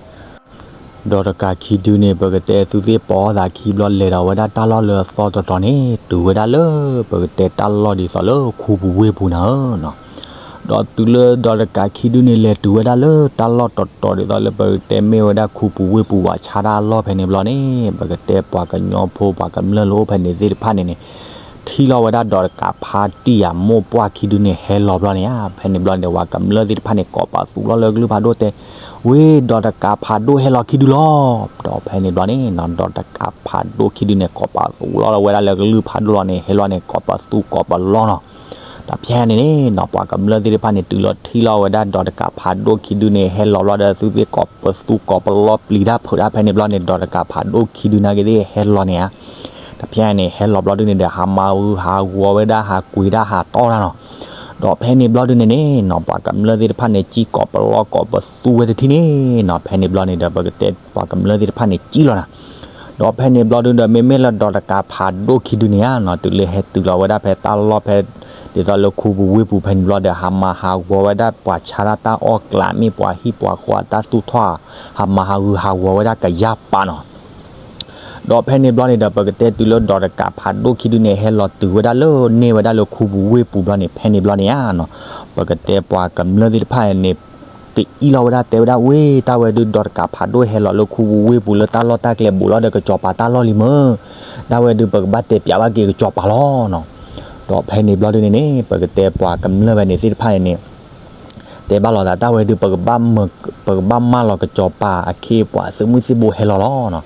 ဒီးတကးခံဒုန့ၣ် ပကတဲသုသ့ၣ်ပိာ်အီၣ်သးခံဘျီ လဲၤဒီးဝဲဒၣ်တၢ်လီၢ်လၢအသီတတီၤန့ၣ် တုၤဝဲဒၣ်လၢ ပကတဲတၢ်လီၢ်ဒ်သိးလၢခူပူၤဝ့ၢ်ပူၤနၤဧၢနီၤ. ဒီးတုၤလၢဒီးတကးခံဒုန့ၣ် လဲၤတုၤဝဲဒၣ်လၢတၢ်လီၢ်တတီၤဒ်သိးလၢ ပကတဲမ့ၢ်ဝဲဒၣ်ခူပူၤဝ့ၢ်ပူၤ ဝးဆါတၢ်အလီၢ်ဖဲန့ၣ်ဘျီန့ၣ်, ပကတဲပှၤကညီဖိပှၤကမျၢၢ်လၢအိၣ်ဖဲန့ၣ်သ့ၣ်တဖၣ်န့ၣ်န့ၣ် ထံၣ်လီၤဝဲဒၣ်ဒီးတကးဖါတံၢ်ယၤမိၢ်ပှၢ်ခံဒုန့ၣ် ဟဲလီၤဘျီန့ၣ်ဧါ, ဖဲန့ၣ်ဘျီန့ၣ် ပှၤကမျၢၢ်သ့ၣ်တဖၣ်န့ၣ် ကိးပသူလီၤလၢကလုၢ်ဖးဒိၣ်တဲ ဝ့ၢ်ဒီးတကးဖးဒိၣ်ဟဲလီၤခံဒုလီၤ. ဒီးဖဲန့ၣ်ဘျီန့ၣ်နီၤ, ဒီးတကးဖးဒိၣ်ခံဒုန့ၣ် ကိးပသူလီၤလၢဝဲဒၣ်လၢကလုၢ်ဖးဒိၣ်လီၤန့ၣ် ဟဲလီၤန့ၣ် ကိးပသူကိးပလီၤနီၤ. တဖဲန့ၣ်န့ၣ်နီၤ, ပှၤကမျၢၢ်သ့ၣ်တဖၣ်န့ၣ် တုၤလီၤထံၣ်လီၤဝဲဒၣ်ဒီးတကးဖးဒိၣ်ခံဒုန့ၣ် ဟဲလီၤဘျီဒီး သုသ့ၣ်ကိးပသူကိးပလီၤပျံၤတၢ်ဖုးတၢ်ဖဲန့ၣ်ဘျီန့ၣ် ဒီးတကးဖးဒိၣ်ခံဒုနာ်က့သ့ၣ်ဟဲလီၤန့ၣ်ဧါ. တဖဲန့ၣ် ဟဲလီၤဘျီဒုန့ၣ်ဒီး ဟးမၤဂုာ်ဟးဂီၤဝဲဒၣ် ဟးကွံာ်ဒၣ်ဟးတီၢ်တၢ်နီၤ. ဒီးဖဲန့ၣ်ဘျီဒုန့ၣ်န့ၣ်နီၤ, ပှၤကမျၢၢ်သ့ၣ်တဖၣ်န့ၣ် စံၣ်ကိးပလီၤကိးပသူဝဲတထံၣ်န့ၣ်နီၤ, ဖဲန့ၣ်ဘျီန့ၣ်ဒီး ပကတဲပှၤကမျၢၢ်သ့ၣ်တဖၣ်န့ၣ် စံၣ်လီၤနၤ. ဒီးဖဲန့ၣ်ဘျီဒုဒီး မ့မ့ၢ်လၢဒီးတကးဖးဒိၣ်ခံဒုန့ၣ်ဧါနီၤ, တုၤလၢဟဲတုၤလီၤဝဲဒၣ်ဖဲတၢ်လီၢ်ဖဲ ဒ်သိးလၢခူပူၤဝ့ၢ်ပူၤဖဲန့ၣ်ဘျီဒီး ဟးမၤဟးဂီၤဝဲဒၣ် ပှၤဆါတၢ်တၢ်အီၣ်ကျး မ့ၢ်ပှၤဟံၣ်ပှၤဃီအတၢ်သူၣ်ထီၣ်ဧါ, ဟးမၤဟးဂုာ်ဟးဂီၤဝဲဒၣ်ကယၢ်ပာ်နီၤ. ဒီးဖဲန့ၣ်ဘျီန့ၣ်ဒီး ပကတဲတုၤလၢဒီးတကးဖးဒိၣ်ခံဒုန့ၣ် ဟဲလီၤတုၤဝဲဒၣ်လၢန့ၢ်ဝဲဒၣ်လၢခူပူၤဝ့ၢ်ပူၤဘျီန့ၣ် ဖဲန့ၣ်ဘျီန့ၣ်ဧါနီၤ, ပကတဲပှၤကမျၢၢ်သ့ၣ်တဖၣ်န့ၣ် ကအံၣ်လီၤဝဲဒၣ်တဲဝဲဒၣ် ဝ့ၢ်တၢ်ဝဲဒု ဒီးတကးဖးဒိၣ်ဟဲလီၤလၢခူပူၤဝ့ၢ်ပူၤ လၢတၢ်လီၢ်တၢ်ကျဲဘူးလီၤဒီးကစီၤပၤတၢ်လီၢ်လံမ့ၢ်, တၢ်ဝဲဒု ပကဘၣ်တဲပၠးဘၣ်က့ၤကစီၤပၤလီၤနီၤ. ဒီးဖဲန့ၣ်ဘျီဒုန့ၣ်န့ၣ် ပကတဲပှၤကမျၢၢ်ဖဲန့ၣ်သ့ၣ်တဖၣ်န့ၣ်န့ၣ် တဲဘၣ်လိာ်သး တၢ်ဝဲဒု ပကဘၣ်မၤလီၤကစီၤပၤအခ့အပှၤ သုးမုၢ်သံၣ်ဘိဟဲလီၤလီၤနီၤ.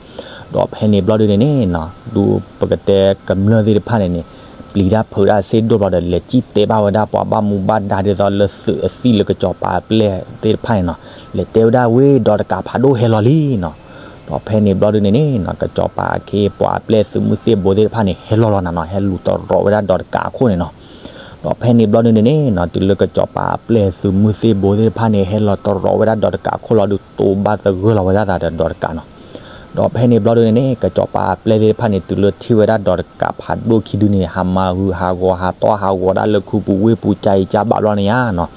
ဒီးဖဲန့ၣ်ဘျီဒုန့ၣ်န့ၣ်နီၤ, ဒုပကတဲကမျၢၢ်သ့ၣ်တဖၣ်န့ၣ်န့ၣ် ပျံၤတၢ်ဖုးတၢ်စ့ၢ်ဒိၣ်ဘျီဒီး လဲၤစံၣ်တဲဘၣ်ဝဲဒၣ်ပှၤဘၣ်မူဘၣ်ဒါဒ်သိးလၢသုးအသံၣ်လၢကစီၤပၤအပျဲၢ်သ့ၣ်တဖၣ်န့ၣ်နီၤ, လဲၤတဲဝဲဒၣ်ဝ့ၢ်ဒီးတကးဖးဒိၣ်ဟဲလီၤလံနီၤ. ဒီးဖဲန့ၣ်ဘျီဒုန့ၣ်န့ၣ်နီၤ, ကစီၤပၤအခ့အပှၤအပျဲၢ်သုးမုၢ်သံၣ်ဘိသ့ၣ်တဖၣ်န့ၣ် ဟဲလီၤလီၤနၤနီၤ, ဟဲလူၤတရီးဝဲဒၣ်ဒီးတကးအခိၣ်န့ၣ်နီၤ. ဒီးဖဲန့ၣ်ဘျီဒုန့ၣ်န့ၣ်နီၤ, တုၤလၢကစီၤပၤအပျဲၢ်သုးမုၢ်သံၣ်ဘိသ့ၣ်တဖၣ်န့ၣ် ဟဲလီၤတရီးဝဲဒၣ်ဒီးတကးအခိၣ်လီၤဒု တိဘၣ်သဂၢၢ်လီၤဝဲဒၣ်သးဒီးဒီးတကးနီၤ. ဒီးဖဲန့ၣ်ဘျီဒုန့ၣ်န့ၣ် ကစီၤပၤအပျဲၢ်သ့ၣ်တဖၣ်န့ၣ် တုၤလၢထံၣ်ဝဲဒၣ်ဒီးတကးဖးဒိၣ်ခံဒုန့ၣ် ဟးမၤဂုာ်ဟးဂီၤဟးတီၢ်ဟးဂီၤဒၣ်လၢခူပူၤဝ့ၢ်ပူၤ ကၢ်အံၤကၢ်ဘးဘျီန့ၣ်ဧါနီၤ.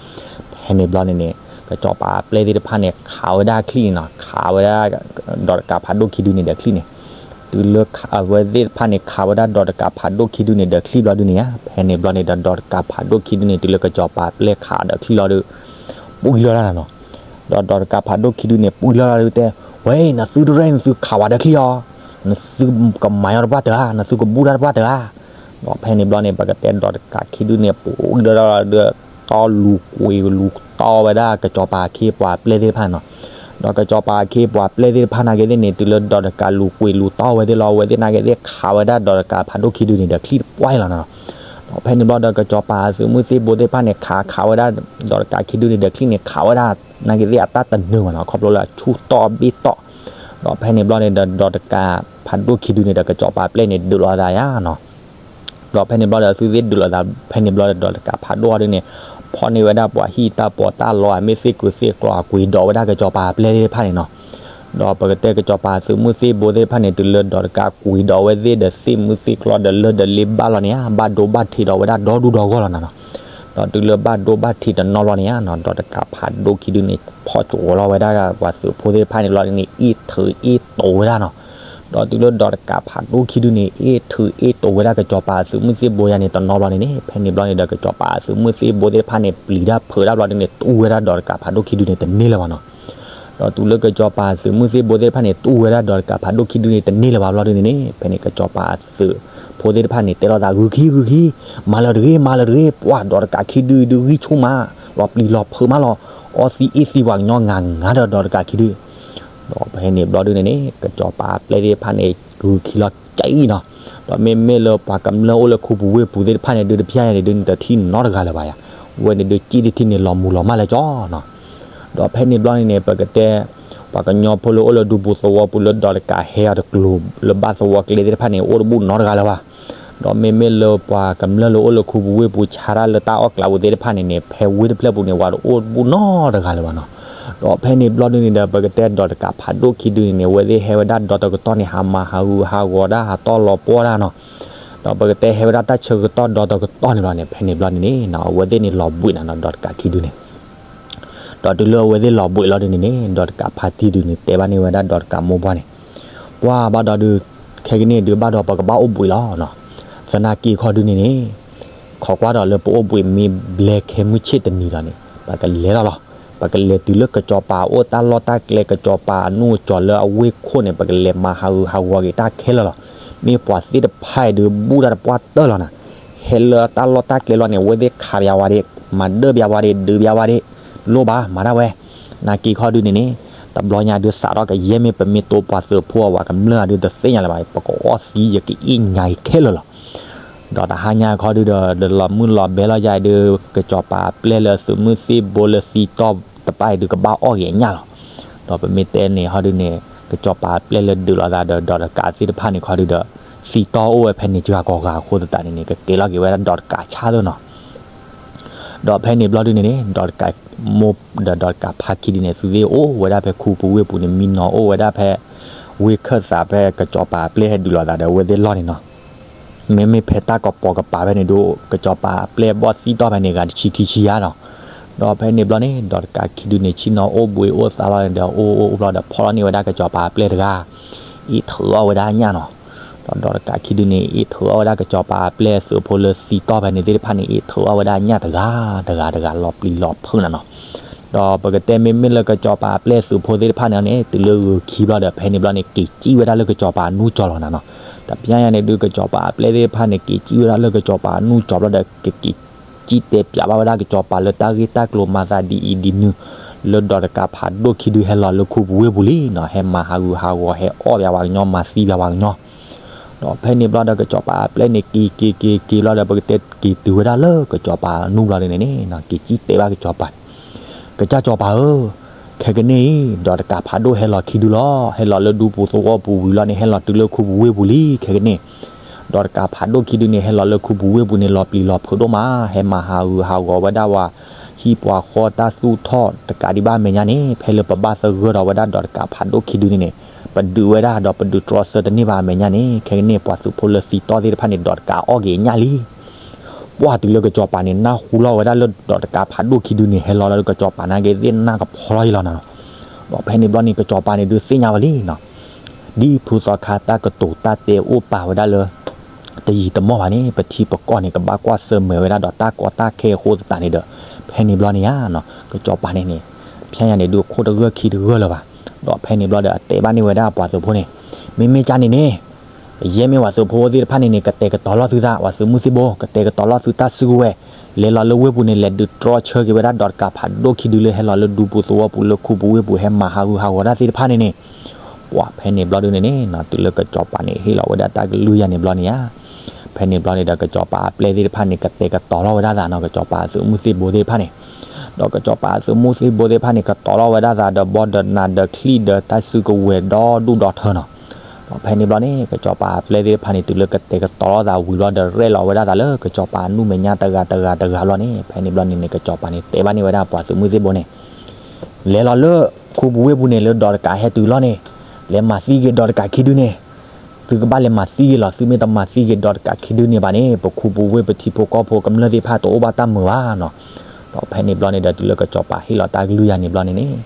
ဖဲန့ၣ်ဘျီန့ၣ်န့ၣ် ကစီၤပၤအပျဲၢ်သ့ၣ်တဖၣ်န့ၣ် ခးဝဲဒၣ်ချံၣ်န့ၣ်နီၤ, ခးဝဲဒၣ် ဒီးတကးဖးဒိၣ်ခံဒုန့ၣ်ဒီးချံၣ်န့ၣ်, တုၤလၢအဝဲသ့ၣ်တဖၣ်န့ၣ် ခးဝဲဒၣ်ဒီးတကးဖးဒိၣ်ခံဒုန့ၣ်ဒီးချံၣ်ဘျီဒုန့ၣ်ဧါ, ဖဲန့ၣ်ဘျီန့ၣ်ဒီး ဒီးတကးဖးဒိၣ်ခံဒုန့ၣ် တုၤလၢကစီၤပၤအပျဲၢ်ခးဒီးချံၣ်လီၤဒု ပှံၤလီၤတၢ်နီၤ. ဒီးဒီးတကးဖးဒိၣ်ခံဒုန့ၣ် ပှံၤလီၤလီၤဒုတဲ, ဝဲ နသုတရဲၣ် နသုခးဝဲဒီးချံၣ်အီၤ, နသုကမၤညီတပှၢ်တၢၢ်ဧါ, နသုကဘူၣ်တၢ်တပှၢ်တၢၢ်ဧါ. ဒီးဖဲန့ၣ်ဘျီန့ၣ် ပကတဲဒီးတကးခံဒုန့ၣ် ပှံၤလီၤလီၤဒု တီလူၤကွံာ်လူၤတီဝဲဒၣ်ကစီၤပၤအခ့အပှၤအပျဲၢ်သ့ၣ်တဖၣ်နီၤ. ဒီးကစီၤပၤအခ့အပှၤအပျဲၢ်သ့ၣ်တဖၣ်နာ်က့သ့ၣ်န့ၣ် တုၤလၢဒီးတကးလူၤကွံာ်လူၤတီဝဲသ့ၣ်လီၤ, အဝဲသ့ၣ်နာ်က့သ့ၣ်ခးဝဲဒၣ်ဒီးတကးဖးဒိၣ်ခံဒုန့ၣ်ဒီးချံၣ်တပှၢ်လီၤနီၤ. ဒီးဖဲန့ၣ်ဘျီဒီးကစီၤပၤသုးမုၢ်သံၣ်ဘိသ့ၣ်တဖၣ်န့ၣ် ခးခးဝဲဒၣ် ဒီးတကးခံဒုန့ၣ်ဒီးချံၣ်န့ၣ် ခးဝဲဒၣ် နာ်က့သ့ၣ်အတၢ်တနၢၤဘၣ်နီၤ, ခီဖျိလၢအဆူၣ်တီၢ်ဘ့ၣ်တီၢ်. ဒီးဖဲန့ၣ်ဘျီန့ၣ်ဒီး ဒီးတကးဖးဒိၣ်ခံဒုန့ၣ်ဒီးကစီၤပၤအပျဲၢ်န့ၣ် ဒုးလိာ်သးယါနီၤ. ဒီးဖဲန့ၣ်ဘျီဒီး သုသ့ၣ်ဒုးလိာ်သး ဖဲန့ၣ်ဘျီဒီး ဒီးတကးဖးဒိၣ်အီၤဒုန့ၣ် ဖီၣ်န့ၢ်ဝဲဒၣ်ပှၤဟံၣ်တၢ်ပီးတၢ်လီ မ့ၢ်သ့ၣ်ကုၤသ့ၣ်ကျီ အကွံာ်ဒီးဝဲဒၣ်ကစီၤပၤအပျဲၢ်သ့ၣ်တဖၣ်န့ၣ်နီၤ. ဒီးပကတဲကစီၤပၤသုးမုၢ်သံၣ်ဘိသ့ၣ်တဖၣ်န့ၣ် တုၤလၢဒီးတကးကွံာ်ဒီးဝဲသ့ၣ်ဒီးသ့ၣ်မုၢ်သ့ၣ်ကျီဒီးလၢဒီးလ့ဘၣ်လီၤန့ၣ်ဧါ, ဘၣ်ဒိဘၣ်ထံးဒီးဝဲဒၣ်ဒီဒူၣ်ဒီဂီၢ်လီၤနီၤ. ဒီးတုၤလၢဘၣ်ဒိဘၣ်ထံးတနီၤလီၤန့ၣ်ဧါနီၤ, ဒီးတကးဖးဒိၣ်ခံဒုန့ၣ် ဖီၣ်ကဝီၤလီၤဝဲဒၣ်ပှၤသုးဖိသ့ၣ်တဖၣ်န့ၣ်လီၤန့ၣ် အ့ၣ်ထုးအ့ၣ်တိာ်ဝဲဒၣ်နီၤ. ဒီးတုၤလၢဒီးတကးဖးဒိၣ်ခံဒုန့ၣ် အ့ၣ်ထုးအ့ၣ်တိာ်ဝဲဒၣ်ကစီၤပၤသုးမုၢ်သံၣ်ဘိယါန့ၣ်တနီၤလီၤန့ၣ်န့ၣ် ဖဲန့ၣ်ဘျီန့ၣ်ဒီး ကစီၤပၤသုးမုၢ်သံၣ်ဘိသ့ၣ်တဖၣ်န့ၣ် ပျံၤတၢ်ဖုးတၢ်ဘျီဒုန့ၣ် တူၢ်ဝဲဒၣ်ဒီးတကးဖးဒိၣ်ခံဒုန့ၣ်တန့ၢ်လၢၤဘၣ်နီၤ. ဒီးတုၤလၢကစီၤပၤသုးမုၢ်သံၣ်ဘိသ့ၣ်တဖၣ်န့ၣ် တူၢ်ဝဲဒၣ်ဒီးတကးဖးဒိၣ်ခံဒုန့ၣ်တန့ၢ်လၢၤဘၣ်ဘျီဒုန့ၣ်န့ၣ် ဖဲန့ၣ်ကစီၤပၤသုးဖိသ့ၣ်တဖၣ်န့ၣ် တဲလိာ်သး ဂုာ်ခံဂုာ်ခံ, မၤလၢၤတဂ့ၤ မၤလၢၤတဂ့ၤ, ပှၤဒီးတကးခံဒုဒုဂံၢ်ဆူၣ်မး, လီၤပျံၤလီၤဖုးမးလီၤ, အီသံးအ့ၣ်သံးပှၤကညီငါငါဒီးဒီးတကးခံဒု ဒီးဖဲန့ၣ်ဘျီဒုန့ၣ်န့ၣ် ကစီၤပၤအပျဲၢ်သ့ၣ်တဖၣ်န့ၣ် ဂုာ်ခံလီၤကၠံနီၤ. ဒီးမ့မ့ၢ်လၢပှၤကမျၢၢ်အိၣ်လၢခူပူၤဝ့ၢ်ပူၤသ့ၣ်တဖၣ်န့ၣ်ဒုး တဖၠၣ်ယါန့ၣ်ဒုး နတထံၣ်နီတဂၤလၢၤဘၣ်ယါ, ဝဲန့ၣ်ဒုး ကံၣ်တထံၣ်န့ၣ် လီၤမူၤလီၤမၢ်လၢကၠီနီၤ. ဒီးဖဲန့ၣ်ဘျီန့ၣ်န့ၣ် ပကတဲ ပှၤကညီဖိလၢအိၣ်လၢဒူပူၤသဝီပူၤလၢဒီးတကးဟဲအီၤတကျိၤလၢဘၣ်သဝီကျဲသ့ၣ်တဖၣ်န့ၣ် အိၣ်တဘူၣ်နီတဂၤလၢၤဘၣ်. ဒီးမ့မ့ၢ်လၢပှၤကမျၢၢ်လၢအိၣ်လၢခူပူၤဝ့ၢ်ပူၤဆါတၢ်လၢတၢ်အီၣ်ကျးပူၤသ့ၣ်တဖၣ်န့ၣ်န့ၣ် ဖဲဝ့ၢ်တဖျၢၣ်ပူၤန့ၣ် ဝဲတအိၣ်တဘူၣ်နီတဂၤလၢၤဘၣ်နီၤ. ဒီးဖဲန့ၣ်ဘျီဒုန့ၣ်ဒီး ပကတဲဒီးတကးဖးဒိၣ်ခံဒုန့ၣ်န့ၣ် အဝဲသ့ၣ်ဟဲဝဲဒၣ်ဒီတကတီၢ်န့ၣ် ဟးမၤဟးဂူာ်ဟးဂီၤတၢ် ဟးတီၢ်လီၤပှီၢ်တၢ်နီၤ. ဒီးပကတဲဟဲဝဲဒၣ်တၢ်ဆၢကတီၢ်ဒီတကတီၢ်န့ၣ်လီၤန့ၣ် ဖဲန့ၣ်ဘျီန့ၣ်န့ၣ် အဝဲသ့ၣ်န့ၣ်လီၤဘှံးနၤနီၤ ဒီးတကးခံဒုန့ၣ် ဒီးတုၤလၢအဝဲသ့ၣ်လီၤဘှံးလီၤဒုန့ၣ်န့ၣ် ဒီးတကးဖးထံဒုန့ၣ် တဲဘၣ်န့ၢ်ဝဲဒၣ်ဒီးတကးမိၢ်ပှၢ်န့ၣ်, ပှၢ်ဘၣ်ဒီးဒုး ခဲကနံၣ်ဒုးဘၣ်ဒီးပကဘၣ်အိၣ်ဘှံးလီၤနီၤ. သနာ်က့ခီဒုန့ၣ်န့ၣ် ခိးကွၢ်ဒီးလၢပအိၣ်ဘှံးမ့ၢ်ဘျဲခဲမုၢ်ဆ့ၣ်တနံၤဒီးန့ၣ် ပကလဲၤလီၤလီၤ. ပကလဲၤတုၤလၢကစီၤပၤအိၣ်တၢ်လီၢ်တၢ်ကျဲ ကစီၤပၤအနူၢ်အကၠီၤလၢအဝ့ၢ်ခိၣ်န့ၣ် ပကလဲၤမၤဟးဂူာ်ဟးဂီၤက့ၤတၢ်ခဲလၢာ်လီၤ. မ့ၢ်ပှၤသ့ၣ်တဖၣ်အံၤဒုး ဘူၣ်တၢ်တပှၢ်တၢၢ်လီၤနၤ. ဟဲလၢတၢ်လီၢ်တၢ်ကျဲလီၤန့ၣ် အဝဲသ့ၣ်ခးပျးဝဲဒၣ်, မၤဒၢပျးဝဲဒၣ်, ဒုးပျးဝဲဒၣ်, လိၣ်ဘၣ်မၤတၢ်ဝဲ. နာ်က့ခီဒုန့ၣ်န့ၣ် တဘျီညါဒုးစးထီၣ်ကယဲၢ်မ့ၢ်ပမ့ၢ်တိပှၤသုးဖိအဝဲကမျၢၢ်ဒုးတသ့ၣ်ညါလၢၤဘၣ်, ပကအီၣ်သံယကအ့ၣ်ညါအံၤခဲလၢာ်လီၤ. ဒီးတဟါညါခီဒုဒီး လီၤမုၢ်လီၤဘဲလီၤယၤဒုး ကစီၤပၤအပျဲၢ်လၢသုးမုၢ်သ့ၣ်ဘိလၢသံတီၢ်တဖၣ်အံၤဒုးကဘၣ်အီၣ်က့ၤအညၣ်လီၤ. ဒီးပမ့ၢ်တဲန့ၣ်ဟီဒုန့ၣ် ကစီၤပၤအပျဲၢ်လၢဒုးလိာ်သးဒီး ဒီးတကးသ့ၣ်တဖၣ်န့ၣ်ခီဒုဒီး သံတီၢ်အိၣ်ဝဲဖဲန့ၣ် စှၤကီးဂၤအဃိသတးန့ၣ်န့ၣ် ကကဲၤလီၤက့ၤဝဲဒၣ်ဒီးတကးဆၣ်သ့ၣ်နီၤ. ဒီးဖဲန့ၣ်ဘျီဒုန့ၣ်န့ၣ် ဒီးတကးမိၢ်ဒီးဒီးတကးဖးခံဒုန့ၣ် သုသ့ၣ်အိၣ်ဝဲဒၣ်ဖဲခူပူၤဝ့ၢ်ပူၤန့ၣ် မံနီၤအိၣ်ဝဲဒၣ်ဖဲ ဝ့ၢ်ခၢၣ်သးဖဲကစီၤပၤအပျဲၢ်ဟဲဒုးလိာ်သးဒီးအဝဲသ့ၣ်လီၢ်န့ၣ်နီၤ. မ့မ့ၢ်ဖဲတၢ်ကပီၤကပၤဖဲန့ၣ်ဒုး ကစီၤပၤအပျဲၢ်ဘီၣ်သံတီၢ်ဖဲန့ၣ် ဂၤတဆံခံဆံယါနီၤ. ဒီးဖဲန့ၣ်ဘျီန့ၣ် ဒီးတကးခံဒုန့ၣ် ဆ့ၣ်နီၤအိၣ်ဘှံးအိၣ်သါလီၤန့ၣ်ဒီး အိၣ်အိၣ်အိၣ်ဘျီဒီး ဖီၣ်လီၤန့ၢ်ဝဲဒၣ်ကစီၤပၤအပျဲၢ်တဂၤ အ့ၣ်ထုးအီၣ်ဝဲဒၣ်ညၣ်နီၤ. ဒီးဒီးတကးခံဒုန့ၣ် အ့ၣ်ထုးအီၣ်ဝဲဒၣ်ကစီၤပၤအပျဲၢ်သုးဖိလၢသံတီၢ်ဖဲန့ၣ်သ့ၣ်တဖၣ်န့ၣ် အ့ၣ်ထုးအီၣ်ဝဲဒၣ်ညၣ်တဂၤတဂၤတဂၤလီၤပျံၤလီၤဖုးနၤနီၤ. ဒီးပကတဲမ့မ့ၢ်လၢကစီၤပၤအပျဲၢ်သုးဖိသ့ၣ်တဖၣ်န့ၣ်န့ၣ် တုၤလၢဂုၤခံဘျီဒီး ဖဲန့ၣ်ဘျီန့ၣ် က့ၤစံၣ်ဝဲဒၣ်လၢကစီၤပၤအနူၢ်ကၠီၤလီၤနၤနီၤ. တပျၢ်ညါန့ၣ်ဒုး ကစီၤပၤအပျဲၢ်သ့ၣ်တဖၣ်န့ၣ် က့ၤစံၣ်ဝဲဒၣ်လၢကစီၤပၤအနူၢ်ကၠီၤဘျီဒီး ကက့ၤစံၣ်တဲပၠးဘၣ်ဝဲဒၣ်ကစီၤပၤလၢတၢ်ဂ့ၢ်တၢ်ကျိၤမၤသးဒ်အံၤဒ်နုၤ လၢဒီးတကးဖးဒိၣ်ခံဒုဟဲလီၤလၢခူပူၤဝ့ၢ်ပူၤလံနီၤ. ဟဲမၤဟးဂူာ်ဟးဂီၤ ဟဲအီၣ်ပျးဝဲကညီ မၤသံပျးဝဲကညီ ဒီးဖဲန့ၣ်ဘျီဒီး ကစီၤပၤအပျဲၢ်န့ၣ် က့ၤက့ၤက့ၤက့ၤဘျီဒီး ပကတဲက့ၤတုၤဝဲဒၣ်လၢကစီၤပၤအနူၢ်ဘျီဒုန့ၣ်န့ၣ် က့ၤစံၣ်တဲဘၣ်ကစီၤပၤန့ၣ်, ကစၢ်စီၤပၤဧၢ, ခဲကနံၣ်အံၤ ဒီးတကးဖးဒိၣ်ဟဲလီၤခံဒုလီၤ. ဟဲလီၤလၢဒူပူၤသဝီပူၤဝံၤလီၤန့ၣ် ဟဲလီၤတုၤလၢခူပူၤဝ့ၢ်ပူၤလံ ခဲကနံၣ်. ဒီးတကးဖးဒိၣ်ခံဒုန့ၣ် ဟဲလီၤလၢခူပူၤဝ့ၢ်ပူၤန့ၣ် လီၤပျံၤလီၤဖုးဒိၣ်မး, ဟဲမၤဟးဂူာ်ဟးဂီၤဝဲဒၣ်ဝဲ ဟံၣ်ပှၤဃီတၢ်သူၣ်ထီၣ်တကးဒံးဘၣ်အမဲာ်ညါန့ၣ် ဖဲလၢပဘၣ်သဂၢၢ်ဒီးဝဲဒၣ်ဒီးတကးဖးဒိၣ်ခံဒုန့ၣ်န့ၣ် ပဒုးဝဲဒၣ်ဒီးပဒုးတြီဆၢတန့ၢ်ဘၣ်အမဲာ်ညါန့ၣ် ခဲကနံၣ် ပှၤသုးဖိလၢသံတီၢ်သ့ၣ်တဖၣ်န့ၣ် ဒီးတကးအီၣ်က့ၤညၣ်လံ. ပှၢ်တုၤလၢကစီၤပၤန့ၣ် နၢ်ဟူလီၤဝဲဒၣ်လၢဒီးတကးဖးဒိၣ်ခံဒုန့ၣ် ဟဲလီၤလၢကစီၤပၤနာ်က့သ့ၣ် နၢ်ကဖီလီၤအံၤလီၤနၤနီၤ. ဒီးဖဲန့ၣ်ဘျီန့ၣ် ကစီၤပၤန့ၣ်ဒုးသ့ၣ်ညါဝဲလံနီၤ ဒ်ဖုသီခါတၢ်ကတိၤတၢ်တဲအိၣ်ပာ်ဝဲဒၣ်လၢ တယံာ်တမီၢ်ဘၣ်န့ၣ် ပထံပကီၢ်န့ၣ် ကဘၣ်ကွၢ်ဆၢၣ်မဲာ်ဝဲဒၣ်ဒီးတၢ်ကီတၢ်ခဲအဃိသတးန့ၣ်ဒီး ဖဲန့ၣ်ဘျီန့ၣ်ဧါနီၤ ကစီၤပၤန့ၣ်န့ၣ် ဖဲညါန့ၣ်ဒုး ခိၣ်တဂၢၢ်ခံတဂၢၢ်လၢၤဘၣ်. ဒီးဖဲန့ၣ်ဘျီဒီး အတဲဘၣ်န့ၢ်ဝဲဒၣ်ပှၤသုးဖိန့ၣ် မ့မ့ၢ်ကၢ်န့ၣ်န့ၣ် ယဲၢ်မ့ၢ်ပှၤသုးဖိသ့ၣ်တဖၣ်န့ၣ်န့ၣ် ကတဲာ်ကတီၤလီၤသုသး ပှၤသုးမုၢ်သံၣ်ဘိ ကတဲာ်ကတီၤလီၤသုတၢ်စုကဝဲၤ လဲၤလီၤလၢဝ့ၢ်ပူၤန့ၣ် လဲၤဒုးတြီဆၢက့ၤဝဲဒၣ်ဒီးတကးဖးဒိၣ်ခံဒုလၢဟဲလီၤလၢဒူပူၤသဝီပူၤလၢခူပူၤဝ့ၢ်ပူၤ ဟဲမၤဟးဂူာ်ဟးဂီၤတၢ်သ့ၣ်တဖၣ်န့ၣ်န့ၣ် ပှၢ်ဖဲန့ၣ်ဘျီဒုန့ၣ်န့ၣ်နီၤ တုၤလၢကစီၤပၤန့ၣ် ဟ့ၣ်လီၤဝဲဒၣ်တၢ်ကလုၢ်ယၤန့ၣ်ဘျီန့ၣ်ဧါ ဖဲန့ၣ်ဘျီန့ၣ်ဒီး ကစီၤပၤအပျဲၢ်သ့ၣ်တဖၣ်န့ၣ် ကတဲာ်ကတီၤလီၤဝဲဒၣ်သးနီၤ ကစီၤပၤသုးမုၢ်သံၣ်ဘိသ့ၣ်တဖၣ်န့ၣ် ဒီးကစီၤပၤသုးမုၢ်သံၣ်ဘိသ့ၣ်တဖၣ်န့ၣ် ကတီၤလီၤဝဲဒၣ်သးဒီးဘီဒီးနးဒီးချံၣ်ဒီးတၢ်စုကဝဲၤဒီဒူၣ်ဒီထၢနီၤ. ဒီးဖဲန့ၣ်ဘျီန့ၣ် ကစီၤပၤအပျဲၢ်သ့ၣ်တဖၣ်န့ၣ် တုၤလၢကတဲာ်ကတီၤလီၤသးဝံၤဘျီဒီး ရဲၣ်လီၤဝဲဒၣ်သးလၢကစီၤပၤအနူၢ်မဲာ်ညါတဂၤတဂၤတဂၤဘျီန့ၣ် ဖဲန့ၣ်ဘျီန့ၣ်န့ၣ် ကစီၤပၤန့ၣ် တဲဘၣ်န့ၢ်ဝဲဒၣ်ပှၤသုးမုၢ်သံၣ်ဘိန့ၣ် လဲၤလီၤလၢခူပူၤဝ့ၢ်ပူၤန့ၣ် လၢဒီးတကးဟဲတုၤလီၤန့ၣ် လဲၤမၤသံက့ၤဒီးတကးခံဒုန့ၣ် သုကဘၣ်လဲၤမၤသံက့ၤလီၤ သုမ့ၢ်တမၤသံက့ၤဒီးတကးခံဒုန့ၣ်ဘၣ်န့ၣ် ပခူပူၤဝ့ၢ်ပထံဖိကီၢ်ဖိကမျၢၢ်သ့ၣ်တဖၣ်တအိၣ်ဘၣ်တၢ်မုာ်ဘၣ်နီၤ. ဒီးဖဲန့ၣ်ဘျီန့ၣ်ဒီး တုၤလၢကစီၤပၤဟ့ၣ်လီၤတၢ်ကလုၢ်ယၤန့ၣ်ဘျီန့ၣ်န့ၣ်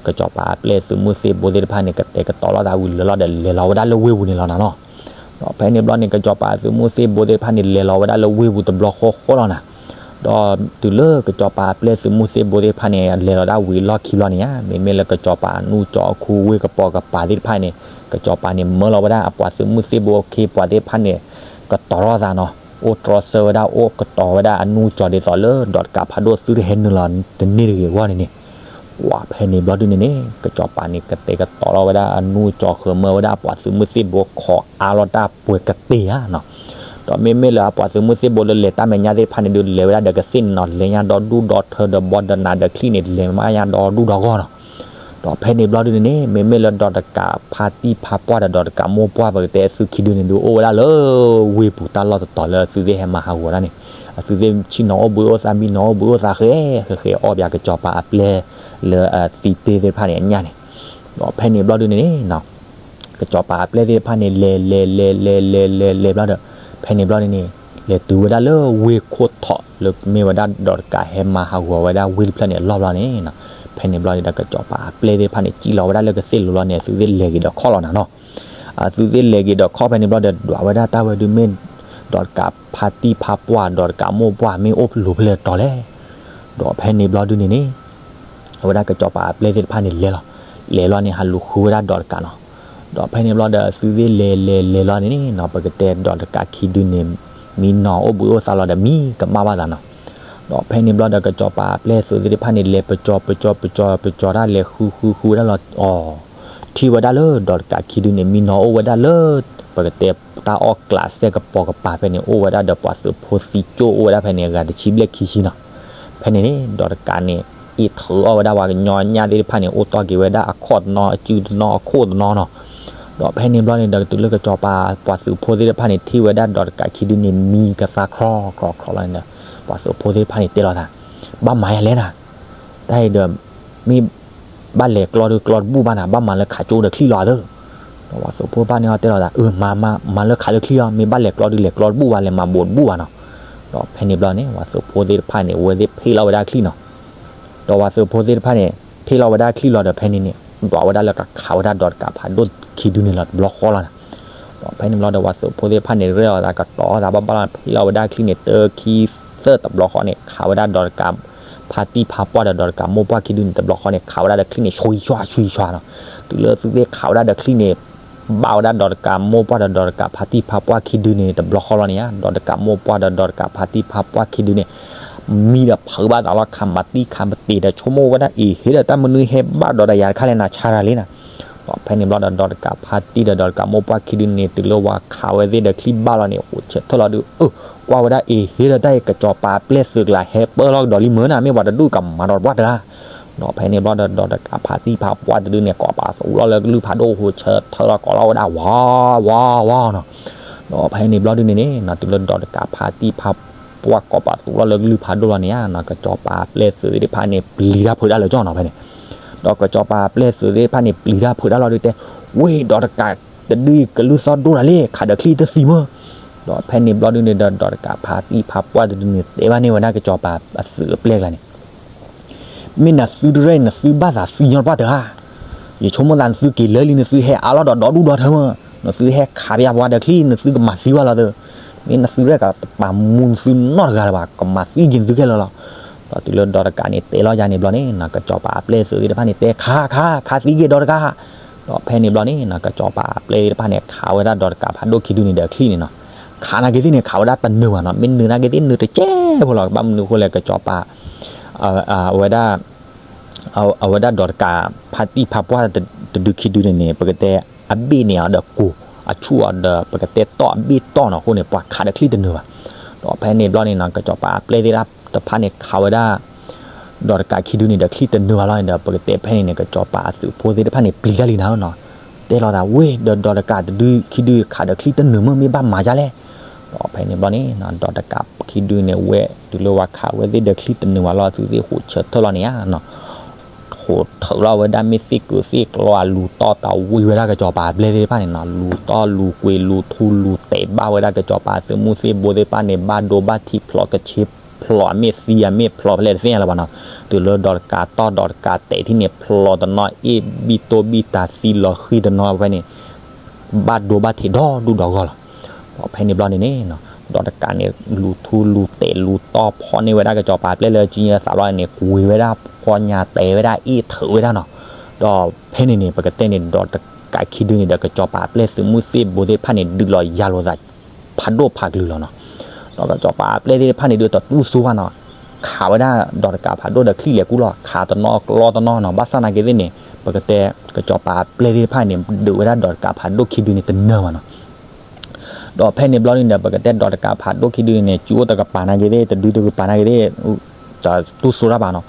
ကစီၤပၤအပျဲၢ်သုးမုၢ်သံၣ်ဘိသ့ၣ်တဖၣ်န့ၣ် ကတဲာ်ကတီၤလီၤသးဝံၤလၢာ်လီၤဒီး လဲၤလီၤဝဲဒၣ်လၢဝ့ၢ်ပူၤန့ၣ်လီၤနၤနီၤ. ဒီးဖဲန့ၣ်ဘျီန့ၣ် ကစီၤပၤသုးမုၢ်သံၣ်ဘိသ့ၣ်တဖၣ်န့ၣ် လဲၤလီၤဝဲဒၣ်လၢဝ့ၢ်ပူၤတဘျီဃီဃီလီၤနၤ. ဒီးတုၤလၢကစီၤပၤအပျဲၢ်သုးမုၢ်သံၣ်ဘိသ့ၣ်တဖၣ်န့ၣ် လဲၤလီၤဒၣ်ဝံၤလီၢ်ခံဘျီန့ၣ်ဧါ မ့မ့ၢ်လၢကစီၤပၤအနူၢ်ကၠီၤအခူဝ့ၢ်ကပီၤကပၤသ့ၣ်တဖၣ်န့ၣ် ကစီၤပၤန့ၣ် မၢလီၤဝဲဒၣ်အပှၤသုးမုၢ်သံၣ်ဘိအခ့အပှၤသ့ၣ်တဖၣ်န့ၣ် ကတီၤထီၣ်သးနီၤ အိၣ်တြီဆၢဝဲဒၣ် အိၣ်ကတီၤဝဲဒၣ်အနူၢ်ကၠီၤဒ်သိးလၢ ဒီးတကးဖးဒိၣ်သုတဟဲနုာ်လီၤတန့ၢ်တဂ့ၤအဂီၢ်န့ၣ်န့ၣ် ပှၢ်ဖဲန့ၣ်ဘျီဒုန့ၣ်န့ၣ် ကစီၤပၤန့ၣ် ကတဲာ်ကတီၤလီၤဝဲဒၣ်အနူၢ်ကၠီၤ ဃၢၤမၢဝဲဒၣ်အပှၤသုးမုၢ်သံၣ်ဘိခိးအါလီၤတၢ်ပှဲၤကတ့ၢ်ဧါနီၤ. ဒီးမ့မ့ၢ်လၢအပှၤသုးမုၢ်သံၣ်ဘိလၢလဲၤတၢ်မဲာ်ညါသ့ၣ်တဖၣ်န့ၣ်ဒုး လဲၤဝဲဒၣ်ဒီးကသ့ၣ်န့ၣ်နီၤ လဲၤညါဒီဒူၣ်ဒီထၢဒီးဘီဒီးနးဒီးချံၣ်န့ၣ် လဲၤမးညါဒီဒူၣ်ဒီဂီၢ်နီၤ. ဒီးဖဲန့ၣ်ဘျီဒုန့ၣ်န့ၣ် မ့မ့ၢ်လၢဒီးတကးဖါတံၢ်ဖါပှၢ်ဒီးဒီးတကးမိၢ်ပှၢ် ပကတဲအသုခံဒုန့ၣ်ဒုး အိၣ်ဝဲဒၣ်လၢ ဝ့ၢ်ပူၤတၢ်လီၢ်တတီၤလၢအသုသ့ၣ်ဟဲမၤဟးဂီၤဒၣ်န့ၣ်, အသုသ့ၣ်ဆ့ၣ်နီၤအိၣ်ဘှံးအိၣ်သါ မံနီၤအိၣ်ဘှံးအိၣ်သါ ဃဲဃဲဃဲ အီၣ်ဘၣ်ကစီၤပၤအပျဲၢ်လၢအသံတ့ၢ်သ့ၣ်တဖၣ်န့ၣ်အညၣ်န့ၣ်. ဒီးဖဲန့ၣ်ဘျီဒုန့ၣ်န့ၣ် ကစီၤပၤအပျဲၢ်သ့ၣ်တဖၣ်န့ၣ် လဲၤလဲၤလဲၤလဲၤလဲၤလဲၤလဲၤဘျီဒီး ဖဲန့ၣ်ဘျီန့ၣ်န့ၣ် လဲၤတုၤဝဲဒၣ်လၢဝ့ၢ်ခိၣ်ထီးလၢမ့ၢ်ဝဲဒၣ်ဒီးတကးဟဲမၤဟးဂီၤဝဲဒၣ်ဝ့ၢ်တဖျၢၣ်န့ၣ်အလီၢ်ဘျီန့ၣ်, ဖဲန့ၣ်ဘျီန့ၣ်ဒီးကစီၤပၤအပျဲၢ်သ့ၣ်တဖၣ်န့ၣ် စံၣ်လီၤဝဲဒၣ်လၢကသ့ၣ်လိၤလီၤန့ၣ် အသုသ့ၣ်လဲၤက့ၤဒီးခီၣ်လီၤနၤနီၤ. အသုသ့ၣ်လဲၤက့ၤဒီးခီၣ်ဖဲန့ၣ်ဘျီဒီး ဒွးဝဲဒၣ်တၢ်ဝဲဒုးမ့ၢ် ဒီးတကးဖါတံၢ်ဖါပှၢ် ဒီးတကးမိၢ်ပှၢ်မ့ၢ်အိၣ်ဖဲလဲၣ်တီၤလဲၣ်. ဒီးဖဲန့ၣ်ဘျီဒုန့ၣ်န့ၣ် အဝဲဒၣ်ကစီၤပၤအပျဲၢ်သ့ၣ်တဖၣ်န့ၣ်လဲၤလီၤ, လဲၤလီၤန့ၣ် ဟးလူၤဃုဝဲဒၣ်ဒီးတကးနီၤ. ဒီးဖဲန့ၣ်ဘျီဒီးအသုသ့ၣ်လဲၤလဲၤလဲၤလီၤန့ၣ်နီၤ ပကတဲဒီးတကးခံဒုန့ၣ် မံနီၤအိၣ်ဘှံးအိၣ်သါလီၤဒီးမံကမၣ်ဘၣ်သးနီၤ. ဒီးဖဲန့ၣ်ဘျီဒီးကစီၤပၤအပျဲၢ်သုးသ့ၣ်တဖၣ်န့ၣ် လဲၤပကၠီပကၠီပကၠီပကၠီတၢ် လဲၤဃုဃုဃုဝဲဒၣ်လီၤအီၤ ထံၣ်ဝဲဒၣ်လၢဒီးတကးခံဒုန့ၣ် မံနီၤအိၣ်ဝဲဒၣ်လၢ ပကတဲတၢ်အီၣ်ကျးစဲကပီၤကပၤဖဲန့ၣ် အိၣ်ဝဲဒၣ်ဒီးပှၤသုးဖိသံကၠိၣ်အိၣ်ဝဲဒၣ်ဖဲန့ၣ် ဂၤတဆံဘျဲၣ်ခံဆံနီၤ. ဖဲန့ၣ်န့ၣ် ဒီးတကးန့ၣ် အ့ၣ်ထုးအီၣ်ဝဲဒၣ်ပှၤကညီညၣ်သ့ၣ်တဖၣ်န့ၣ် အိၣ်တီၢ်က့ၤဝဲဒၣ်အခီၣ်တနီၤ အစုတနီၤ အခိၣ်တနီၤနီၤ. ဒီးဖဲန့ၣ်ဘျီန့ၣ်ဒီး တုၤလၢကစီၤပၤပှၤသုးဖိသ့ၣ်တဖၣ်န့ၣ် ထံၣ်ဝဲဒၣ်ဒီးတကးခံဒုန့ၣ် မံကသါချီချီချီလီၤန့ၣ်ဒီး ပှၤသုးဖိသ့ၣ်တဖၣ်န့ၣ်တဲလီၤသး ဘၣ်မၤယၤလဲၣ်နၤ တၢ်အံၤဒီး မ့ၢ်ဘၣ်လဲၤကျီဒုးကျီတဘူၣ်ဘၣ်နၤ ဘၣ်မၤလၢခးကၠိဒီးချံၣ်လီၤသၢ. ဒီးပှၤသုးဖိတဖၣ်န့ၣ်တဲလီၤသး အၢ မၤ မၤလၢခးလၢချံၣ်လီၤ မ့ၢ်ဘၣ်လဲၤကျီဒုးလဲၤကျီတဘူၣ်ဘၣ် လဲၤမၤဘိးတဘူၣ်ဘၣ်နီၤ. ဒီးဖဲန့ၣ်ဘျီန့ၣ် ပှၤသုးဖိသ့ၣ်တဖၣ်န့ၣ် အဝဲသ့ၣ်ဖ့ၣ်လီၤဝဲဒၣ်ချံၣ်နီၤ. ဒီးပှၤသုးဖိသ့ၣ်တဖၣ်န့ၣ် ဖ့ၣ်လီၤဝဲဒၣ်ချံၣ်လီၤဒီးဖဲန့ၣ်န့ၣ် ဒွးဝဲဒၣ်လၢကခးဝဲဒၣ်ဒီးတကးဖးဒိၣ်ခံဒုန့ၣ်လီၤ တဘျီဃီလီၤနၤ. ဒီးဖဲန့ၣ်ဘျီဒီးပှၤသုးဖိသ့ၣ်တဖၣ်န့ၣ် ရဲၣ်လီၤသးကတီၤသးဘၣ်ဘၣ်လီၤ ဖ့ၣ်လီၤဝဲဒၣ်ချံၣ်န့ၣ် တၢ ခံ သၢ တဘျီဃီန့ၣ် ခးဝဲဒၣ်ဒီးတကးဖါတံၢ်ဖါပှၢ်ဒီးဒီးတကးမိၢ်ပှၢ်ခံဒုန့ၣ် တဘျီဃီန့ၣ် ခးဝဲဒၣ်ဒီးချံၣ်န့ၣ် ဆွံဆွါဆွံဆွါနီၤ. တုၤလၢသုသ့ၣ်ခးဝဲဒၣ်ဒီးချံၣ်န့ၣ် ဘၣ်ဝဲဒၣ်ဒီးတကးမိၢ်ပှၢ်ဒီးဒီးတကးဖါတံၢ်ဖါပှၢ်ခံဒုန့ၣ် တဘျီဃီလီၤန့ၣ်ဧါ ဒီးတကးမိၢ်ပှၢ်ဒီးဒီးတကးဖါတံၢ်ဖါပှၢ်ခံဒုန့ၣ် မံဒီးဖုးဘၣ်သးလီၤ ခးမၤတံၢ်ခးမတ့ၤဒီး ဆိကမိၣ်ဝဲဒၣ်အံၤ ဟ့ၣ်ဒီးတၢ်မနုၤဟဲဘၣ်ဒီးဒီးယၤတခါလဲၣ်နၤ ဆါတၢ်လံနၤ. ဒီးဖဲန့ၣ်ဘျီဒီးဒီးတကးဖါတံၢ်ဒီးဒီးတကးမိၢ်ပှၢ်ခံဒုန့ၣ် တုၤလၢပှၤခးဝဲသ့ၣ်ဒီးချံၣ်ဘၣ်လီၤန့ၣ် အိၣ်ဆၢထၢၣ်လီၤဒုး အၢ ကွၢ်ဝဲဒၣ်အံၤ ဟ့ၣ်ဒီးတၢ်အံၤ ကစီၤပၤအပျဲၢ်သုးကျါဟဲပၢလီၤကဒီးလံမ့ၢ်နၤ မ့ၢ်ပှၤတဒူၣ်ကမၤဒီးပှၢ်တဂၤ ဒီးဖဲန့ၣ်ဘျီဒီးဒီးတကးဖါတံၢ်ဖါပှၢ်တဒုန့ၣ် ကိးပာ်သူးလီၤလၢကလုၢ်ဖးဒိၣ် ဟိးဆၢထၢၣ်လီၤကိးလီၤဝဲဒၣ် ဝါ ဝါ ဝါနီၤ. ဒီးဖဲန့ၣ်ဘျီဒုန့ၣ်န့ၣ် တုၤလၢဒီးတကးဖါတံၢ်ဖါပှၢ်ကိးပာ်သူးလီၤလၢကလုၢ်ဖးဒိၣ်လီၤန့ၣ်ဧါ ကစီၤပၤအပျဲၢ်သုးသ့ၣ်တဖၣ်န့ၣ် ပျံၤတၢ်ဖုးတၢ်လၢာ်ကၠီနီၤဖဲန့ၣ်. ဒီးကစီၤပၤအပျဲၢ်သုးသ့ၣ်တဖၣ်န့ၣ် ပျံၤတၢ်ဖုးတၢ်လီၤဒုးတဲ ဝ့ၢ်ဒီးတကး တဒုကလုၢ်သီၣ်ဒိၣ်တၢ်လံ ခးဒီးချံၣ်တသံမ့ၢ်. ဒီးဖဲန့ၣ်ဘျီဒုန့ၣ်ဒီး ဒီးတကးဖါတံၢ်ဖါပှၢ်တဒုန့ၣ် တဲဘၣ်န့ၢ်ဝဲဒၣ်ကစီၤပၤအသုးအပျဲၢ်ကျါန့ၣ် မ့ၢ်နသုတရဲၣ် နသုဘၣ်သးသံညီပှၢ်တဂၤ, ယဆိကမိၣ်သးနသုက့ၤလၢလံ နသုဟဲအါလီၤဒီးဒီဒူၣ်ဒီထၢမ့ၢ်, နသုဟဲခးပယါပှၤဒီးချံၣ် နသုကမၤသံဝဲလီၤသၢ, မ့ၢ်နသုရဲၣ်ကပာ်မူနသုနီတဂၤလၢၤဘၣ် ကမၤသံက့ၤနသုခဲလၢာ်လီၤ. ဒီးတုၤလၢဒီးတကးန့ၣ် တဲလီၤယၤန့ၣ်ဘျီန့ၣ် ကစီၤပၤအပျဲၢ်သုးသ့ၣ်တဖၣ်န့ၣ် တဲခးခး ခးသံက့ၤဒီးတကး. ဒီးဖဲန့ၣ်ဘျီန့ၣ် ကစီၤပၤအပျဲၢ်သ့ၣ်တဖၣ်န့ၣ် ခးဝဲဒၣ်ဒီးတကးဖးဒိၣ်ခံဒုန့ၣ်ဒီးချံၣ်န့ၣ်နီၤ, ခးနာ်က့ၤသ့ၣ်န့ၣ် ခးဝဲဒၣ်တနၢၤဘၣ်နီၤ, မ့ၢ်နၢၤနာ်က့ၤသ့ၣ်နၢၤတကဲဖိလီၤ, ဘၣ်မနုၤအဃိလဲၣ် ကစီၤပၤ အဝဲဒၣ် အဝဲဒၣ်ဒီးတကး ဖါတံၢ်ဖါပှၢ်တဒုခံဒုန့ၣ်န့ၣ် ပကတဲအဘ့ၣ်န့ၣ်အီၤဒီးကိၢ် အဆူၣ်အီၤဒီး ပကတဲတီၢ်အဘ့ၣ်တီၢ်နီၤအဃိန့ၣ် ပှၤခးဒီးချံၣ်တနၢၤဘၣ်. ဒီးဖဲန့ၣ်ဘျီန့ၣ်နီၤ ကစီၤပၤအပျဲၢ်သ့ၣ်တဖၣ်န့ၣ် ခးဝဲဒၣ် ဒီးတကးခံဒုန့ၣ်ဒီးချံၣ်တနၢၤဘၣ်လီၤန့ၣ်ဒီး ပကတဲဖဲန့ၣ်န့ၣ် ကစီၤပၤအသုးဖိသ့ၣ်တဖၣ်န့ၣ် ပျံၤတၢ်လံနၤနီၤ, တဲလီၤသးဝ့ၢ်ဒီး ဒီးတကးတဒုခံဒုခးဒီးချံၣ်တနၢၤမ့ၢ် မ့ၢ်ဘၣ်မၤဒ်လဲၣ်. ဒီးဖဲန့ၣ်ဘျီန့ၣ် ဒီးတကးခံဒုန့ၣ်ဝဲ တုၤလၢဝဲခးဝဲသ့ၣ်ဒီးချံၣ်တနၢၤဘၣ်လီၤ သုးသ့ၣ်ဟိးဆၢထၢၣ်လီၤန့ၣ်ဧါ ဟိးထုးလီၤဝဲဒၣ်မ့ၢ်သ့ၣ်ကုာ်သ့ၣ်ကျီအလူၤတီၢ်တဝံဝဲဒၣ်ကစီၤပၤအပျဲၢ်သ့ၣ်တဖၣ်န့ၣ်နီၤ, လူၤတီၢ်လူၤကွံာ်လူၤထူလူၤတဲာ်ဘၣ်ဝဲဒၣ်ကစီၤပၤသုးမုၢ်သ့ၣ်ဘိသ့ၣ်တဖၣ်န့ၣ် ဘၣ်ဒိဘၣ်ထံးဖျိးကဆ့ဖျိးမ့ၢ်သံယၤမ့ၢ်ဖျိးဖဲလဲၣ်တသ့ၣ်ညါလၢၤဘၣ်နီၤ, တုၤလၢဒီးတကးတီၢ်ဒီးတကးတဲာ်ထံၣ်န့ၣ် ဖျိးတနီၤအ့ၣ်ဘံၣ်တိၢ်ဘံၣ်တၢ်သံလီၤဃံတနီၤဖဲန့ၣ် ဘၣ်ဒိဘၣ်ထံးဒီဒူၣ်ဒီဂီၢ်လီၤ. ဒီးဖဲန့ၣ်ဘျီန့ၣ်န့ၣ် ဒီးတကးန့ၣ် လူၤထူလူၤတဲာ်လူၤတီၢ်ဖီၣ်န့ၢ်ဝဲဒၣ်ကစီၤပၤအပျဲၢ်လၢကၠံသးဘျီန့ၣ် ကွံာ်ဝဲဒၣ်ဖီညါတဲာ်ဝဲဒၣ်အ့ၣ်ထုးဝဲဒၣ်နီၤ. ဒီးဖဲန့ၣ်န့ၣ် ပကတဲန့ၣ် ဒီးတကးခံဒုန့ၣ်ဒီး ကစီၤပၤအပျဲၢ်သုးမုၢ်သ့ၣ်ဘိသ့ၣ်တဖၣ်န့ၣ် ဒုးလီၤယၤလိာ်သး ဖးဒိၣ်ဖးကလုာ်လီၤနီၤ. ဒီးကစီၤပၤအပျဲၢ်သ့ၣ်တဖၣ်န့ၣ် ဒုးတတူၢ်စိဘၣ်နီၤ, ခးဝဲဒၣ်ဒီးတကးဖးဒိၣ်ဒီးချံၣ်လဲၤကူလီၤ ခးတနီၤကျီတနီၤနီၤ, ဘၣ်ဆၣ်နာ်က့ၤသ့ၣ်န့ၣ် ပကတဲ ကစီၤပၤအပျဲၢ်သ့ၣ်တဖၣ်န့ၣ် ဒုးဝဲဒၣ်ဒီးတကးဖးဒိၣ်ခံဒုန့ၣ်တနၢၤဘၣ်နီၤ. ဒီးဖဲန့ၣ်ဘျီန့ၣ်ဒီး ပကတဲဒီးတကးဖးဒိၣ်ခံဒုန့ၣ် စုအိၣ်တကပၤနာ်က့ၤသ့ၣ် တဒုတကပၤနာ်က့ၤသ့ၣ် တတူၢ်စိတၢ်ဘၣ်နီၤ,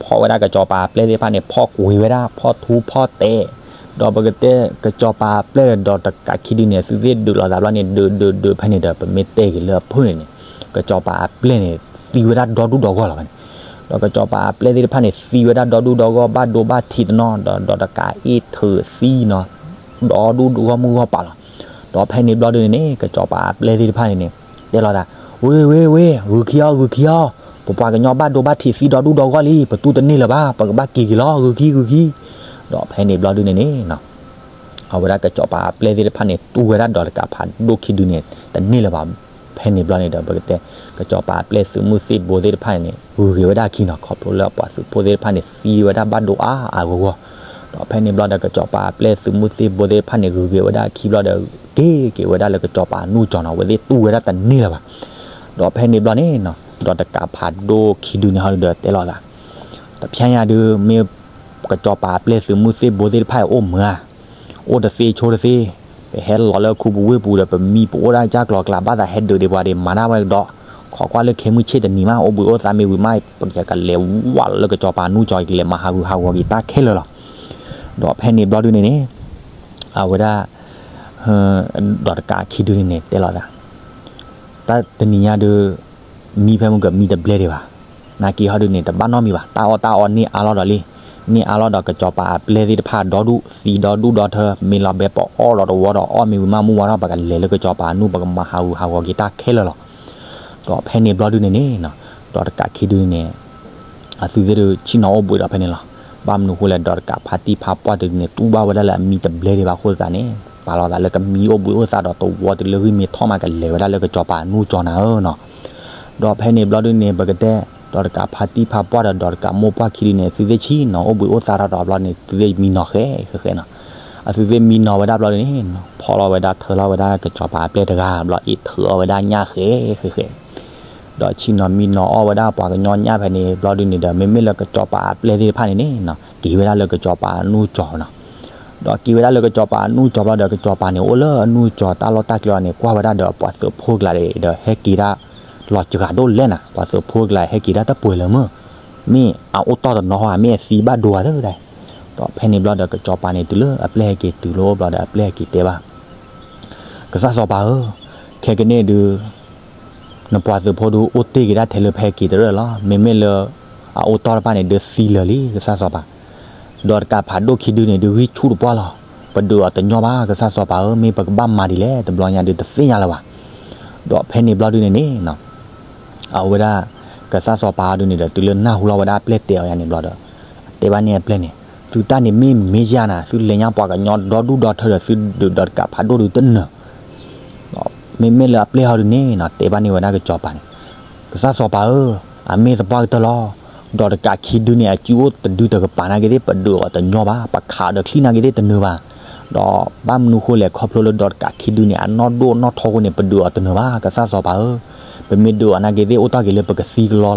ဖ ဖီၣ်ဝဲဒၣ်ကစီၤပၤအပျဲၢ်သ့ၣ်တဖၣ်န့ၣ် ဖီၣ်ကွံာ်ဝဲဒၣ် ဖီၣ်ထူဖီၣ်တဲာ်, ဒီးပကတဲကစီၤပၤအပျဲၢ်ဒီးဒီးတကးခံဒုန့ၣ် သုသ့ၣ်ဒုးလိာ်သးဘျီန့ၣ် ဒုးဒုးဒုးဖဲန့ၣ်ဒီး ပမ့ၢ်တဲက့ၤလၢအဖုၣ်န့ၣ်န့ၣ် ကစီၤပၤအပျဲၢ်န့ၣ် သံဝဲဒၣ်ဒီဒူၣ်ဒီဂီၢ်လီၤဖဲန့ၣ်, ဒီးကစီၤပၤအပျဲၢ်သ့ၣ်တဖၣ်န့ၣ် သံဝဲဒၣ်ဒီဒူၣ်ဒီဂီၢ် ဘၣ်ဒိဘၣ်ထံးတနီၤ ဒီးဒီးတကးအ့ၣ်ထုးသံနီၤ ဒီဒူၣ်ဒီဂီၢ်မုၢ်ဂီၢ်ပာ်လီၤ. ဒီးဖဲန့ၣ်ဘျီဒုန့ၣ်န့ၣ် ကစီၤပၤအပျဲၢ်သ့ၣ်တဖၣ်န့ၣ်န့ၣ် တဲလိာ်သး, ဝ့ဝ့ဝ့, ဂုာ်ခံအီၤ ဂုာ်ခံအီၤ, ပပှၤကညီဘၣ်ဒိဘၣ်ထံးသံဒီဒူၣ်ဒီဂီၢ်လံ ပတူၢ်တန့ၢ်လၢၤဘၣ် ပကဘၣ်က့ၤက့ၤလီၤ ဂုာ်ခံဂုာ်ခံ. ဒီးဖဲန့ၣ်ဘျီဒုန့ၣ်န့ၣ် အဝဲဒၣ်ကစီၤပၤအပျဲၢ်သ့ၣ်တဖၣ်န့ၣ် တူၢ်ဝဲဒၣ်ဒီးတကးဖးဒိၣ်ခံဒုန့ၣ် တန့ၢ်လၢၤဘၣ်. ဖဲန့ၣ်ဘျီန့ၣ်ဒီး ပကတဲ ကစီၤပၤအပျဲၢ်သုးမုၢ်သ့ၣ်ဘိသ့ၣ်တဖၣ်န့ၣ်န့ၣ် ဂုၤက့ၤဝဲဒၣ်အခံနီၤ ခီဖျိလၢအပှၤသုးဖိသ့ၣ်တဖၣ်န့ၣ် သံဝဲဒၣ်ဘၣ်ဒိအါအါဂီၢ်ဂီၢ်. ဒီးဖဲန့ၣ်ဘျီဒီး ကစီၤပၤအပျဲၢ်သုးမုၢ်သ့ၣ်ဘိသ့ၣ်တဖၣ်န့ၣ် ဂုၤက့ၤဝဲဒၣ်အခံဘျီဒီး က့ၤက့ၤဝဲဒၣ်လၢကစီၤပၤအနူၢ်ကၠီၤနီၤ အဝဲသ့ၣ်တူၢ်ဝဲဒၣ်တန့ၢ်လၢၤဘၣ်. ဒီးဖဲန့ၣ်ဘျီန့ၣ်နီၤ ဒီးတကးဖးဒိၣ်ခံဒုန့ၣ်ဟီဒုဒီးတဲလိာ်သး တဖျါညါဒု မ့ၢ်ကစီၤပၤအပျဲၢ်သုးမုၢ်သ့ၣ်ဘိသ့ၣ်တဖၣ်အံၤအိၣ်မုာ်ဧါ, အိၣ်တသ့ဆိတသ့, ပဟဲလီၤလၢခူပူၤဝ့ၢ်ပူၤဒီး ပမံပအိၣ်ဒၣ်ကၢ်ကျီၤကျါ ဘၣ်သးဟဲဒုးဒံးပှၤဒံးမၤတၢ်ဝဲကဒီး, ခိးကွၢ်လၢခဲမုၢ်ဆ့ၣ်တနံၤမး အိၣ်ဘှံးအိၣ်သါမ့ၢ်ဝံၤမး ပကလဲၤဝဲလၢကစီၤပၤနူၢ်ကၠီၤ ကလဲၤမၤဟးဂူာ်ဟးဂီၤက့ၤတၢ်ခဲလၢာ်လီၤ. ဒီးဖဲန့ၣ်ဘျီဒုန့ၣ်န့ၣ် အဝဲဒၣ် ဒီးတကးခံဒုန့ၣ်န့ၣ် တဲလိာ်သး တၢ်တနံၤညါဒု မံဖဲမုၢ်ကမံတဘျဲဒံးဘၣ်. နာ်က့ဟီဒုန့ၣ် တဘၣ်နီတမံၤဘၣ်. တၢ်အီၣ်တၢ်အီန့ၢ်အါလီၤဒီးလံ. န့ၢ်အါလီၤဒီးကစီၤပၤအပျဲၢ်သ့ၣ်တဖၣ်ဒီဒူၣ်သံဒီဒူၣ်ဒီထၢ မ့ၢ်လီၤဘဲပအီၣ်ဒီးတဝီဒီးအီၣ်မ့ၢ်ဝံၤမးမုၢ်ဝါထီၣ် ပကလဲၤလၢကစီၤပၤနူၢ် ပကမၤဟးဂူာ်ဟးဂီၤက့ၤတၢ်ခဲလၢာ်လီၤ. ဒီးဖဲန့ၣ်ဘျီဒုန့ၣ်န့ၣ် ဒီးတကးခံဒုန့ၣ် အသုသ့ၣ်ဒုဆ့ၣ်နီၤအိၣ်ဘှံးဒီးဖဲန့ၣ်လီၤ. ဘၣ်မနုၤဃိလဲၣ် ဒီးတကးဖါတံၢ်ဖါပှၢ်တဒုန့ၣ် တူၢ်ဘၣ်ဝဲဒၣ်လၢအမံတဘျဲဒံးဘၣ်အဃိသတးန့ၣ် ပာ်လီၤသးလၢကမံအိၣ်ဘှံးအိၣ်သါဒီးတဝီတုၤလၢဂံၢ်မ့ၢ်ထီၣ်မး ကလဲၤဝဲဒၣ်လၢကစီၤပၤနူၢ်ကၠီၤနၤဧၢနီၤ. ဒီးဖဲန့ၣ်ဘျီဒုန့ၣ် ပကတဲ ဒီးတကးဖါတံၢ်ဖါပှၢ်ဒီးဒီးတကးမိၢ်ပှၢ်ခံဒုန့ၣ် သုသ့ၣ်ဆ့ၣ်နီၤအိၣ်ဘှံးအိၣ်သါထီၣ်ဒီးဘျီန့ၣ် သုသ့ၣ်မံနီၤဃဲဃဲဃဲနီၤ. အသုသ့ၣ်မံနီၤဝဲဒၣ်ဘျီဒုန့ၣ် ဖီၣ်လီၤဝဲဒၣ်ထၢလီၤဝဲဒၣ်ကစီၤပၤအပျဲၢ်တဂၤ ဘျီအ့ၣ်ထုးအီၤဝဲဒၣ်ညၣ် ဃဲဃဲဃဲ ဒီးဆ့ၣ်နီၤမံနီၤအီၣ်ဝဲဒၣ်ပှၤကညီညၣ်ဖဲန့ၣ်ဘျီဒုန့ၣ်ဒီး မ့မ့ၢ်လၢကစီၤပၤအပျဲၢ်သ့ၣ်တဖၣ်န့ၣ်န့ၣ်နီၤ က့ၤဝဲဒၣ်လၢကစီၤပၤအနူၢ်ကၠီၤနီၤ. ဒီးက့ၤဝဲဒၣ်လၢကစီၤပၤအနူၢ်ကၠီၤဘျီဒီး ကစီၤပၤန့ၣ် အိၣ်လၢအနူၢ်ကၠီၤတၢ်လီၢ်တၢ်ကျဲအီၤန့ၣ် ကွၢ်ဝဲဒၣ်ဒီးပှၤသုးဖိကျါဒီး ဟဲက့ၤဒၣ်လီၤစှၤဒိၣ်လဲၣ်နၤ. ပှၤသုးဖိကျါဟဲက့ၤဒၣ်တပှဲၤလၢၤမ့ၢ် မ့ၢ်အအိၣ်တီၢ်တနီၤဟီ မ့ၢ်အသံဘၣ်ဒိဧါသၢဒၣ်. ဒီးဖဲန့ၣ်ဘျီဒီး ကစီၤပၤန့ၣ်တုၤလၢအပျဲၢ်ဟဲက့ၤတုၤလၢအိၣ်ဘျီဒီး အပျဲၢ်ဟဲက့ၤတဲဘၣ် ကစၢ်စီၤပၤဧၢ, ခဲကနံၣ်ဒု နပှၤသုးဖိဒု အိၣ်တ့ၢ်က့ၤဒၣ်ထဲလၢဖဲက့ၤတရၢၢ်လီၤ. မ့မ့ၢ်လၢ အအိၣ်တီၢ်တဖၣ်န့ၣ် ဒုသံလၢာ်လံ ကစၢ်စီၤပၤ, ဒီးတကးဖးဒိၣ်ခံဒုန့ၣ် ဒုဂံၢ်ဆူၣ်တပှၢ်လီၤ. ပဒုးအီၤတညီဘၣ် ကစၢ်စီၤပၤဧၢ, မ့ၢ်ပကဘၣ်မၤဒ်လဲၣ် တဘျီညါဒုတသ့ၣ်ညါလၢၤဘၣ်. ဒီးဖဲန့ၣ်ဘျီဒုန့ၣ်န့ၣ် အဝဲဒၣ် ကစၢ်စီၤပၤဒုန့ၣ်ဒီး တုၤလၢနၢ်ဟူလီၤဝဲဒၣ်အပျဲၢ်တဲအီၤယၤန့ၣ်ဘျီဒီး တဲဘၣ်န့ၢ်အပျဲၢ်န့ၣ်, သုတၢ်န့ၣ်မ့ၢ်မ့ၢ်ယၤနၤ, သုလဲၤညါပှၤကညီဒီဒူၣ်ဒီထၢဒီး သုဒုးဒီးတကးဖးဒိၣ်ဒုတနၢၤ မ့မ့ၢ်လၢအပျဲၢ်ဟီဒုန့ၣ်နီၤ တဲဘၣ်န့ၢ်ဝဲဒၣ်ကစီၤပၤန့ၣ်, ကစၢ်စီၤပၤဧၢ, အမ့ၢ်သပှၢ်ကတၢၢ်လီၤ. ဒီးတကးခံဒုန့ၣ် အစုအိၣ်တဒုတကပၤနာ်က့သ့ၣ် ပဒုးအီၤတညီဘၣ်, ပခးအီၤဒီးချံၣ်နာ်က့သ့ၣ်တနၢၤဘၣ်. ဒီးဘၣ်မနုၤဃိလဲၣ် ခီဖျိလၢဒီးတကးခံဒုန့ၣ် အနီၢ်ဒိၣ်နီၢ်ထီဃိန့ၣ် ပဒုးအီၤတနၢၤဘၣ် ကစၢ်စီၤပၤဧၢ, ပမ့ၢ်ဒုးအီၤနာ်က့သ့ၣ် အိၣ်တ့ၢ်က့ၤလၢပကသံကလီလီၤ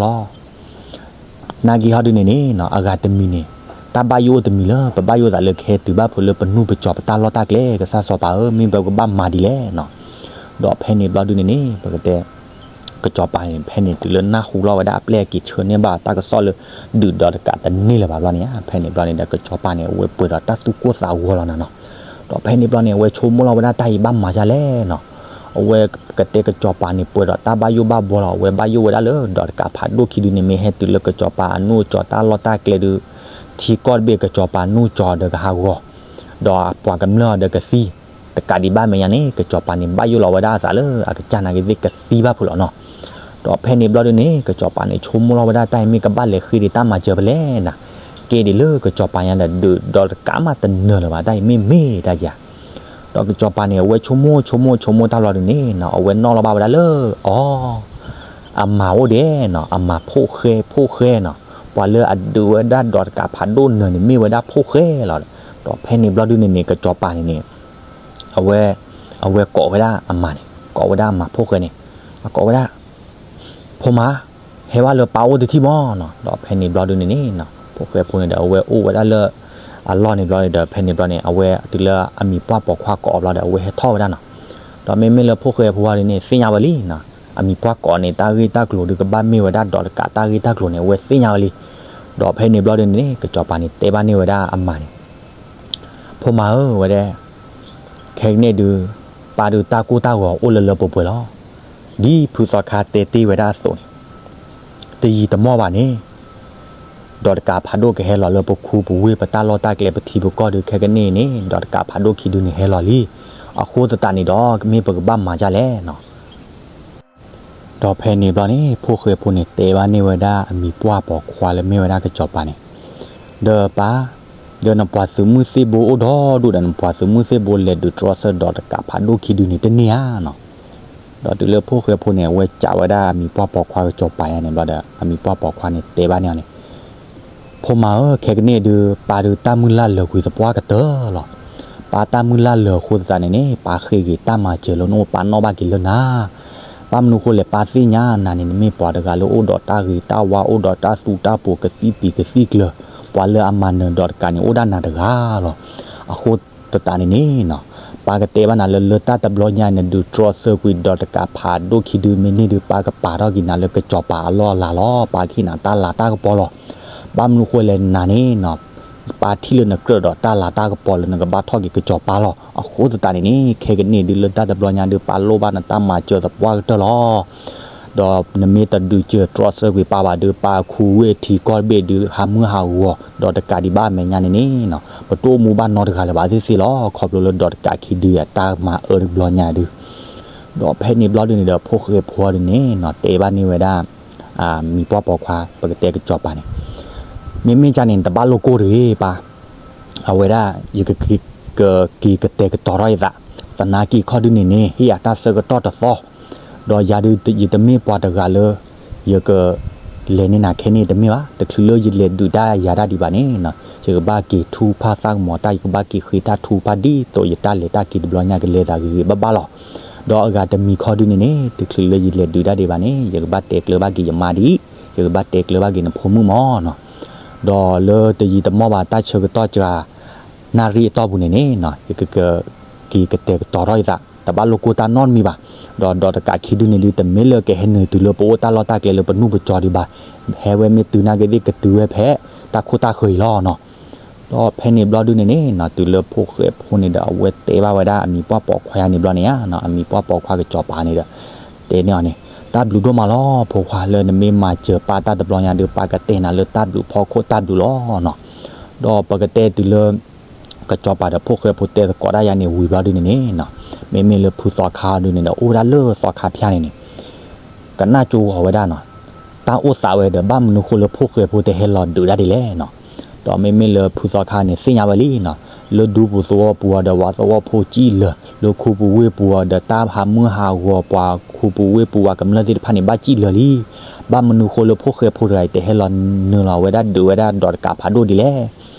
နာ်က့ဟီဒုန့ၣ်န့ၣ်နီၤ အဂၤတမံၤန့ၣ် တၢ်ဘၣ်ယိၣ်အိၣ်တမံၤလၢ ပဘၣ်ယိၣ်သးလၢကဟဲတုၤဘၣ်ဖုးလၢပနူၢ်ပစီၤပတၢ်လီၢ်တၢ်ကျဲ ကစၢ်စီၤပၤဧၢ, မ့ၢ်ပကဘၣ်မၤဒ်လဲၣ်နီၤ. ဒီးဖဲန့ၣ်ဘျီဒုန့ၣ်န့ၣ် ပကတဲ ကစီၤပၤန့ၣ် ဖဲန့ၣ်တုၤလၢနၢ်ဟူလီၤဝဲဒၣ်အပျဲၢ်က့ၤဆၢန့ၢ်ဘၣ်တၢ်ကစီၣ်လၢ ဒုးဒီးတကးတန့ၢ်လၢၤဘၣ်ဘျီန့ၣ်ဧါ, ဖဲန့ၣ်ဘျီန့ၣ်ဒီး ကစီၤပၤန့ၣ် အဝဲပှဲၤဒီးတၢ်သူၣ်ကိၢ်သးဂီၤလီၤနၤနီၤ. ဒီးဖဲန့ၣ်ဘျီန့ၣ် အဝဲဆိကမိၣ်လီၤဝဲဒၣ်တၢ်အံၤဘၣ်မၤဒ်လဲၣ်နီၤ. အဝဲကတဲကစီၤပၤန့ၣ် ပှဲၤဒီးတၢ်ဘၣ်ယိၣ်ဘၣ်ဘှီလီၤ. အဝဲဘၣ်ယိၣ်ဝဲဒၣ်လၢ ဒီးတကးဖးဒိၣ်ခံဒုန့ၣ် မ့ၢ်ဟဲတုၤလၢကစီၤပၤအနူၢ်ကၠီၤတၢ်လီၢ်တၢ်ကျဲဒု ထံကီၢ်တဘ့ၣ် ကစီၤပၤနူၢ်ကၠီၤဒီးကဟးဂီၤ ဒီးအပှၤကမျၢၢ်အီၤဒီးကသံ, တကးဒံးဘၣ်မဲာ်ညါန့ၣ် ကစီၤပၤန့ၣ် ဘၣ်ယိၣ်လီၤဝဲဒၣ်အသးလၢအကစၢ်နာ်က့သ့ၣ်ကသံဘၣ်ဖုးလီၤနီၤ. ဒီးဖဲန့ၣ်ဘျီဒုန့ၣ် ကစီၤပၤန့ၣ် ဆိကမိၣ်လီၤဝဲဒၣ်တၢ်အံၤမ့ၢ်ကဘၣ်လဲၤဃ့ဒံးတၢ်မၤစၢၤဖဲလဲၣ်နၤ, ကဲဒံးလၢကစီၤပၤညါဒီး ဒုးဒီးတကးမးတနၢၤလၢၤဘၣ် တၢ်အံၤမ့ၢ်မ့ၢ်တၢ်ယၤ. ဒီးကစီၤပၤန့ၣ် အဝဲဆိကမိၣ်ဆိကမိၣ်ဆိကမိၣ်တၢ်ဘျီဒုန့ၣ်နီၤ အဝဲနီၣ်လီၤဘၣ်ဝဲဒၣ်လၢ အီၤ အမၤအိၣ်ဒဲးနီၤ, အမၤဖိၣ်ဃဲဖိၣ်ဃဲနီၤ, ပှၤလၢအဒုးဝဲဒၣ်ဒီးတကးဖးဒိၣ်နၢၤန့ၣ် မ့ၢ်ဝဲဒၣ်ဖိၣ်ဃဲလီၤ. ဒီးဖဲန့ၣ်ဘျီဒုန့ၣ်န့ၣ် ကစီၤပၤန့ၣ်န့ၣ် အဝဲ အဝဲကိးဝဲဒၣ်အမၤန့ၣ် ကိးဝဲဒၣ်အမၤဖိၣ်ဃဲန့ၣ် အကိးဝဲဒၣ် ဖိမါ, ဟဲဘၣ်လၢပၢ်အိၣ်တထံၣ်မီၤနီၤ. ဒီးဖဲန့ၣ်ဘျီဒုန့ၣ်န့ၣ် ဖိၣ်ဃဲဖိန့ၣ်ဒီး အဝဲအိၣ်ဝဲဒၣ်လၢ အလီၢ်န့ၣ်ဘျီန့ၣ်ဒီး ဖဲန့ၣ်ဘျီန့ၣ် အဝဲတုၤလၢအမံၤပှၢ်ပိာ်ခွါကိးအီၤဘျီဒီး အဝဲဟဲထီၣ်ဝဲဒၣ်နီၤ. ဒီးမ့မ့ၢ်လၢဖိၣ်ဃဲဖိဝဲဒုန့ၣ် သ့ၣ်ညါဝဲလံနီၤ, အမံၤပှၢ်ကိးန့ၣ် တၢ်ဂ့ၢ်တၢ်ကျိၤဒုးကဘၣ်မ့ၢ်ဝဲဒၣ်ဒီးတကးတၢ်ဂ့ၢ်တၢ်ကျိၤန့ၣ် အဝဲသ့ၣ်ညါဝဲလံ. ဒီးဖဲန့ၣ်ဘျီဒုန့ၣ်န့ၣ် ကစီၤပၤန့ၣ်တဲဘၣ်န့ၢ်ဝဲဒၣ်အမါန့ၣ်, ဖိမါဧၢ ဝဲဒၣ်, ခဲကနံၣ်ဒု ပၢ်ဒုတၢ်ကိၢ်တၢ်ဂီၤအိၣ်လၢလၢပှဲၤပှဲၤလီၤ. ဒ်ဖုသီခါတဲတ့ၢ်ဝဲဒၣ်အသိးန့ၣ်, တယံာ်တမီၢ်ဘၣ်န့ၣ် ဒီးတကးဖးဒိၣ်ကဟဲလီၤလၢပခူပဝ့ၢ်ပတၢ်လီၢ်တၢ်ကျဲပထံပကီၢ်ဒု ခဲကနံၣ်န့ၣ် ဒီးတကးဖးဒိၣ်ခံဒုန့ၣ်ဟဲလီၤလံ. အဃိသတးန့ၣ်ဒီး မ့ၢ်ပကဘၣ်မၤဒ်လဲၣ်နီၤ. ဒီးဖဲန့ၣ်ဘျီန့ၣ် ဖိၣ်ဃဲဖိန့ၣ် တဲဘၣ်န့ၢ်ဝဲဒၣ်အမံၤပှၢ်ပိာ်ခွါလၢမ့ၢ်ဝဲဒၣ်ကစီၤပၤန့ၣ်, ဒီးပၢ်, ဒီးနပှၤသုးမုၢ်သ့ၣ်ဘိအိၣ်ဒီဒူၣ်ဒီး နပှၤသုးမုၢ်သ့ၣ်ဘိလဲၤဒုးတြီဆၢဒီးတကးဖးဒိၣ်ခံဒုန့ၣ်တန့ၢ်ဧါနီၤ. ဒီးတုၤလၢဖိၣ်ဃဲဖိန့ၣ် အဝဲစံးဝဲဒၣ်အမံၤပှၢ်ပိာ်ခွါကစီၤပၤယါန့ၣ်ဘျီဒီး အမံၤပှၢ်ပိာ်ခွါန့ၣ် တဲဘၣ်န့ၢ်အီၤန့ၣ်, ဖိမါဧၢ ခဲကနံၣ်ဒု ပၢ်ဒုတၢ်မုၢ်လၢ်လၢာ်ကွံာ်သပှၢ်ကတၢၢ်လီၤ. ပၢ်တၢ်မုၢ်လၢ်လၢာ်အဃိသတးန့ၣ်န့ၣ် ပၢ်ဃ့က့ၤတၢ်မၤစၢၤလၢနအိၣ် ပၢ်နီၣ်ဘၣ်က့ၤလၢနၤ. ဘၣ်မနုၤဃိလဲၣ် ပၢ်သ့ၣ်ညါနၤန့ၣ် နမ့ၢ်ပှၤတဂၤလၢအိၣ်ဒီးတၢ်ဂ့ၤတၢ်ဝါ အိၣ်ဒီးတၢ်သူတၢ်ပှိၤကသံၣ်ပံၤကသံၣ်ကျၢၤ, ပှၤလၢအမၤနၢၤဒီးတကးန့ၣ် အိၣ်ဒၣ်နၤတဂၤလီၤ. အဃိသတးန့ၣ်န့ၣ်နီၤ, ပၢ်ကတဲဘၣ်နၤလၢ လၢတၢ်တဘျီညါန့ၣ် ဒုးတြီဆၢကွံာ်ဒီးတကးဖးဒိၣ်ခံဒုမ့ၢ်န့ၢ်ဒု ပၢ်ကပာ်ထီၣ်က့ၤနၤလၢကစီၤပၤအလီၢ်အလၤလီၤ. ပၢ်ကဟ့ၣ်နၤတၢ်လၤတၢ်ကပီၤလီၤ. ဘၣ်မနုၤဃိလဲၣ်နၤန့ၣ်နီၤ, ပၢ်ထံၣ်လၢနကြၢးဒီးတၢ်လၤတၢ်ကပီၤလၢနကဘၣ်ထီၣ်က့ၤကစီၤပၤလီၤ. အဃိသတးန့ၣ်န့ၣ် ခဲကနံၣ်ဒုလၢတၢ်တဘျီညါဒု ပၢ်လိၣ်ဘၣ်နတၢ်မၤစၢၤသပှၢ်ကတၢၢ်လီၤ. ဒီးနမ့ၢ်တဒုးစၢၤတြီဆၢကွံာ်ပၢ်ဘၣ်ဒု ပၢ်ခူဝ့ၢ်ထံကီၢ်တဘ့ၣ်ဒု ဟးမုၢ်ဟးဂီၤ ဒီးတကးဒံးဘၣ်အမဲာ်ညါန့ၣ်န့ၣ်နီၤ, ပတအိၣ်မူဘၣ်နီတဂၤလၢၤဘၣ်သ့ၣ်သ့ၣ်လီၤ. ခီဖျိလၢဒီးတကးခံဒုအတၢ်မၤအၢတဘျီညါဒု ဒီးဖဲန့ၣ်ဘျီဒုန့ၣ်ဒီး ဖိၣ်ဃဲဖိဒုန့ၣ်နီၤ တဲဘၣ်န့ၢ်ဝဲဒၣ် မံၤပှၢ်ပိာ်ခွါ ပကတဲကစီၤပၤန့ၣ်, မ့မ့ၢ်ကန့ၣ် တဘၣ်လိၣ်ကိၢ်တဂ့ၤပၢ်, အဝဲဒၣ် ယက ကက့ၤကတဲာ်ကတီၤထီၣ်ယသး, သနာ်က့ခီဒုန့ၣ်န့ၣ် ဟ့ၣ်ယၤတၢ်ဆၢကတီၢ်တသီ, ဒီးယၤဒု ယတမ့ၢ်ပှၤတဂၤလၢ ယက လဲၤန့ၢ်နၤခဲန့ၣ်တမ့ၢ်ဘၣ်, တချုးလၢယလဲၤဒုးတၢ်ယၤတၢ်ဒံးဘၣ်န့ၣ်နီၤ, ယကဘၣ်က့ၤထူဖၣ်သၣ်ကမီၤတၢ် ယကဘၣ်က့ၤဃ့တၢ်ထူဖၣ်ဒ်သိးယတၢ်လဲၤတၢ်က့ၤတဘျီညါကလဲၤသးဂ့ၤဂ့ၤဘၣ်ဘၣ်လီၤ. ဒီးအဂၤတမံၤခီဒုန့ၣ်န့ၣ် တချုးလၢယလဲၤဒုးတၢ်ဒံးဘၣ်န့ၣ် ယကဘၣ်တဲကျၢၤဘၣ်က့ၤယမါဒ်အံၤ, ယကဘၣ်တဲကျၢၤဘၣ်က့ၤနဖိမုၣ်မၢ်နီၤ, ဒီးလၢတယံာ်တမီၢ်ဘၣ်တၢ်ဆၢကတီၢ်စှၤ နၣ်ရံၣ်အတီၢ်ပူၤန့ၣ်န့ၣ် ယက က့ၤကတဲာ်ကတီၤထီၣ်ယသး တဘၣ်လိၣ်ကိၢ်တၢ်နီတမံၤဘၣ်. ဒီးဒီးတကးခံဒုန့ၣ်ဒု တမ့ၢ်လၢကဟဲနုာ်တုၤလၢပအိၣ်တၢ်လီၢ်တၢ်ကျဲလၢပနူၢ်ပစီၤဒံးဘၣ်, ဟဲဝဲမ့ၢ်တုၤနာ်က့သ့ၣ်ကတုၤဝဲဖဲ တၢ်ခိၣ်တၢ်ဃၢၤအံၤလီၤနီၤ. ဒီးဖဲန့ၣ်ဘျီဒုန့ၣ်န့ၣ်နီၤ တုၤလၢဖိၣ်ဃဲဖိန့ၣ်ဒီး အဝဲတဲဘၣ်ဝဲဒၣ်အမံၤပှၢ်ပိာ်ခွါယါန့ၣ်ဘျီန့ၣ်ဧါနီၤ, အမံၤပှၢ်ပိာ်ခွါကစီၤပၤန့ၣ်ဒီး တဲန့ၢ်အီၤန့ၣ်, တၢ်ဘျုးဒိၣ်မးလီၤ ဖိခွါ လၢနမ့ၢ်မၤစၢၤပၢ်တၢ်တဘျီညါဒု ပၢ်ကတဲနၤလၢတၢ်ဘျုးဖီခိၣ်တၢ်ဘျုးလီၤနီၤ. ဒီးပကတဲတုၤလၢ ကစီၤပၤဒီးဖိၣ်ဃဲဖိတဲသကိးတၢ်ယါန့ၣ်ဝံၤဘျီဒုန့ၣ်န့ၣ်နီၤ, မ့မ့ၢ်လၢဖုသီခါဒုန့ၣ်ဒီး အိၣ်ဝဲဒၣ်လၢသီခါဖၠၣ်န့ၣ်န့ၣ် ကနၣ်ကၠိဂီၤဝဲဒၣ်နီၤ, တၢ်အိၣ်သးဝဲဒီး ဘၣ်မနုၤဃိလၢဖိၣ်ဃဲဖိတဟဲလီၤဒုးဒၣ်ဒ်လဲၣ်နီၤ. ဒီးမ့မ့ၢ်လၢဖုသီခါန့ၣ် သ့ၣ်ညါဝဲလံနီၤ, လၢဒူပူၤသဝီပူၤအီၤဒီး ပှၤသဝီဖိစံၣ်လၢာ်, လၢခူပူၤဝ့ၢ်ပူၤအီၤဒီး တၢ်ဟးမုၢ်ဟးဂီၤ ပှၤခူပူၤဝ့ၢ်ပူၤ ပှၤကမျၢၢ်သ့ၣ်တဖၣ်န့ၣ် ဘၣ်စံၣ်လၢာ်လံ. ဘၣ်မနုၤဃိလၢဖိၣ်ဃဲဖိတဂၤအံၤ တဟဲလီၤနုာ်လီၤဝဲဒၣ်ဒုးဝဲဒၣ်ဒီးတကးဖးဒိၣ်ဒ်လဲၣ်.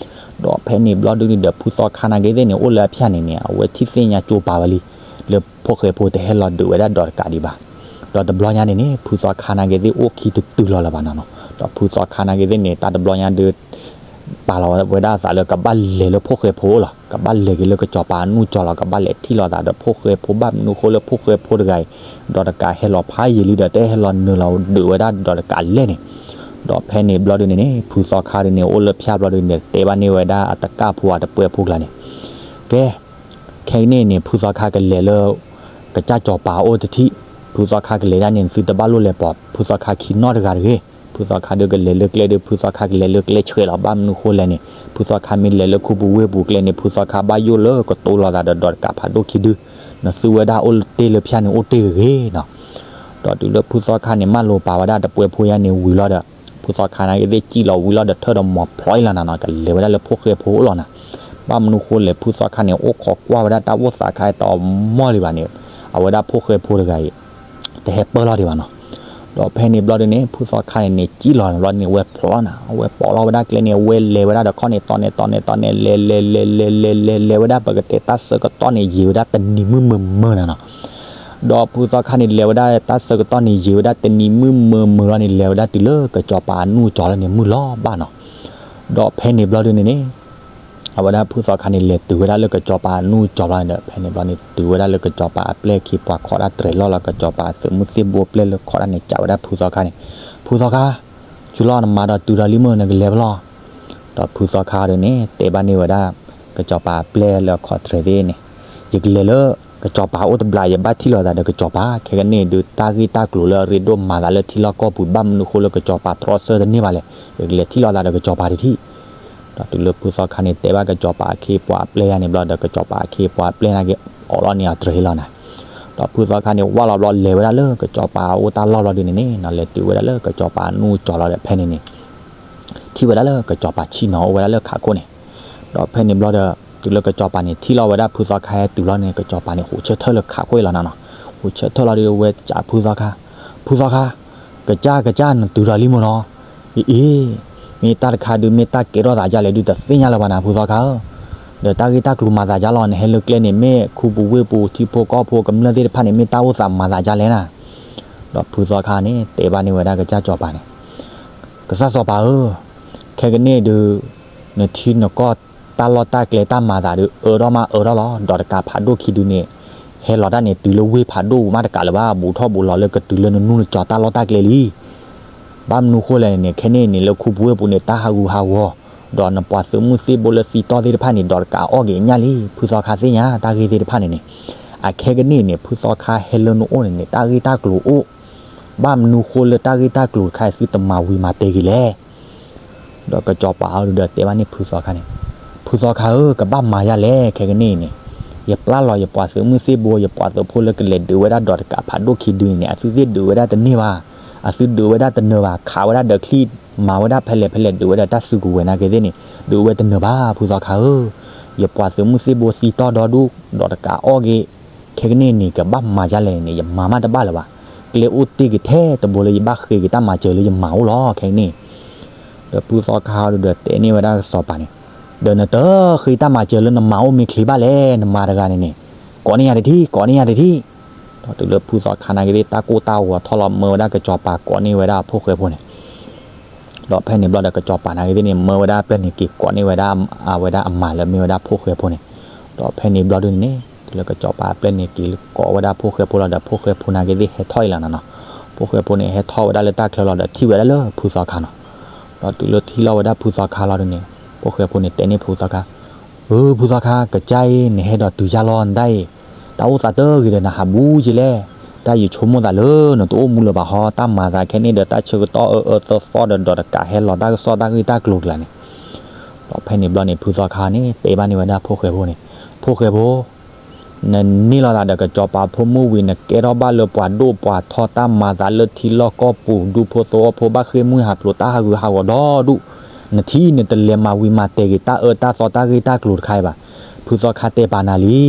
ဒီးဖဲန့ၣ်ဘျီဒုန့ၣ်ဒီး ဖုသီခါနာ်က့သ့ၣ်န့ၣ် အိၣ်လၢအဖၠၣ်န့ၣ်န့ၣ် အဝဲထံၣ်သ့ၣ်ညါကၠိပာ်ဝဲလံ, လၢဖိၣ်ဃဲဖိတဟဲလီၤဒုးဝဲဒၣ်ဒီးတကးဒံးဘၣ်. ဒီးတဘျီညါန့ၣ်န့ၣ် ဖုသီခါနာ်က့သ့ၣ်အိၣ်ခံတတုၤလီၤလၢၤဘၣ်နီၤနီၤ, ဒီးဖုသီခါနာ်က့သ့ၣ်န့ၣ် တၢ်တဘျီညါဒုး ပာ်လီၤဝဲဒၣ်အသးလၢကဘၣ်လဲၤလၢဖိၣ်ဃဲဖိလီၤ, ကဘၣ်လဲၤက့ၤလၢကစီၤပၤအနူၢ်ကၠီလီၤ, ကဘၣ်လဲၤထံၣ်လိာ်သးဒီးဖိၣ်ဃဲဖိ ဘၣ်မနုၤဃိလၢဖိၣ်ဃဲဖိတဂၤအံၤ ဒီးတကးဟဲလီၤဖးယံာ်လံဒီး တဟဲလီၤနုာ်လီၤဒုးဝဲဒၣ်ဒီးတကးလဲၣ်န့ၣ်. ဒီးဖဲန့ၣ်ဘျီဒုန့ၣ်န့ၣ် ဖုသီခါဒုန့ၣ် အိၣ်လၢဖၠၣ်ဘျီဒုန့ၣ် တဲဘၣ်န့ၢ်ဝဲဒၣ်အတကၣ်ဖိအတပှဲၤဖိကျါန့ၣ်, ကဲ ခဲကနံၣ်န့ၣ် ဖုသီခါကလဲၤလၢ ကစၢ်စီၤပၤအိၣ်တထံၣ်, ဖုသီခါကလဲၤဒၣ်န့ၣ် သုတဘၣ်လိၣ်လဲၤပိာ်ဖုသီခါခံနီတဂၤတဂ့ၤ. ဖုသီခါဒုကလဲၤလၢကျဲဒု ဖုသီခါကလဲၤလၢကျဲဆှဲးလီၤ, ဘၣ်မနုၤဃိလဲၣ်န့ၣ် ဖုသီခါမ့ၢ်လဲၤလၢခူပူၤဝ့ၢ်ပူၤကျဲန့ၣ် ဖုသီခါဘၣ်ယိၣ်လၢကတိၤလိာ်သးဒီးဒီးတကးဖးဒိၣ်ခံဒု, နသုဝဲဒၣ်အိၣ်တ့ၢ်လၢဖၠၣ်န့ၣ်အိၣ်တ့ၢ်ဂ့ၤဂ့ၤနီၤ. ဒီးတုၤလၢဖုသီခါန့ၣ် မၢလိာ်ပာ်ဝဲဒၣ်တပှဲၤဖိယါန့ၣ်ဝံၤလီၤဒီး ဖုသီခါနာ်က့သ့ၣ်စံၣ်လီၤဝံၤလီၤဒီး ထၢၣ်ဒီးမီၤဖျိးအံၤလီၤနၤနီၤ, ကလဲၤဝဲဒၣ်လၢဖိၣ်ဃဲဖိအိၣ်လီၤနၤ. ဘၣ်မနုၤဃိလဲၣ် ဖုသီခါန့ၣ် အိၣ်ခိးကွၢ်ဝဲဒၣ်တၢ်အိၣ်သးခါအံၤတမီၢ်လံဘၣ်န့ၣ် အဝဲဒၣ်ဖိၣ်ဃဲဖိတဂၤအံၤ တဟဲပၢၢ်လီၤဒံးဘၣ်နီၤ. ဒီးဖဲန့ၣ်ဘျီဒုန့ၣ် ဖုသီခါန့ၣ်န့ၣ် စံၣ်လီၤန့ၣ်ဘျီန့ၣ် ဝဲဖျိးနၤ, အဝဲပိာ်လီၤဝဲဒၣ်ကျဲန့ၣ် အဝဲလဲၤဝဲဒၣ်ဒီးခီၣ်န့ၣ်တီန့ၣ်တီန့ၣ်တီန့ၣ် လဲၤလဲၤလဲၤလဲၤလဲၤလဲၤလဲၤဝဲဒၣ် ပကတဲတၢ်ဆၢကတီၢ်န့ၣ် ယံာ်ဝဲဒၣ်တနံၤမုၢ်မုၢ်မုၢ်နၤနီၤ. ဒီးဖုသီခါန့ၣ် လဲၤဝဲဒၣ်တၢ်ဆၢကတီၢ်န့ၣ် ယံာ်ဝဲဒၣ်တနံၤမုၢ်မုၢ်မုၢ်လီၤန့ၣ် လဲၤဝဲဒၣ်တုၤလၢကစီၤပၤအနူၢ်ကၠီလၢန့ၣ် မုၢ်လီၤဘၣ်နီၤ. ဒီးဖဲန့ၣ်ဘျီဒုန့ၣ်န့ၣ် အဝဲဒၣ်ဖုသီခါန့ၣ် လဲၤတုၤဝဲဒၣ်လၢကစီၤပၤအနူၢ်ကၠီဘျီန့ၣ်ဒီး ဖဲန့ၣ်ဘျီန့ၣ် တုၤဝဲဒၣ်လၢကစီၤပၤအပျဲၢ်ခံ ပှၤခိးတၢ်တြဲၤလီၢ်လီၤ ကစီၤပၤသုးမုၢ်သ့ၣ်ဘိပျဲၢ်လၢခိးတၢ်န့ၣ် စံးဝဲဒၣ်ဖုသီခါန့ၣ်, ဖုသီခါ, ဆူလီၤနမၤဒီးတုၤဒီးလံမုၢ် နကလဲၤဖဲလဲၣ်. ဒီးဖုသီခါဒုန့ၣ် တဲဘၣ်န့ၢ်ဝဲဒၣ် ကစီၤပၤအပျဲၢ်လၢအခီၣ်ထြဲးသ့ၣ်န့ၣ်, ယကလဲၤလၢ ကစီၤပၤအိၣ်တဘျီ ယဘၣ်ထံၣ်လိာ်သးဒီးကစီၤပၤ, ခဲကနံၣ်အံၤဒုး တၢ်ဂ့ၢ်တၢ်ကျိၤလၢအရ့ဒိၣ်မၤသးလၢထံလီၢ်ကီၢ်ပူၤ ဘၣ်မနုၤဃိလၢကစီၤပၤတြီဆၢတန့ၢ်ဘၣ်လဲၣ်, ယကလဲၤထံၣ်လိာ်သးဒီးကစီၤပၤတထံၣ်. ဒီးတုၤလၢဖုသီခါန့ၣ် တဲဘၣ်ကစီၤပၤအခ့အပှၤအပျဲၢ်ယါန့ၣ်ဘျီဒီး ကစီၤပၤအခ့အပှၤအပျဲၢ်န့ၣ်က့ၤ အိးလီၤန့ၢ်အီၤတြဲၤလီၤနၤ. ဒီးဖုသီခါန့ၣ် ဝၢ်လီၤဘျီ လဲၤဝဲဒၣ်လၢကစီၤပၤအိၣ်တၢ်လီၢ်ဘျီဒုန့ၣ်န့ၣ် လဲၤတုၤဝဲဒၣ်လၢကစီၤပၤအနူၢ်ကၠီၤလီၤဒီး ဖဲန့ၣ်န့ၣ် ထံၣ်ဝဲဒၣ်လၢကစီၤပၤဆံၣ်နီၤအိၣ်ဝဲဒၣ်လၢခးခိၣ်န့ၣ်. ဒီးဖဲန့ၣ်ဘျီဒီး တုၤလၢကစီၤပၤန့ၣ် ထံၣ်လိာ်ဝဲဒၣ်ဖုသီခါဟဲတုၤလီၤန့ၣ် ကစီၤပၤန့ၣ် ဟူးဆၢထၢၣ်လၢခးခိၣ်အံၤလီၤနၤနီၤ. ဟူးဆၢထၢၣ်လီၤဒီး ဝဲစံးဖုသီခါ, ဖုသီခါ, ကစၢ်ကစၢ် နတုၤဒီးလံမုၢ်နီၤ. အ့အ့, မ့ၢ်တၢ်တခါဒုး မ့ၢ်တၢ်ကဲထီၣ်သးဒ်လဲၣ်ဒုး တသ့ၣ်ညါလၢၤဘၣ်နၤ ဖုသီခါဧၢ. ဒီးတၢ်ဂ့ၢ်တၢ်ကျိၤမၤသးဒ်လဲၣ်လီၤ, နဟဲလၢကျဲန့ၣ် မ့ၢ်ခူပူၤဝ့ၢ်ပူၤ ထံဖိကီၢ်ဖိကမျၢၢ်သ့ၣ်တဖၣ်န့ၣ် မ့ၢ်တၢ်အိၣ်သးမၤသးဒ်လဲၣ်နၤ. ဒီးဖုသီခါန့ၣ် တဲဘၣ်န့ၢ်ဝဲဒၣ်ကစၢ်စီၤပၤန့ၣ်, ကစၢ်စီၤပၤဧၢ, ခဲကနံၣ်ဒုး နထံနကီၢ်တၢ်လီၢ်တၢ်ကျဲတၢ်မၤသးဒုး အၢထီၣ်မးအၢထီၣ်လီၤ. ဒီးတကးဖးဒိၣ်ခံဒုန့ၣ် ဟဲလီၤတၢ်န့ၣ် တုၤလၢဝ့ၢ်ဖးဒိၣ်ပူၤမးတကးလၢၤဘၣ်, ဘူးထီၣ်ဘူးလီၤလၢကတုၤလၢနနူၢ်နကၠီၤတၢ်လီၢ်တၢ်ကျဲလံ. ဘၣ်မနုၤဃိလဲၣ်န့ၣ် ခဲန့ၣ်န့ၣ် လၢခူပူၤဝ့ၢ်ပူၤန့ၣ် တၢ်ဟးဂူာ်ဟးဂီၤ, ဒီးနပှၤသုးမုၢ်သံၣ်ဘိလၢသံတီၢ်သ့ၣ်တဖၣ်န့ၣ် ဒီးတကးအီၣ်က့ၤညၣ်လံ. ဖုသီခါသ့ၣ်ညါတၢ်ဂ့ၢ်သ့ၣ်တဖၣ်န့ၣ်န့ၣ်, အခဲကနံၣ်န့ၣ် ဖုသီခါဟဲလၢနအိၣ်န့ၣ်န့ၣ် တၢ်ဂ့ၢ်တၢ်ကျိၤအိၣ်, ဘၣ်မနုၤဃိလၢတၢ်ဂ့ၢ်တၢ်ကျိၤတခါအံၤ သုတမၤဝံၤမၤတဲာ်က့ၤလဲၣ်. ဒီးကစီၤပၤအီၤဒုးဒီးတဲဘၣ်န့ၣ်ဖုသီခါန့ၣ်, ဖုသီခါဧၢ, ကဘၣ်မၤယါလဲၣ်. ခဲကနံၣ်အံၤန့ၣ် ယပျၢ်လီၤယပှၤသုးမုၢ်သံၣ်ဘိ ယပှၤသုးဖိလၢကလဲၤဒုးဝဲဒၣ်ဒီးတကးဖးဒိၣ်ခံဒုန့ၣ်န့ၣ် အသုသ့ၣ်ဒုးဝဲဒၣ်တန့ၢ်ဘၣ်, အသုဒုးဝဲဒၣ်တနၢၤဘၣ်, ခးဝဲဒၣ်ဒီးချံၣ်, မၤဝဲဒၣ်ဖဲလဲၣ်ဖဲလဲၣ် ဒုးဝဲဒၣ်တၢ်စုကဝဲၤနာ်က့သ့ၣ်န့ၣ် ဒုးဝဲတနၢၤဘၣ် ဖုသီခါဧၢ. ယပှၤသုးမုၢ်သံၣ်ဘိသံတီၢ်ဒီဒူၣ်, ဒီးတကးအီၣ်က့ၤ, ခဲကနံၣ်န့ၣ် ကဘၣ်မၤယါလဲၣ်န့ၣ် ယမၤမးတဘၣ်လၢၤဘၣ်. ကျဲအိၣ်တ့ၢ်က့ၤထဲတဘိလၢယဘၣ်ဃ့က့ၤတၢ်မၤစၢၤလၢယမၤအိၣ်လီၤ. ခဲကနံၣ် ဒီးဖုသီခါဒီးတဲန့ၢ်ဝဲဒၣ်စီၤပၤန့ၣ်, ဒီးနတဃ့တၢ်မၤစၢၤလၢနမၤအိၣ်မ့ၢ်ချ့ဘၣ်လဲၣ်, နမၤတဂၤန့ၣ်န့ၣ် ကိးန့ၢ်ယၤတထံၣ်, ကိးန့ၢ်ယၤတထံၣ်. ဒီးတုၤလၢဖုသီခါနာ်က့သ့ၣ် တၢ်ကိၢ်တၢ်ဂီၤထီၣ်လီၤ မၢဝဲဒၣ်ကစီၤပၤကိးန့ၢ်ဝဲဒၣ်အဖိၣ်ဃဲဖိန့ၣ် ဒီးဖဲန့ၣ်ဘျီဒီးကစီၤပၤနာ်က့သ့ၣ်န့ၣ် မၢဝဲဒၣ်အပျဲၢ်န့ၣ်က့ၤကိးန့ၢ်ဝဲဒၣ် အဝဲဒၣ်အမါလၢမ့ၢ်ဝဲဒၣ်ဖိၣ်ဃဲဖိန့ၣ်. ဒီးဖဲန့ၣ်ဘျီဒုန့ၣ်န့ၣ် တုၤလၢကစီၤပၤအပျဲၢ်န့ၣ်က့ၤကိးဝဲဒၣ်ဖိၣ်ဃဲဖိလီၤဒီး ဖိၣ်ဃဲဖိနာ်က့သ့ၣ်ဟဲထီၣ်အံၤလီၤနၤနီၤ. ဖိၣ်ဃဲဖိန့ၣ် ဟဲထီၣ်ဝဲဒၣ်လၢတၢ်ချၢလီၤဒီးထံၣ်ဝဲဒၣ်လၢဖုသီခါနီၤ. ဒီးတုၤလၢထံၣ်လီၤဝဲဒၣ်ဖုသီခါလီၤဒုန့ၣ် ဖိၣ်ဃဲဖိန့ၣ်တဲန့ၢ်ဖုသီခါ, အၢ ဖုသီခါ, ကစၢ်အံၤ နဟဲဒီးတုၤယါလီၤနတၢ်အံၤ, တၢ်အိၣ်သးတဂ့ၤဒီးနဟးဘူးက့ၤလဲၣ်. တၢ်ယဆိကမိၣ်သးလၢနတအိၣ်မူလၢၤဘၣ်ဟီ, တၢ်မၤသးခဲန့ၣ်ဒီးတၢ်ဆၢကတီၢ်အၢအၢသီသီဒီး ဒီးတကးဟဲလီၤတၢ်ကစီၣ်တၢ်ဂ့ၢ်တၢ်ကျိၤကျါန့ၣ်. ဒီးဖဲန့ၣ်ဘျီန့ၣ် ဖုသီခါန့ၣ် တဲဘၣ်န့ၢ်ဝဲဒၣ်ဖိၣ်ဃဲဖိန့ၣ်, ဖိၣ်ဃဲဖိ နန့ၢ်လီၤသးဒီးကစီၤပၤဖိမုၣ်ဝံၤ နကဲထီၣ်ဘၣ်လၢပှၤဒိၣ်ပှၤထီ တၢ်မၤသးလၢထံလီၢ်ကီၢ်ပူၤ ဒူဖိသဝီဖိ ဘၣ်ဃ့ၢ်မှံဟးဖျိး တၢ်ဟးဂူာ်ဟးဂီၤဒီဒူၣ်, နထံၣ်နတလဲၤမၤဝံၤမၤတဲာ်က့ၤတၢ်အၢတၢ်သီတၢ်ဂ့ၢ်တၢ်ကျိၤတခါအံၤဘၣ်. ဖုသီခါတဲပာ်နၤလံ,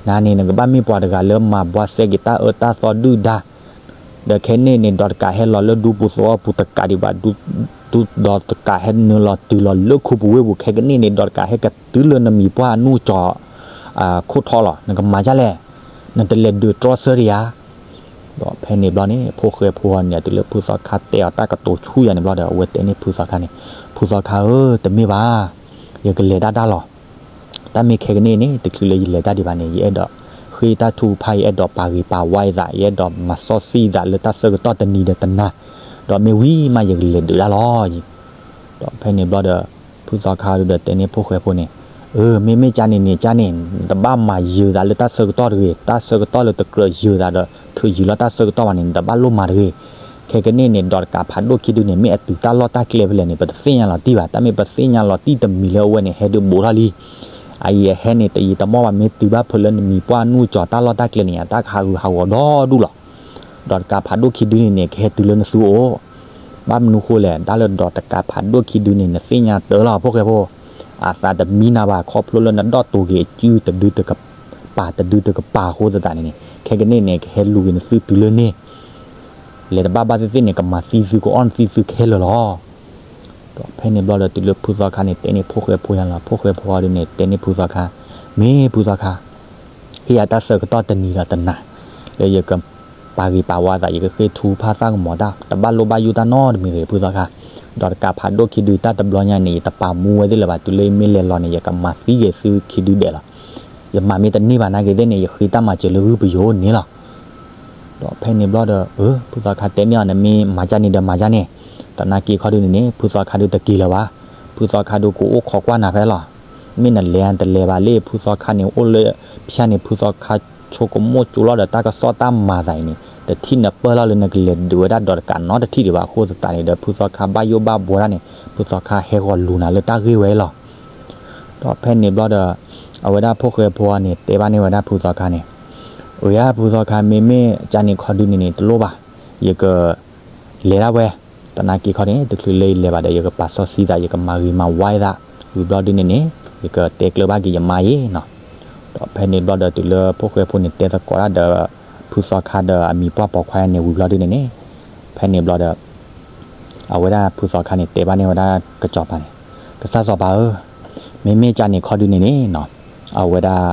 နၤန့ၣ် နကဘၣ်မ့ၢ်ပှၤတဂၤလၢမၤဘှါစဲက့ၤတၢ်အၢတၢ်သီဒုၣ်ဒါ ဒီးခဲန့ၣ်န့ၣ် ဒီးတကးဟဲလီၤလၢဒူပူၤသဝီပူၤတကးဒံးဘၣ်, ဒီးတကးဟဲနုာ်လီၤတုၤလီၤလၢခူပူၤဝ့ၢ်ပူၤ ခဲကနံၣ်န့ၣ်ဒီးတကးဟဲကတုၤလၢနမံၤပှၢ်အနူၢ်ကၠီၤ ခိၣ်ထီလီၤ. နကမၤဒ်လဲၣ်, နတလဲၤဒုးတြီဆၢဒံးဧါ. ဒီးဖဲန့ၣ်ဘျီန့ၣ် ဖိၣ်ဃဲဖိန့ၣ် တုၤလၢဖုသီခါတဲအီၤတၢ်ကတိၤဆူယၤန့ၣ်ဘျီဒီး အဝဲတဲန့ၢ်ဖုသီခါန့ၣ်, ဖုသီခါဧၢ, တမ့ၢ်ဘၣ်, ယကလဲၤဒၣ်တၢ်လီၤ. တၢ်မ့ၢ်ခဲကနံၣ်န့ၣ် တချုးလၢယလဲၤတၢ်ဒံးဘၣ်န့ၣ် ယအဲၣ်ဒိးဃ့တၢ်ထုကဖၣ်, ယအဲၣ်ဒိးပာ်ဂံၢ်ပာ်ဝါယသး, ယအဲၣ်ဒိးမၤစီဆှံယသးလၢတၢ်ဆၢကတီၢ်တနံၤဒီးတနၤ, ဒီးမ့ၢ်ဝံၤမးယကလဲၤဒုးတၢ်လီၤ. ဒီးဖဲန့ၣ်ဘျီဒီး ဖုသီခါဒီးတဲန့ၢ်ဖိၣ်ဃဲဖိန့ၣ်, အၢ မ့မ့ၢ်ကန့ၣ်န့ၣ် ကန့ၣ် နတဘၣ်မၤယုာ်သးလၢတၢ်ဆၢကတီၢ်တဂ့ၤ, တၢ်ဆၢကတီၢ်လၢတကြၢးယုာ်သးဒီး ထုးယုာ်လီၤတၢ်ဆၢကတီၢ်ဘၣ်န့ၣ် နတဘၣ်လိၣ်မၤတဂ့ၤ. ခဲကနံၣ်န့ၣ် ဒီးတကးဖးဒိၣ်ခံဒုန့ၣ် မ့ၢ်အတုၤတၢ်လီၢ်တၢ်ကျဲဖဲလဲၣ်န့ၣ် ပတသ့ၣ်ညါလီၤတံၢ်ဘၣ်. တၢ်မ့ၢ်ပသ့ၣ်ညါလီၤတံၢ်တမံၤလၢအဝဲန့ၣ် ဟဲဒုးဘူးထီၣ်လံ. အအံၤအဟဲန့ၣ် တယံာ်တမီၢ်ဘၣ် မ့ၢ်တုၤဘၣ်ဖဲလၢနမံၤပှၢ်နူၢ်ကၠီၤတၢ်လီၢ်တၢ်ကျဲန့ၣ် တၢ်ကဟးဂူာ်ဟးဂီၤဒီဒူၣ်လီၤ. ဒီးတကးဖးဒိၣ်ခံဒုန့ၣ်န့ၣ် ကဟဲတုၤလၢနသုအိၣ်. ဘၣ်မနုၤဃိလဲၣ်, တၢ်လၢဒီးတကးဖးဒိၣ်ခံဒုန့ၣ် နသ့ၣ်ညါတၢ်လီၤ ဖိၣ်ဃဲဖိ, အသးတမံနၤဘၣ် ခီဖျိလၢနဒီၣ်တိာ်က့ၤအစုတဒုတကပၤ တဒုတကပၤအဃိသတးန့ၣ်န့ၣ် ခဲကနံၣ်န့ၣ် ကဟဲလူၤက့ၤနသုတုၤလၢန့ၣ် လဲၤတဘၣ်ဘၣ်သ့ၣ်သ့ၣ်န့ၣ် ကမၤသံသု ကအီၣ်နသံသုခဲလၢာ်လီၤ. ဒီးဖဲန့ၣ်ဘျီဒီး တုၤလၢဖုသီခါန့ၣ် တဲန့ၢ်ဖိၣ်ဃဲဖိယါလီၤ. ဖိၣ်ဃဲဖိအီၤဒုန့ၣ် တဲန့ၢ်ဖုသီခါ, မ့ၢ်ဖုသီခါ, ဟ့ၣ်ယၤတၢ်ဆၢကတီၢ်တနံၤဒီးတနၤ လၢယကပာ်ဂံၢ်ပာ်ဝါသး ယကဃ့ထုကဖၣ်သၣ်ကမီၤတၢ် တဘၣ်လိၣ်ဘၣ်ယိၣ်တၢ်နီတမံၤတဂ့ၤ ဖုသီခါ. ဒီးတကးဖးဒိၣ်ခံဒုတၢ်တဘျီညါန့ၣ် ယတပာ်မူဝဲသ့ၣ်လၢၤဘၣ်. တုၤလၢယမ့ၢ်လဲၤလီၤန့ၣ် ယကမၤသံက့ၤသုခံဒုဒဲးလီၤ. ယမၤမ့ၢ်တန့ၢ်ဘၣ်နာ်က့သ့ၣ်န့ၣ် ယဃ့တၢ်မၤစၢၤလၢဂုၢ်ပယိၤန့ၣ်လီၤ. ဒီးဖဲန့ၣ်ဘျီဒီး ဖုသီခါတဲန့ၢ်အီၤ နမ့ၢ်မၤကန့ၣ်ဒီးမၤကန့ၣ်, သနာ်က့ခီဒုန့ၣ်န့ၣ် ဖုသီခါဒုတက့ၤလၢၤဘၣ်. ဖုသီခါဒုကအိၣ်ခိးကွၢ်နၤဖဲလီၤ. မ့ၢ်နလဲၤတလဲၤဘၣ်လၢ ဖုသီခါန့ၣ် အိၣ်လၢဖၠၣ်န့ၣ် ဖုသီခါဆိကမိၣ်ကၠိလီၤဒီးတၢ်ကစီၣ်တၢ်မၤသးအံၤန့ၣ် တထံၣ်နပၢၢ်လီၤလၢနကလဲၤဒုးဝဲဒၣ်ဒီးတကးနီတထံၣ်ဒံးဘၣ်အဃိသတးန့ၣ်ဒီး ဖုသီခါဘၣ်ယိၣ်ဘၣ်ဘှီတၢ်န့ၣ် ဖုသီခါဟဲဂီၤလူၤနၤလၢတၢ်ဂ့ၢ်ဝဲလီၤ. ဒီးဖဲန့ၣ်ဘျီဒီး အဝဲဒၣ်ဖိၣ်ဃဲဖိန့ၣ် တဲဘၣ်န့ၢ်ဝဲဒၣ်ဖုသီခါန့ၣ်, အၢ ယၤ ဖုသီခါ မ့မ့ၢ်ကန့ၣ်ခီဒုန့ၣ်န့ၣ် တလိၣ်ဘၣ်, ယက လဲၤဒၣ်ဝဲ, သနာ်က့ခီန့ၣ် တချုးလၢယလဲၤဘၣ်ဒီး ယကပာ်စီဆှံသး ယကမၤဂ့ၤမၤဝါသး, ဝံၤဘျီဒုန့ၣ်န့ၣ် ယကတဲကျၢၤဘၣ်က့ၤယမါအံၤနီၤ. ဒီးဖဲန့ၣ်ဘျီဒီး တုၤလၢဖိၣ်ဃဲဖိန့ၣ်တဲသကိးတၢ်ဒီး ဖုသီခါဒီးအမံၤပှၢ်ပိာ်ခွါန့ၣ် ဝံၤဘျီဒုန့ၣ်န့ၣ် ဖဲန့ၣ်ဘျီဒီး အဝဲဒၣ်ဖုသီခါန့ၣ် တဲဘၣ်န့ၢ်ဝဲဒၣ်ကစီၤပၤန့ၣ်, ကစၢ်စီၤပၤဧၢ, မ့မ့ၢ်ကန့ၣ်ခီဒုန့ၣ်န့ၣ်နီၤ, အဝဲဒၣ်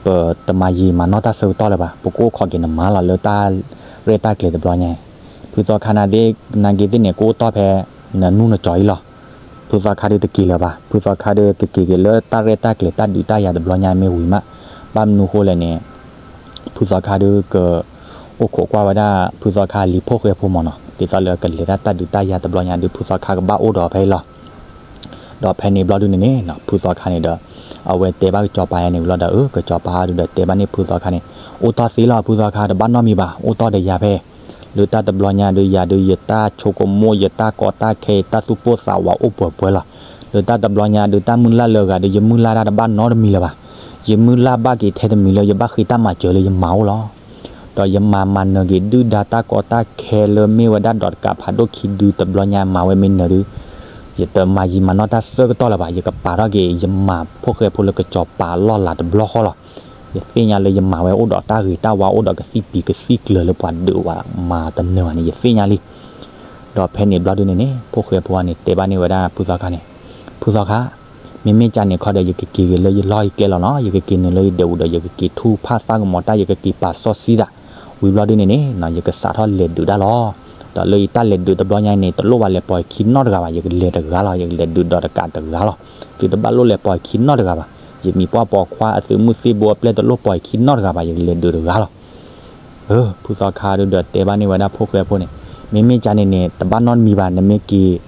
ပတမၤယံာ်မၤနီၢ်တၢ်ဆၢကတီၢ်လၢၤဘၣ်, ပကအိၣ်ခိးက့ၤနမါလီၤလၢတၢ်ရဲၣ်တၢ်ကျဲၤတဘျီညါအံၤ, ဖုသီခါန့ၣ်သ့ၣ် နာ်က့သ့ၣ်န့ၣ် ကအိၣ်တီၢ်ဖဲ နနူၢ်နကၠီၤအံၤလီၤ. ဖုသီခါဒုတက့ၤလၢၤဘၣ်, ဖုသီခါဒုကက့ၤက့ၤလၢတၢ်ရဲၣ်တၢ်ကျဲၤတၢ်ဒုးတၢ်ယၤတဘျီညါမ့ၢ်ဝံၤမး, ဘၣ်မနုၤဃိလဲၣ်န့ၣ် ဖုသီခါဒုက အိၣ်ခိးကွၢ်ဝဲဒၣ် ဖုသီခါလံၤဖိၣ်ဃဲဖိမၢ်နီၤ, ဒ်သိးလၢကလဲၤတၢ်တၢ်ဒုးတၢ်ယၤတဘျီညါဒုး ဖုသီခါကဘၣ်အိၣ်ဒီးဖဲအံၤလီၤ. ဒီးဖဲန့ၣ်ဘျီဒုန့ၣ်န့ၣ် ဖုသီခါန့ၣ်ဒီး အဝဲတဲဘၣ်ကစီၤပၤယါန့ၣ်ဝံၤလီၤဒီး အၢ ကစီၤပၤဒုဒီးတဲဘၣ်န့ၢ်ဖုသီခါန့ၣ်, အိၣ်တီၢ်သ့လီၤ ဖုသီခါ တဘၣ်နီတမံၤဘၣ်, အိၣ်တီၢ်ဒီးယၤဖဲ လၢတၢ်တဘျီညါဒုး ယၤဒုး ယတၢ်ဆိကမိၣ် ယတၢ်ကီတၢ်ခဲ ယတၢ်သူၣ်ပိၢ်သးဝးအိၣ်ပှဲၤပှဲၤလီၤ. လၢတၢ်တဘျီညါဒုး တၢ်မုၢ်လၢ်လၢအဂၤဒုး ယမုၢ်လၢ်တၢ်တဘၣ်နီတမံၤလၢၤဘၣ်. ယမုၢ်လၢ်ဘၣ်က့ၤထဲတမံၤလၢယဘၣ်ဃ့တၢ်မၤစၢၤလၢယမါအိၣ်လီၤ. ဒီးယမၤမၤနၢၤက့ၤဒုၣ်ဒါတၢ်ကီတၢ်ခဲလၢမ့ၢ်ဝဲဒၣ်ဒီးတကးဖးဒိၣ်ခံဒုတဘျီညါ မၤဝဲမ့ၢ်နၢၤဒုး ယတမၤယံာ်မၤနီၢ်တၢ်ဆၢကတီၢ်လၢၤဘၣ်, ယကပာ်ထီၣ်က့ၤယမါဖိၣ်ဃဲဖိလၢကစီၤပၤအလီၢ်လၤတဘျီဃီလီၤ. ယသ့ၣ်ညါလၢယမၤဝဲအိၣ်ဒီးတၢ်ဂ့ၤတၢ်ဝါ အိၣ်ဒီးကသံၣ်ပံၤကသံၣ်ကျၢၤလၢပှၤဒုးဝဲမၤတနၢၤဘၣ်န့ၣ် ယသ့ၣ်ညါလံ. ဒီးဖဲန့ၣ်ဘျီဒုန့ၣ်န့ၣ် ဖိၣ်ဃဲဖိန့ၣ် တဲဘၣ်န့ၢ်ဝဲဒၣ်ဖုသီခါန့ၣ်, ဖုသီခါ မ့မ့ၢ်ကန့ၣ်ခီဒီး ယကက့ၤက့ၤလၢယလီၢ်ယကျဲလီၤနီၤ, ယကက့ၤနုာ်လၢယဒၢးပူၤဒီး ယကက့ၤထူၣ်ဖၣ်သၣ်ကမီၤတၢ် ယကက့ၤပာ်စီဆှံသး, ဝံၤဘျီဒုန့ၣ်န့ၣ် ယကစးထီၣ်လဲၤဒုးတၢ်လီၤ. ဒီးလၢယတၢ်လဲၤဒုးတဘျီညါအံၤန့ၣ် တလိၣ်ဘၣ်လဲၤပိာ်ယခံနီတဂၤဘၣ်, ယကလဲၤတဂၤလီၤ, ယကလဲၤဒုးဒီးတကးတဂၤလီၤ. သုတဘၣ်လိၣ်လဲၤပိာ်ယခံနီတဂၤဘၣ်. ယမံၤပှၢ်ပိာ်ခွါအသုးမုၢ်သံၣ်ဘိအပျဲၢ်တလိၣ်ပိာ်ယခံနီတဂၤဘၣ်, ယကလဲၤဒုးတဂၤလီၤ. အၢ ဖုသီခါဒုဒီးတဲဘၣ်န့ၢ်ဝဲဒၣ်ဖိၣ်ဃဲဖိန့ၣ်, မ့မ့ၢ်ကန့ၣ်န့ၣ် တဘၣ်နီတမံၤဘၣ်, နမ့ၢ်က့ၤ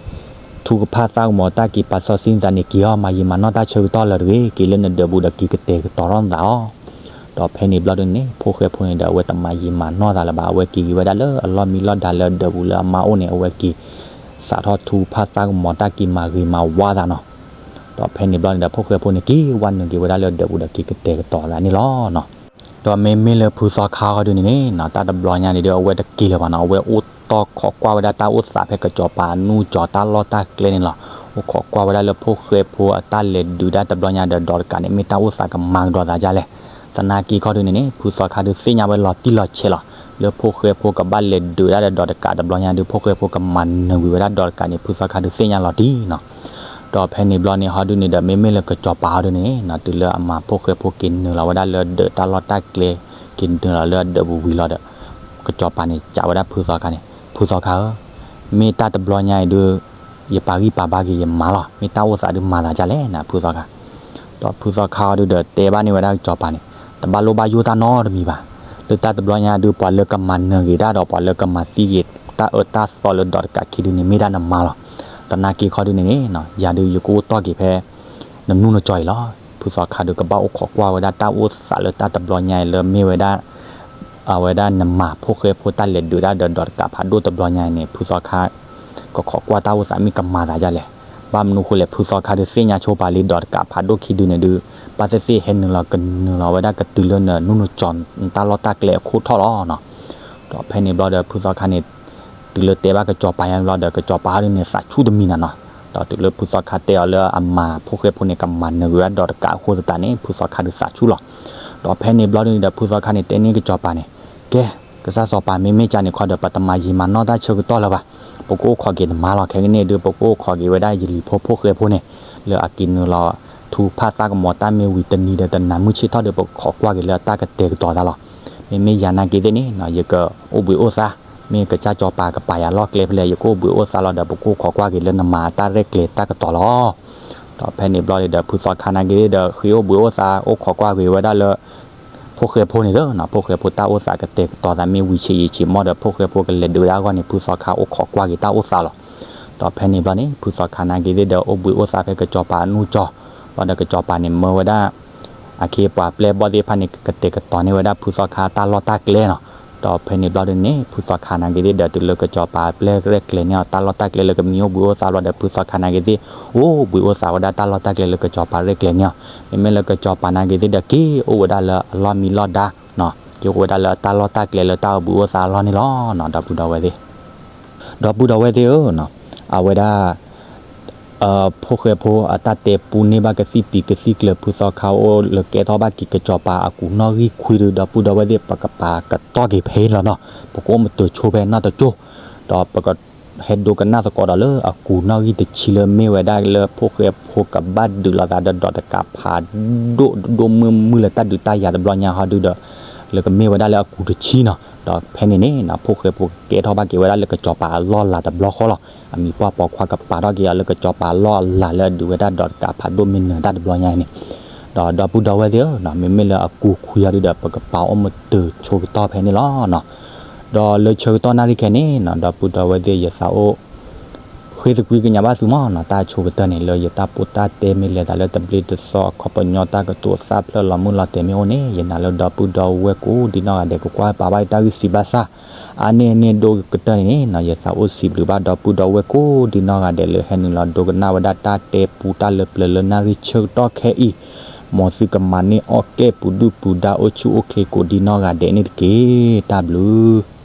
ထူကဖၣ်သၣ်ကမီၤတၢ် က့ၤပာ်စီဆှံနသးန့ၣ် က့ၤအီၤ မၤယံာ်မၤနီၢ်တၢ်ဆၢကတီၢ်လၢၤတဂ့ၤ, က့ၤလၢနဒၢးပူၤဒီးက့ၤကတဲာ်ကတီၤထီၣ်နသးလီၤ. ဒီးဖဲန့ၣ်ဘျီဒုန့ၣ် ဖိၣ်ဃဲဖိန့ၣ်ဒီး အဝဲတမၤယံာ်မၤနီၢ်သးလၢၤဘၣ်, အဝဲက့ၤက့ၤဝဲဒၣ်လၢအလီၢ်မံလီၢ်ဒါလၢအဒၢးပူၤလၢအမါအိၣ်န့ၣ် အဝဲက့ၤ စးထီၣ်ထူကဖၣ်သၣ်ကမီၤတၢ် က့ၤမၤဂ့ၤမၤဝါသးနီၤ. ဒီးဖဲန့ၣ်ဘျီန့ၣ်ဒီး ဖိၣ်ဃဲဖိန့ၣ် က့ၤဝဲနုာ်က့ၤဝဲဒၣ်လၢအဒၢးပူၤဒီးက့ၤကတဲာ်ကတီၤသးန့ၣ်လီၤနီၤ. ဒီးမ့မ့ၢ်လၢဖုသီခါအီၤဒုန့ၣ်န့ၣ် တၢ်တဘျီညါန့ၣ်ဒီး အဝဲတက့ၤလၢၤဘၣ်နီၤ, အဝဲအိၣ်တီၢ်ခိးကွၢ်ဝဲဒၣ်တၢ်အိၣ်သးဖဲကစီၤပၤအနူၢ်ကၠီၤတၢ်လီၢ်တၢ်ကျဲန့ၣ်လီၤ. အိၣ်ခိးကွၢ်ဝဲဒၣ်လၢဖိၣ်ဃဲဖိအတၢ်လဲၤဒုးဒၣ်တဘျီညါဒီး ဒီးတကးန့ၣ် မ့ၢ်တၢ်အိၣ်သးကမၤကဒီးသးဒ်လဲၣ်. သနာ်က့ခီဒုန့ၣ်န့ၣ် ဖုသီခါဒုသ့ၣ်ညါဝဲလီၤတံၢ်လီၤဆဲးလီၤ. လၢဖိၣ်ဃဲဖိကဘၣ်လဲၤဒုးဒၣ်ဒီး ဒီးတကးတဘျီညါဒု ဖိၣ်ဃဲဖိကမၤနၢၤကွံာ်ဝဲဒၣ်ဒီးတကးန့ၣ် ဖုသီခါဒုသ့ၣ်ညါလီၤတံၢ်နီၤ. ဒီးဖဲန့ၣ်ဘျီန့ၣ်ဟီဒုန့ၣ်ဒီး မ့မ့ၢ်လၢကစီၤပၤအီၤဒုန့ၣ် တုၤလၢအမၤဖိၣ်ဃဲဖိက့ၤနုာ်လီၤဝဲဒၣ်လၢဒၢးတၢ်လီၢ်တၢ်ကျဲ က့ၤနုာ်လီၤလၢအဒၢးပူၤဝံၤလီၤဒီး ကစီၤပၤန့ၣ် စံးဝဲဒၣ်ဖုသီခါန့ၣ်, ဖုသီခါဧၢ, မ့ၢ်တၢ်တဘျီညါအံၤဒု ယပာ်ဂံၢ်ပာ်ဘါက့ၤယမါလီၤ, မ့ၢ်တၢ်အိၣ်သးဒုမၤသးဒ်လဲၣ်နၤ ဖုသီခါ. ဒီးဖုသီခါအီၤဒုဒီးတဲဘၣ်န့ၢ်ဝဲဒၣ်ကစီၤပၤန့ၣ်, တဘၣ်လိၣ်ဘၣ်ယိၣ်တၢ်နီတမံၤဘၣ်. လၢတၢ်တဘျီညါဒု ပှၤလၢကမၤနၢၤဂ့ၤတၢ်ဒီး ပှၤလၢကမၤသံဂ့ၤတၢ်အၢတၢ်သီလၢဒီးတကးခံဒုန့ၣ် မ့ၢ်ဒၣ်နမါလီၤ. သနာ်က့ခီဒုန့ၣ်န့ၣ် ယၤဒု ယကအိၣ်တီၢ်က့ၤဖဲ နနူၢ်နကၠီၤအံၤလီၤ. ဖုသီခါဒုကဘၣ်အိၣ်ခိးကွၢ်ဝဲဒၣ်တၢ်အိၣ်သးလၢတၢ်တဘျီညါအံၤလၢမ့ၢ်ဝဲဒၣ် အဝဲဒၣ်နမၤဖိၣ်ဃဲဖိတၢ်လဲၤဒုးဒၣ်ဒီး ဒီးတကးဖးဒိၣ်တဘျီညါအံၤန့ၣ် ဖုသီခါ ကခိးကွၢ်တၢ်အိၣ်သးမ့ၢ်ကမၤသးဒ်လဲၣ်. ဘၣ်မနုၤဃိလဲၣ် ဖုသီခါဒုသ့ၣ်ညါဆိပာ်လံ ဒီးတကးဖးဒိၣ်ခံဒုန့ၣ်ဒု ဘၣ်သ့ၣ်သ့ၣ်ဟဲနုာ်လီၤကနုာ်လီၤဝဲဒၣ်ကတုၤလၢနနူၢ်နကၠီၤ တၢ်လီၢ်တၢ်ကျဲအခိၣ်ထီၣ်လီၤနီၤ. ဒီးဖဲန့ၣ်ဘျီဒီး ဖုသီခါန့ၣ် တုၤလၢတဲဘၣ်ကစီၤပၤညါဘျီဒီး ကစီၤပၤဒုန့ၣ်သးဆူၣ်တမံၤနၤနီၤ. ဒီးတုၤလၢဖုသီခါတဲအီၤလၢအမၤဖိၣ်ဃဲဖိန့ၣ် ကမၤနၢၤကွံာ်ဝဲဒၣ်ဒီးတကးအဃိသတးန့ၣ် ဖုသီခါဒုသးဆူၣ်လီၤ. ဒီးဖဲန့ၣ်ဘျီဒုန့ၣ်ဒီး ဖုသီခါန့ၣ်တဲန့ၢ်ကစီၤပၤန့ၣ်, ကဲ ကစၢ်စီၤပၤ မ့မ့ၢ်ကန့ၣ်ခီဒီး ပတမၤယံာ်မၤနီၢ်တၢ်ဆၢကတီၢ်လၢၤဘၣ်. ပကအိၣ်ခိးက့ၤနမါလီၤ. ခဲကနံၣ်အံၤဒု ပကအိၣ်ခိးက့ၤဝဲဒၣ်ယလံၤဖိဖိၣ်ဃဲဖိန့ၣ် လၢအက့ၤနုာ်လီၤ ထူဖၣ်သၣ်ကမီၤတၢ်မ့ၢ်ဝံၤတနံၤဒီးတနၤမုၢ်ဆ့ၣ်ထီၣ်ဒီး ပကခိးကွၢ်က့ၤလၢတၢ်ကတဲာ်ကတီၤသးလီၤ. မ့မ့ၢ်ယၤနာ်က့သ့ၣ်န့ၣ် ယကအိၣ်ဘှံးအိၣ်သါ, မ့ၢ်ကစၢ်စီၤပၤကပာ်ယၤလီၢ်ကျဲဖဲလဲၣ် ယကအိၣ်ဘှံးအိၣ်သါလီၤဒီး ပကအိၣ်ခိးကွၢ်က့ၤလၢနမၤတၢ်ရဲၣ်ကျဲၤတၢ်ကတီၤလီၤ. ဒီးဖဲန့ၣ်ဘျီန့ၣ်ဒီး ဖုသီခါနာ်က့သ့ၣ်ဒီး ဃ့အိၣ်ဘှံးအိၣ်သါ အိၣ်ခိးကွၢ်က့ၤဝဲဒၣ်လၢ ဖိၣ်ဃဲဖိန့ၣ်လီၤ. ဖိၣ်ဃဲဖိတၢ်အိၣ်သးကတဲာ်ကတီၤသးမ့ၢ်ဝံၤဆံးယံာ်ဆံးမီၢ်ဒီး ဖိၣ်ဃဲဖိကလဲၤဒုးဒၣ်အဂီၢ်န့ၣ် ဖုသီခါအိၣ်ခိးကွၢ်က့ၤတၢ်အိၣ်သးလီၤ. ဒီးဖဲန့ၣ်ဘျီန့ၣ် ဖုသီခါနာ်က့ၤသ့ၣ်ဒီး အိၣ်ဘှံးအိၣ်သါဖဲကစီၤပၤအနီၢ်ကၠီ, ဘျီဒီးကစီၤပၤန့ၣ်မၢဝဲဒၣ် အခ့အပှၤပျဲၢ်ဘီၣ်သ့ၣ်တဖၣ်န့ၣ် ကတဲာ်ကတီၤန့ၢ်ဝဲဒၣ်ဖုသီခါတၢ်လီၢ်တၢ်ကျဲနီၤ. ဒီးဖဲန့ၣ်ဘျီဒုန့ၣ် ဖုသီခါနာ်က့ၤသ့ၣ်ဒီး တုၤလၢကစီၤပၤပျဲၢ်ရဲၣ်ကျဲၤန့ၢ်အီၤတၢ်လီၢ်တၢ်ကျဲလၢကမံၤအိၣ်ဘှံးအိၣ်သါဘျီဒီး ဖုသီခါနာ်က့ၤသ့ၣ် အိၣ်ဘှံးအိၣ်သါဝဲဒၣ်တၢ်လီၢ်တၢ်ကျဲလၢကစီၤပၤရဲၣ်ကျဲၤန့ၢ်အီၤ, မ့မ့ၢ်လၢကစီၤပၤနာ်က့ၤသ့ၣ်ဒီး က့ၤအိၣ်ဝဲဒၣ်လၢအလီၢ်မံလီၢ်ဒါနီၤ, က့ၤအိၣ်ဝဲဒၣ်လၢတၢ်လီၢ်တၢ်ကျဲလၢတၢ်အိၣ်ဘှံးအိၣ်သါအလီၢ်န့ၣ်လီၤနီၤ. ဒီပုၢ်ဒီဝဲၢ်သ့ၣ်, ဒီပုၢ်ဒီဝဲၢ်သ့ၣ်ဧၢ, အဝဲဒၣ် ဖိၣ်ဃဲဖိအတၢ်တဲပူန့ၢ်ဘၣ်ကသံၣ်ပံၤကသံၣ်ကျၢၤ ဖုသီခါအိၣ်လၢကဲထီၣ်ဘၣ်က့ၤကစီၤပၤအကူးနီၣ်ဂံၢ်ခွံဒုး ဒီပုၢ်ဒီဝဲၢ်သ့ၣ် ပကပာ်ကတီၢ်က့ၤဖဲအံၤလီၤနီၤ. ပကအိၣ်မတုၤဆိဖဲနီၢ်တကၠိၢ်, ဒီးပက ဟဲဒိကနၣ်သကိးဒီးလၢအကူးနီၣ်ဂံၢ်တဆံလၢမ့ၢ်ဝဲဒၣ်လၢ ဖိၣ်ဃဲဖိကဘၣ်ဒုးလိာ်သးဒီးဒီးတကးဖးဒိၣ်ဒိၣ်မုၢ်မုၢ်လၢတၢ်ဒုးတၢ်ယၤတဘျီညါဟီဒုးဒီး လၢကမ့ၢ်ဝဲဒၣ်လၢအကူးတဆံနီၤ. ဒီးဖဲန့ၣ်န့ၣ် ဖိၣ်ဃဲဖိကကဲထီၣ်ဘၣ်က့ၤဝဲဒၣ်လၢကစီၤပၤအလီၢ်လၤတဘျီဃီလီၤ. အမံၤပှၢ်ပိာ်ခွါကပာ်ထီၣ်က့ၤအီၤလၢကစီၤပၤအလီၢ်အလၤလၢအဒုးဝဲဒၣ်ဒီးတကးဖးဒိၣ်မ့ၢ်နၢၤတၢ်တဘျီညါအံၤန့ၣ်, ဒီးဒီပုၢ်ဒီဝဲၢ်သ့ၣ်ဧၢ, မ့မ့ၢ်လၢအကူးခွံအီၤဒုးဒီး ပကပာ်အိၣ်မတုၤဆိကတီၢ်ဖဲန့ၣ်လီၤနီၤ. ဒီးလၢဆၢကတီၢ်နၣ်ရံၣ်ခဲန့ၣ်နီၤ ဒီပုၢ်ဒီဝဲၢ်သ့ၣ် ယသးအိၣ် ဃ့သကွံကညးဘၣ်သုမီၢ်နီၤ. တၢ်ဆိကတၢၢ်န့ၣ် လၢယတၢ်ပိၢ်တၢ်တဲမ့ၢ်လဲၤသးလၢတဘျ့တသီၣ် အခီပညီတၢ်ကတိၤသၣ်ဖျၢၣ်လီၤမုၢ်လီၤတဲာ်မ့ၢ်အိၣ်န့ၣ် ယနာ်လၢဒီပုၢ်ဒီဝဲၢ်ကိးဒံနီၢ်ဂၤဒဲး ကကွၢ်ပာ်ဘၣ်ယတၢ်ဂ့ၢ်စံးဘၣ်ဆၣ် အါန့ၢ်န့ၢ်ဒိၣ်ကတၢၢ်န့ၣ်နီၤ ယသးအိၣ်စံးဘျုးဘၣ်ဒီပုၢ်ဒီဝဲၢ်ကိးဒံနီၢ်ဂၤဒဲးလၢဟဲနုာ်လီၤဒိကနၣ်ဝဲဒၣ်တၢ်တဲပူတၢ်လၢပျၢၤလၢနၣ်ရံၣ်ဆၢကတီၢ်ခဲအံၤ, မ်သုကမၤန့ၢ်အီၣ်ကဲၣ်ပူၤဒုၣ်ပူၤဒါအိၣ်ဆူၣ်အိၣ်ချ့ကိးဒံနီၢ်ဂၤဒဲးန့ၣ်တက့ၢ်. တၢ်ဘျုး